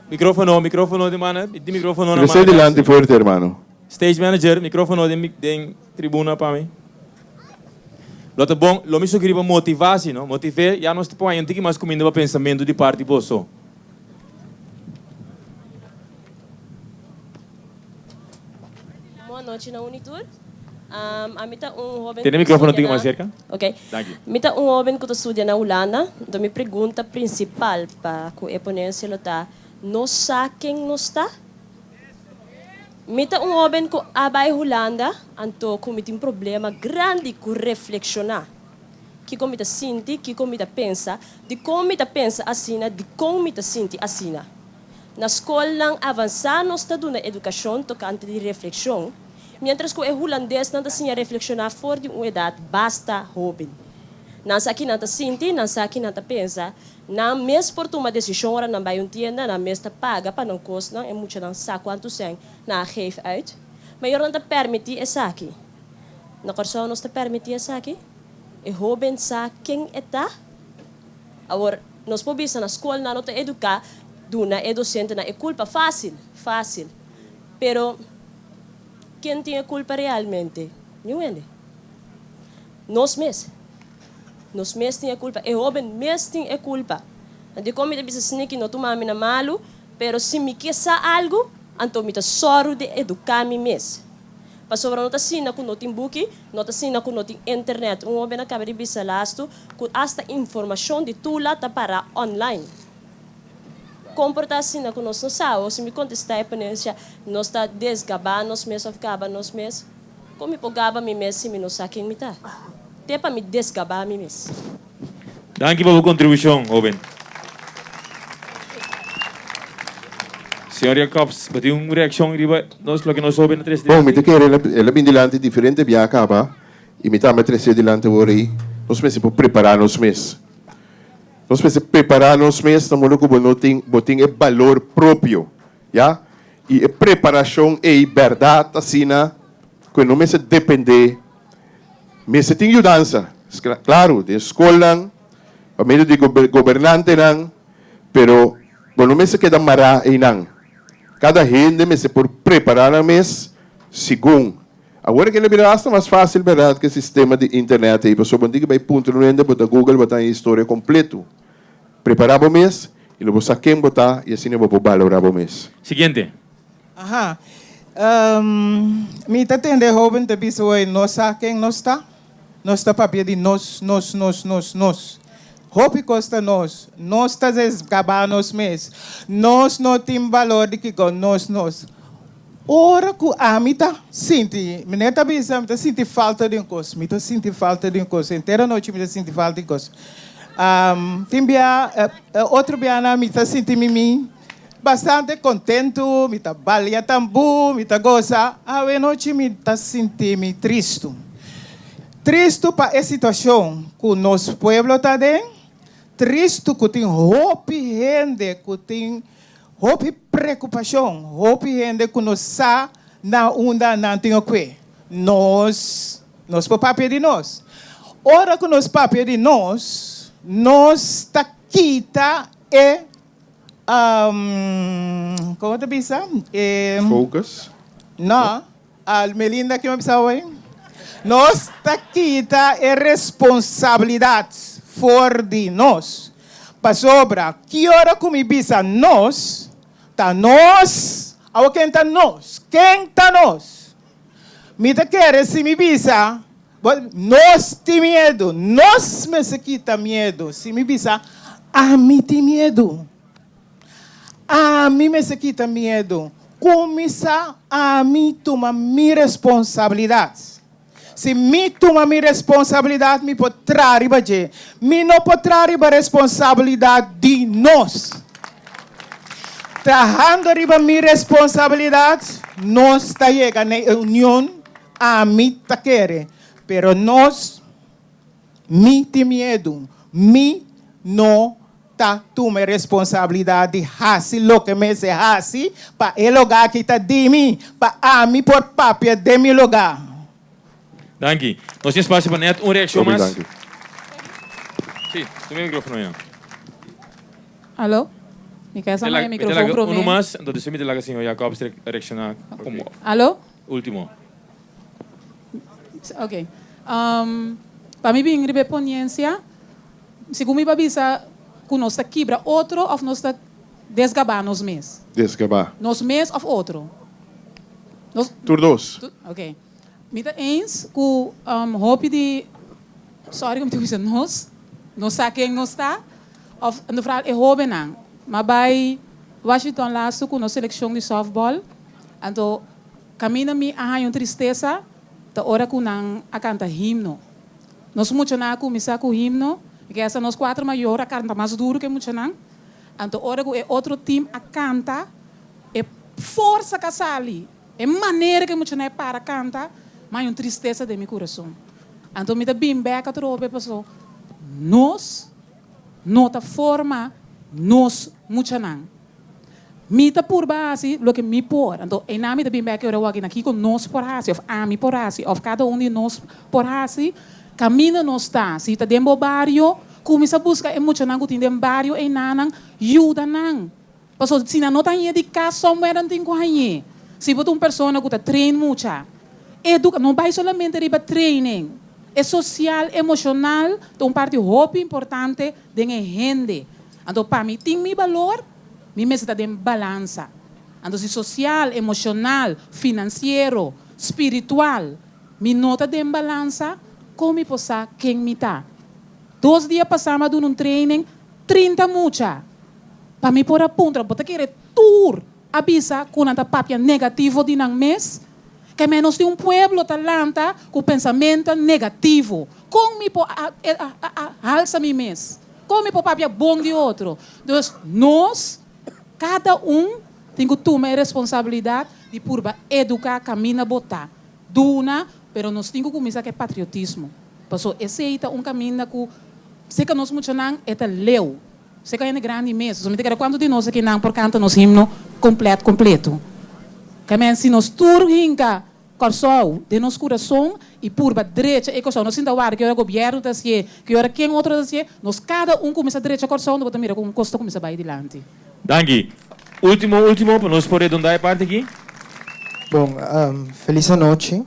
Microfono, microfono di mano, di microfono na Trece mano. dilanti fuerte, hermano. Stage manager, microfono den den tribuna pa mi. Lo ta bon, lo mi sugeri pa motiva si, no? Motive, ya nos ta por haña un tiki mas cuminda pa pensamentu di parti boso. Bon anochi na Unitur. Ami ta un hoben Tene ku ta microfono studia tiki na mas cerca. Ok. Danki. Mi ta un hoben ku ta studia na Hulanda. Enton mi pregunta prinsipal pa ku e ponencia lo ta, Nos sa ken nos ta? Mi ta un hoben ku a bai Hulanda, anto ku mi tin problema grandi ku reflekshoná. Kiko mi ta sinti, kiko mi ta pensa, dikon mi ta pensa asina, dikon mi ta sinti asina. Na skolnan avansá nos ta duna edukashon tokante di reflekshon, miéntras ku e hulandesnan ta siña reflekshoná for di un edat basta hóben. Nan sa ki nan ta sinti, nan sa ki nan ta pensa, nan mes por tuma desishon ora nan bai un tienda, nan mes ta paga pa nan kosnan, e muchanan sa kuantu sèn nan a geef uit. Mayornan ta pèrmití esaki. Na Kòrsou nos ta pèrmití esaki? E hóben sa ken e ta? Awor, nos por bisa na skol nan no ta eduká, duna e dosentenan e kulpa fásil, fásil. Pero, ken tin e kulpa realmente? Niun hende. Nos mes. Nos mes tin e kulpa. E hóben mes tin e kulpa. Dikon mi ta bisa sniki no tuma mi na malu, pero si mi ke sa algu, anto mi ta sòru di eduká mi mes. Pasobra no ta asina ku no tin buki, no ta asina ku no tin internet. Un hoben a kaba di bisa lastu ku asta informashon di Tula ta pará online. Kon por ta asina ku nos no sa? O si mi kontestá e ponensia, nos ta desgabá nos mes òf gaba nos mes? Kon mi por gaba mi mes si mi no sa ken mi ta? Te pa mi desgabá mi mes. Danki pa bo kontribushon, hoben. Señor Jacobs, bo tin un reakshon riba nos loke nos hoben a trese Bon, mi dilanti? ta kere el a bin dilanti diferente bia kaba i mi tambe a trese dilanti awor ei. Nos mester por prepará nos mes. Nos mester prepará nos mes na modo ku bo no tin bo tin e balor propio, ya. I e preparashon ei bèrdat asina ku e no mester dependé Mester tin yudansa, klaru, den skolnan, pa medio di gobernantenan, pero bo no mester keda mará einan. Kada hende mester por prepará nan mes segun. Awor e kende bira asta mas fásil, bèrdat, ku e sistema di internet ei, pasobra bo no tin ku bai puntra un hende, bo ta Google, bo ta haña e historia kompletu. Prepará bo mes i lo bo sa ken bo ta i asina bo por balorá bo mes. Siguiente. Aha. Mi ta tende hoben ta bisa hoy nos sa ken nos ta. Nos ta papia di nos, nos, nos, nos, nos. Hopi kos ta nos. Nos ta desgabá nos mes. Nos no tin balor di kiko. Nos, nos. Ora ku ami ta sinti, meneer ta bisa mi ta sinti falta di un kos. Mi ta sinti falta di un kos. Henter anochi mi ta sinti falta di kos. Tin bia, otro bianan mi ta sinti mi mi. Bastante kontentu, mi ta balia tambú, mi ta gosa. Awe nochi mi ta sinti mi tristu. Tristu pa e situashon ku nos pueblo ta den, tristu ku tin hopi hende ku tin hopi preokupashon, hopi hende ku no sa na unda nan tin okwe. Nos, nos por papia di nos. Ora ku nos papia di nos, nos ta kita e Como ta bisa? E Focus? No. Al Melinda ki mi a bisa hoy? Nos ta kita e responsabilidad for di nos. Pasobra ki ora ku mi bisa nos, ta nos. Awor ken ta nos? Ken ta nos? Mi ta kere si mi bisa Nos tin miedu, nos mester kita miedu. Si mi bisa, ami tin miedu, ami mester kita miedu, kuminsá ami tuma mi responsabilidat. Si mi tuma mi responsabilidat, mi por traha riba dje. Mi no por traha riba responsabilidat di nos. Trahando riba mi responsabilidat, nos ta yega na e union Ami ta kere. Pero nos, mi tin miedu, mi no ta tuma e responsabilidat di hasi loke mester hasi pa e lugá aki ta di mi, pa ami por papia den mi lugá. Danki. Nos tin espacio pa net un reaccion Hopi mas. danki. Sí, tuma e microfono ya. Alo? Mi ka sa Mi maya ta microfon laga prome. unu mas, anto despues mi ta laga señor Jacobs reacciona como Alo? ultimo. Ok. Pa mi bin riba e ponencia, segun mi pa bisa cu nos ta kibra otro of nos ta desgaba nos mes? Desgaba. Nos mes of otro? Nos. Tur dos. Ok. Mi ta eens cu hopi di, sorry cu mi ta bisa nos, no sa ken nos ta, of no vooral e hobennan. M'a bay Washington lastu cu nos seleccion di softball, anto caminda mi a haña un tristesa ta ora cu nan a canta himno. Nos muchanan a cuminsa cu himno, mi ke hasta nos cuatro mayor a canta mas duro cu e muchanan, anto ora cu e otro team a canta, e forsa cu a sali, E manera ku e muchanan e para kanta, mi haña un tristesa den mi kurason. Anto mi ta bin bek atrobe paso nos no ta forma nos muchanan. Mi ta purba hasi loke mi por. Anto einan mi ta bin bek e ora wak na kiko nos por hasi òf ami por hasi òf kada un di nos por hasi. Kaminda nos ta, si ta den bo bario, kuminsá buska e muchanan ku tin den bario einanan, yuda nan. Pasobra si nan no ta hañ'é di kas somewhere nan tin ku hañ'é. Si bo ta un persona ku ta train mucha, eduka, no bai solamente riba training. E sosial, emoshonal ta un parti hopi importante den e hende. Anto pa mi tin mi balor, mi mester ta den balansa. Anto si sosial, emoshonal, finansiero, spiritual mi no ta den balansa, kon mi por sa ken mi ta? Dos dia pasá mi a duna un training 30 mucha. Pa mi por a puntra, bo ta kere tur a bisa ku nan ta papia negativo di nan mes? Ke menos di un pueblo ta lanta ku pensamento negativo. Kon mi por a halsa mi mes? Kon mi por papia bon di otro? Dus nos, kada un, tin ku tuma e responsabilidat di purba eduká kaminda bo ta. Duna, pero nos tin ku kuminsá ku e patriotismo. Paso esei ta un kaminda ku seka nos muchanan e ta leu. Seka hende grandi mes. Pasobra mi ta kere kuantu di nos akinan por kanta nos himno komplet kompleto. Kamen si nos tur hinka Kòrsou den nos kurason i purba drecha e Kòrsou. No sinta warda ki ora gobièrnu ta hasié, ki ora ken otro ta hasié. Nos kada un kuminsá drecha Kòrsou, no bo ta mira kon kos ta kuminsá bai dilanti. Danki. Ultimo ultimo pa nos por redondá e parti aki. Bon, felis anochi.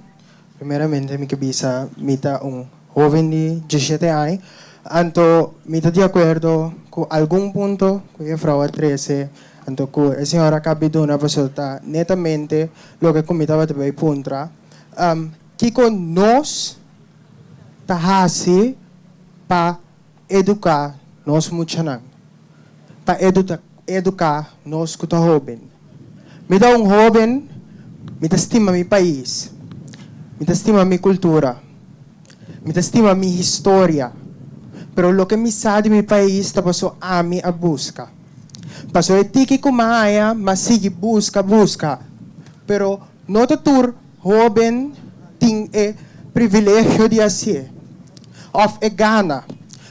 Primeramente mi ke bisa mi ta un hoven di diesshete aña, anto mi ta di akuerdo ku algun punto ku jefrou a trese, anto ku e señor a kabi duna pasobra ta netamente loke ku mi tabata bay puntra, kiko nos ta hasi pa eduká nos muchanan, pa eduká nos ku ta hóben. Mi ta un hóben, mi ta stima mi pais, mi ta stima mi kultura, mi ta stima mi historia, pero loke mi sa di mi pais ta paso ami a buska. Paso e tiki ku mi a haña, mi a sigui buska, buska, pero No ta tur hóben tin e privilegio di hasié, òf e gana,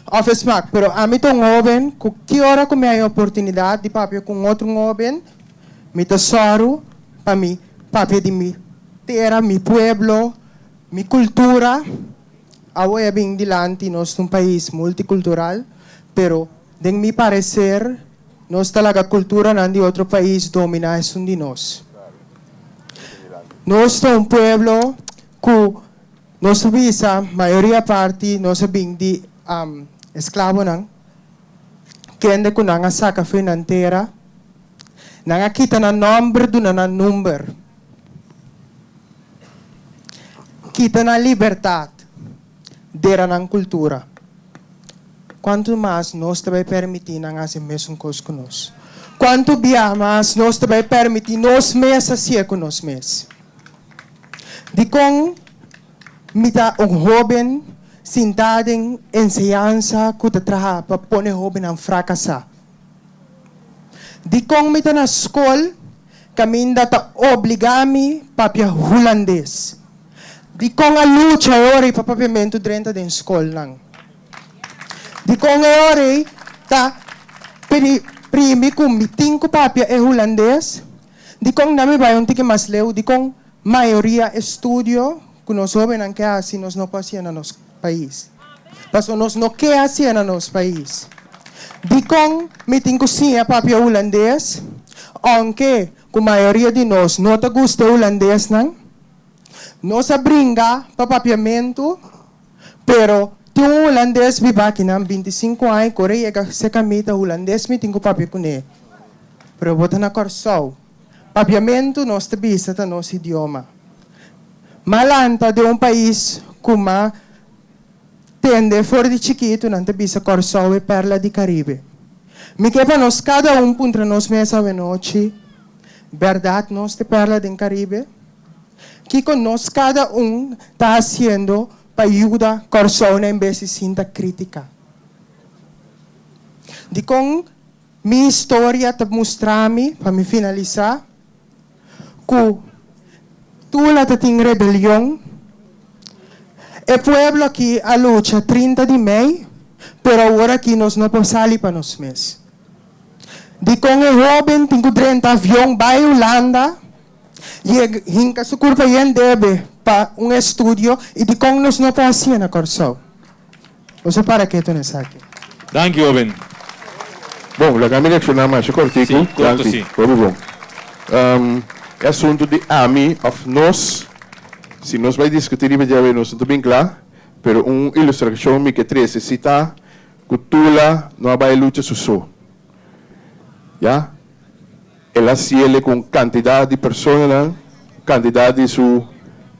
òf e smak. Pero ami ta un hóben ku ki ora ku mi haña oportunidat di papia ku un otro hóben, mi ta sòru pa mi papia di mi tera, mi pueblo, mi kultura. Awe a bin dilanti nos ta un pais multikultural, pero den mi pareser nos ta laga kulturanan di otro pais dominá esun di nos. Nos ta un pueblo ku nos ta bisa mayoria parti nos a bin di esklabonan, kende ku nan a saka for nan tera, nan a kita nan nòmber duna nan number. Kita nan libertat, dera nan kultura. Kuantu mas nos ta bai permití nan hasi mesun kos ku nos? Kuantu bia mas nos ta bai permití nos mes hasié ku nos mes? Dikon mi ta un hóben sintá den enseñansa ku ta traha pa pone hóbennan frakasá? Dikon mi ta na skol kaminda ta obligá mi papia hulandes? Dikon a lucha e ora ei pa papiamentu drenta den skolnan? Dikon e ora ei ta pidi primi ku mi tin ku papia e hulandes? Dikon nan mi bai un tiki mas leu? Dikon mayoria estudio ku nos hobennan ke hasi nos no por hasié na nos pais? Pasobra nos no ke hasié na nos pais. Dikon mi tin ku siña papia hulandes ounke ku mayoria di nos no ta gusta e hulandesnan? Nos a bringa pa papiamentu, pero tin un hulandes biba akinan bintisinku aña ku ora e yega serka mi ta hulandes mi tin ku papia kuné. Pero bo ta na Kòrsou. Papiamentu nos ta bisa ta nos idioma. M'a lanta den un pais ku m'a tende for di chikitu nan ta bisa Kòrsou e pèrla di Karibe. Mi ke pa nos kada un puntra nos mes awenochi, bèrdat nos ta e pèrla den Karibe? Kiko nos kada un ta hasiendo pa yuda Kòrsou na enbes di sinta krítika? Dikon mi historia ta mustra mi, pa mi finalisá, ku Tula ta tin rebelion? E pueblo aki a lucha 30 di mei, pero awor aki nos no por sali pa nos mes. Dikon e hóben tin ku drenta avion bai Hulanda? Yega hinka su kurpa yen debe pa un estudio i dikon nos no ta hasié na Kòrsou? Boso para ketu na esaki. Danki hoben. Bon, laga mi reakshoná masha kòrtiku. Sí, korto Danki. sí. Hopi bon. E asuntu di ami òf nos, si nos bai diskutí riba djawe nos no ta bin kla, pero un ilustrashon mi ke trese si ta ku Tula no a bai lucha su so. Ya. El a siele ku un kantidat di personanan, kantidat di su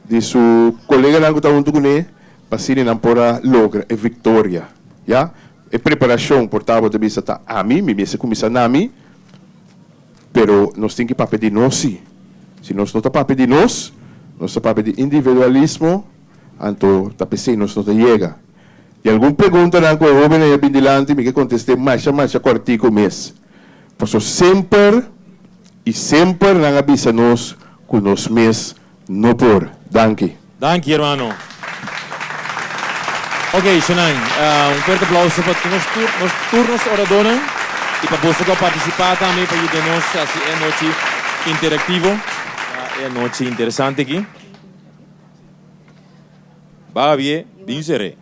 di su koleganan ku ta huntu kuné, pa asina nan por a logra e viktoria. Ya, e preparashon por tabata bisa ta ami, mi mester kuminsá na mi, pero nos tin ki papia di nos sí. Si nos no ta papia di nos, nos ta papia di individualismo, anto ta p'esei nos no ta yega. Di algun preguntanan ku e hóbennan a bin dilanti, mi ke kontest'é masha masha kòrtiku mes. Paso semper y semper nan a bisa nos cu nos mes no por. Danki. Danki hermano. Ok Shanang, un fuerte aplauso pa nos tur nos tur nos oradornan y pa boso cu a participa tambe pa yuda nos haci e anochi interactivo, e anochi interesante aki. Babie bin sere.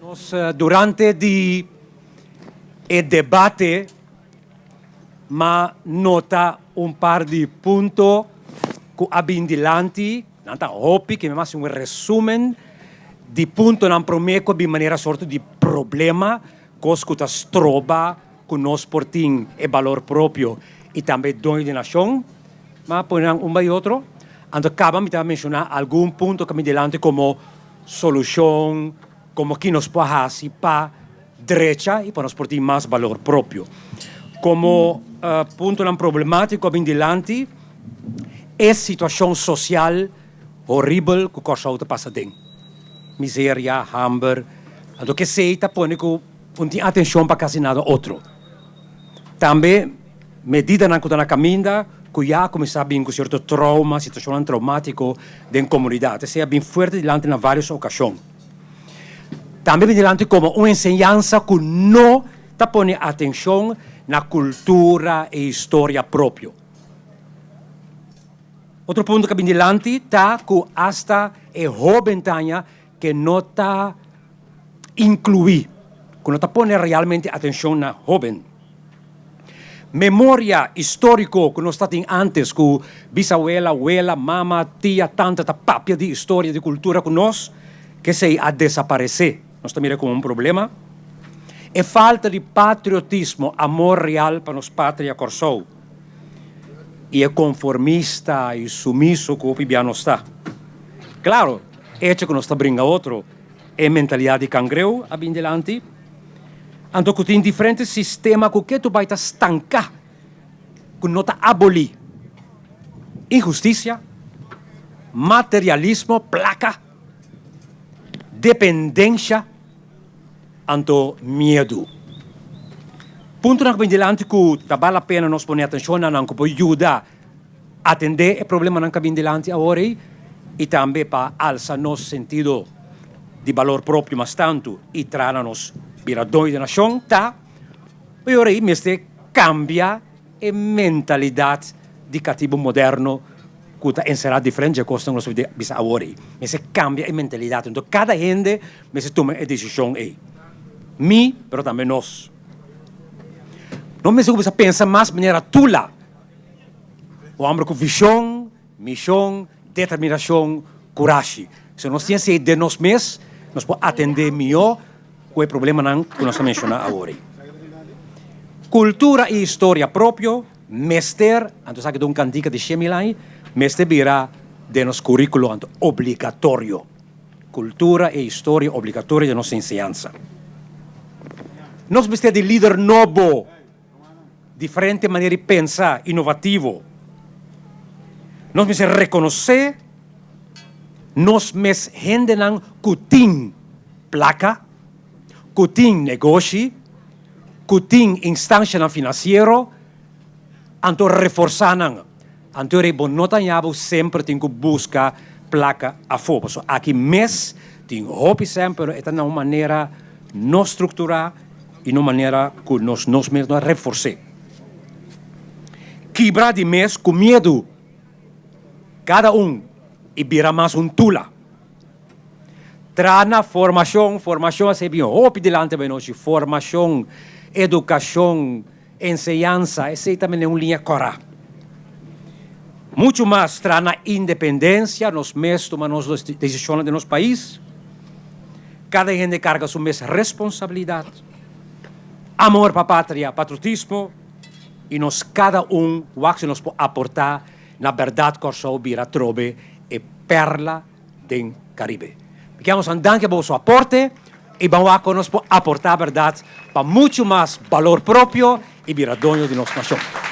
Nos durante di e debate m'a nota un par di punto ku a bin dilanti, nan ta hopi, ke mi a hasi un resumen di puntonan promé ku a bin manera sorto di problema, kos ku ta stroba ku nos por tin e balor propio i tambe doño di nashon. M'a pone nan un bai otro, anto kaba mi ta menshoná algun punto ku a bin dilanti komo solushon, Komo ki nos por hasi pa drecha i pa nos por tin mas balor propio. Komo puntonan problemátiko a bin dilanti e situashon sosial horibel ku Kòrsou ta pasa den. Miseria, hamber, anto kesei ta pone ku un tin atenshon pa kasi nada otro. Tambe medidanan ku ta na kaminda ku ya a kuminsá bin ku sierto trouma, situashonnan troumátiko den komunidat. Esei a bin fuerte dilanti na vários okashon. Tambe bin dilanti komo un enseñansa ku no ta pone atenshon na kultura i historia propio. Otro punto ku a bin dilanti ta ku asta e hóben taña ke no ta inkluí, ku no ta pone realmente atenshon na hóben. Memoria históriko ku nos ta tin ántes ku bisawela, wela, mama, tia, tanta ta papia di historia, di kultura ku nos, kesei a desaparesé. Nos ta mira komo un problema. E falta di patriotismo, amor real pa nos patria Kòrsou i e konformista i sumiso ku hopi bia nos ta. Klaro, echo ku nos ta bringa otro, e mentalidat di kangreu a bin dilanti. Anto ku tin diferente sistema ku ke tu bai ta stanká, ku no ta abolí inhustisia, materialismo, plaka, dependensha, anto miedu. Puntonan ku bin dilanti ku ta bal la pena nos pone atenshon na nan ku por yuda atendé e problemanan ku a bin dilanti awor ei. i tambe pa alsa nos sentido di balor propio mas tantu i traha na nos bira doño di nashon ta e ora ei mester kambia e mentalidat di katibu moderno ku ta enserá diferente dje kosnan ku nos a bisa awor ei. Mester kambia e mentalidat. Enton kada hende mester tuma e desishon ei. Mi, pero tambe nos. No mester kuminsá pensa mas manera Tula, un hòmber ku vishon, mishon, determinashon, kurashi. Si nos tin esei den nos mes, nos por atendé mihó ku e problemanan ku nos a menshoná awor ei. Kultura i historia propio mester, anto esaki ta un kantika di shemil aña, mester bira den nos kuríkulo anto obligatorio. Kultura i historia obligatorio den nos enseñansa. Nos mester di lider nobo, diferente manera di pensa, inovativo. Nos mester rekonosé nos mes hendenan ku tin plaka, ku tin negoshi, ku tin instanshanan finansiero, anto reforsá nan. Anto rei bo no ta haña bo semper tin ku buska plaka afó, pasobra aki mes tin hopi sèn pero e ta na un manera no strukturá i na un manera ku nos nos mes no a refors'é. Kibra di mes ku miedu kada un i bira mas un tula. Traha na formashon, formashon a ser bin hopi dilanti bai nochi, formashon, edukashon, Enseñansa, esei ta mene un liña kòrá. Muchu mas tra na independensia, nos mes tuma nos desishonnan den nos pais. Kada hende karga su mes responsabilidat. Amor pa patria, patriotismo, i nos kada un wak si nos por aportá na bèrdat Kòrsou bira atrobe e pèrla den Caribe. Mi kier mostra un danki pa boso aporte y ban wak con nos por aporta berdad pa mucho mas balor propio y bira doño di nos nacion.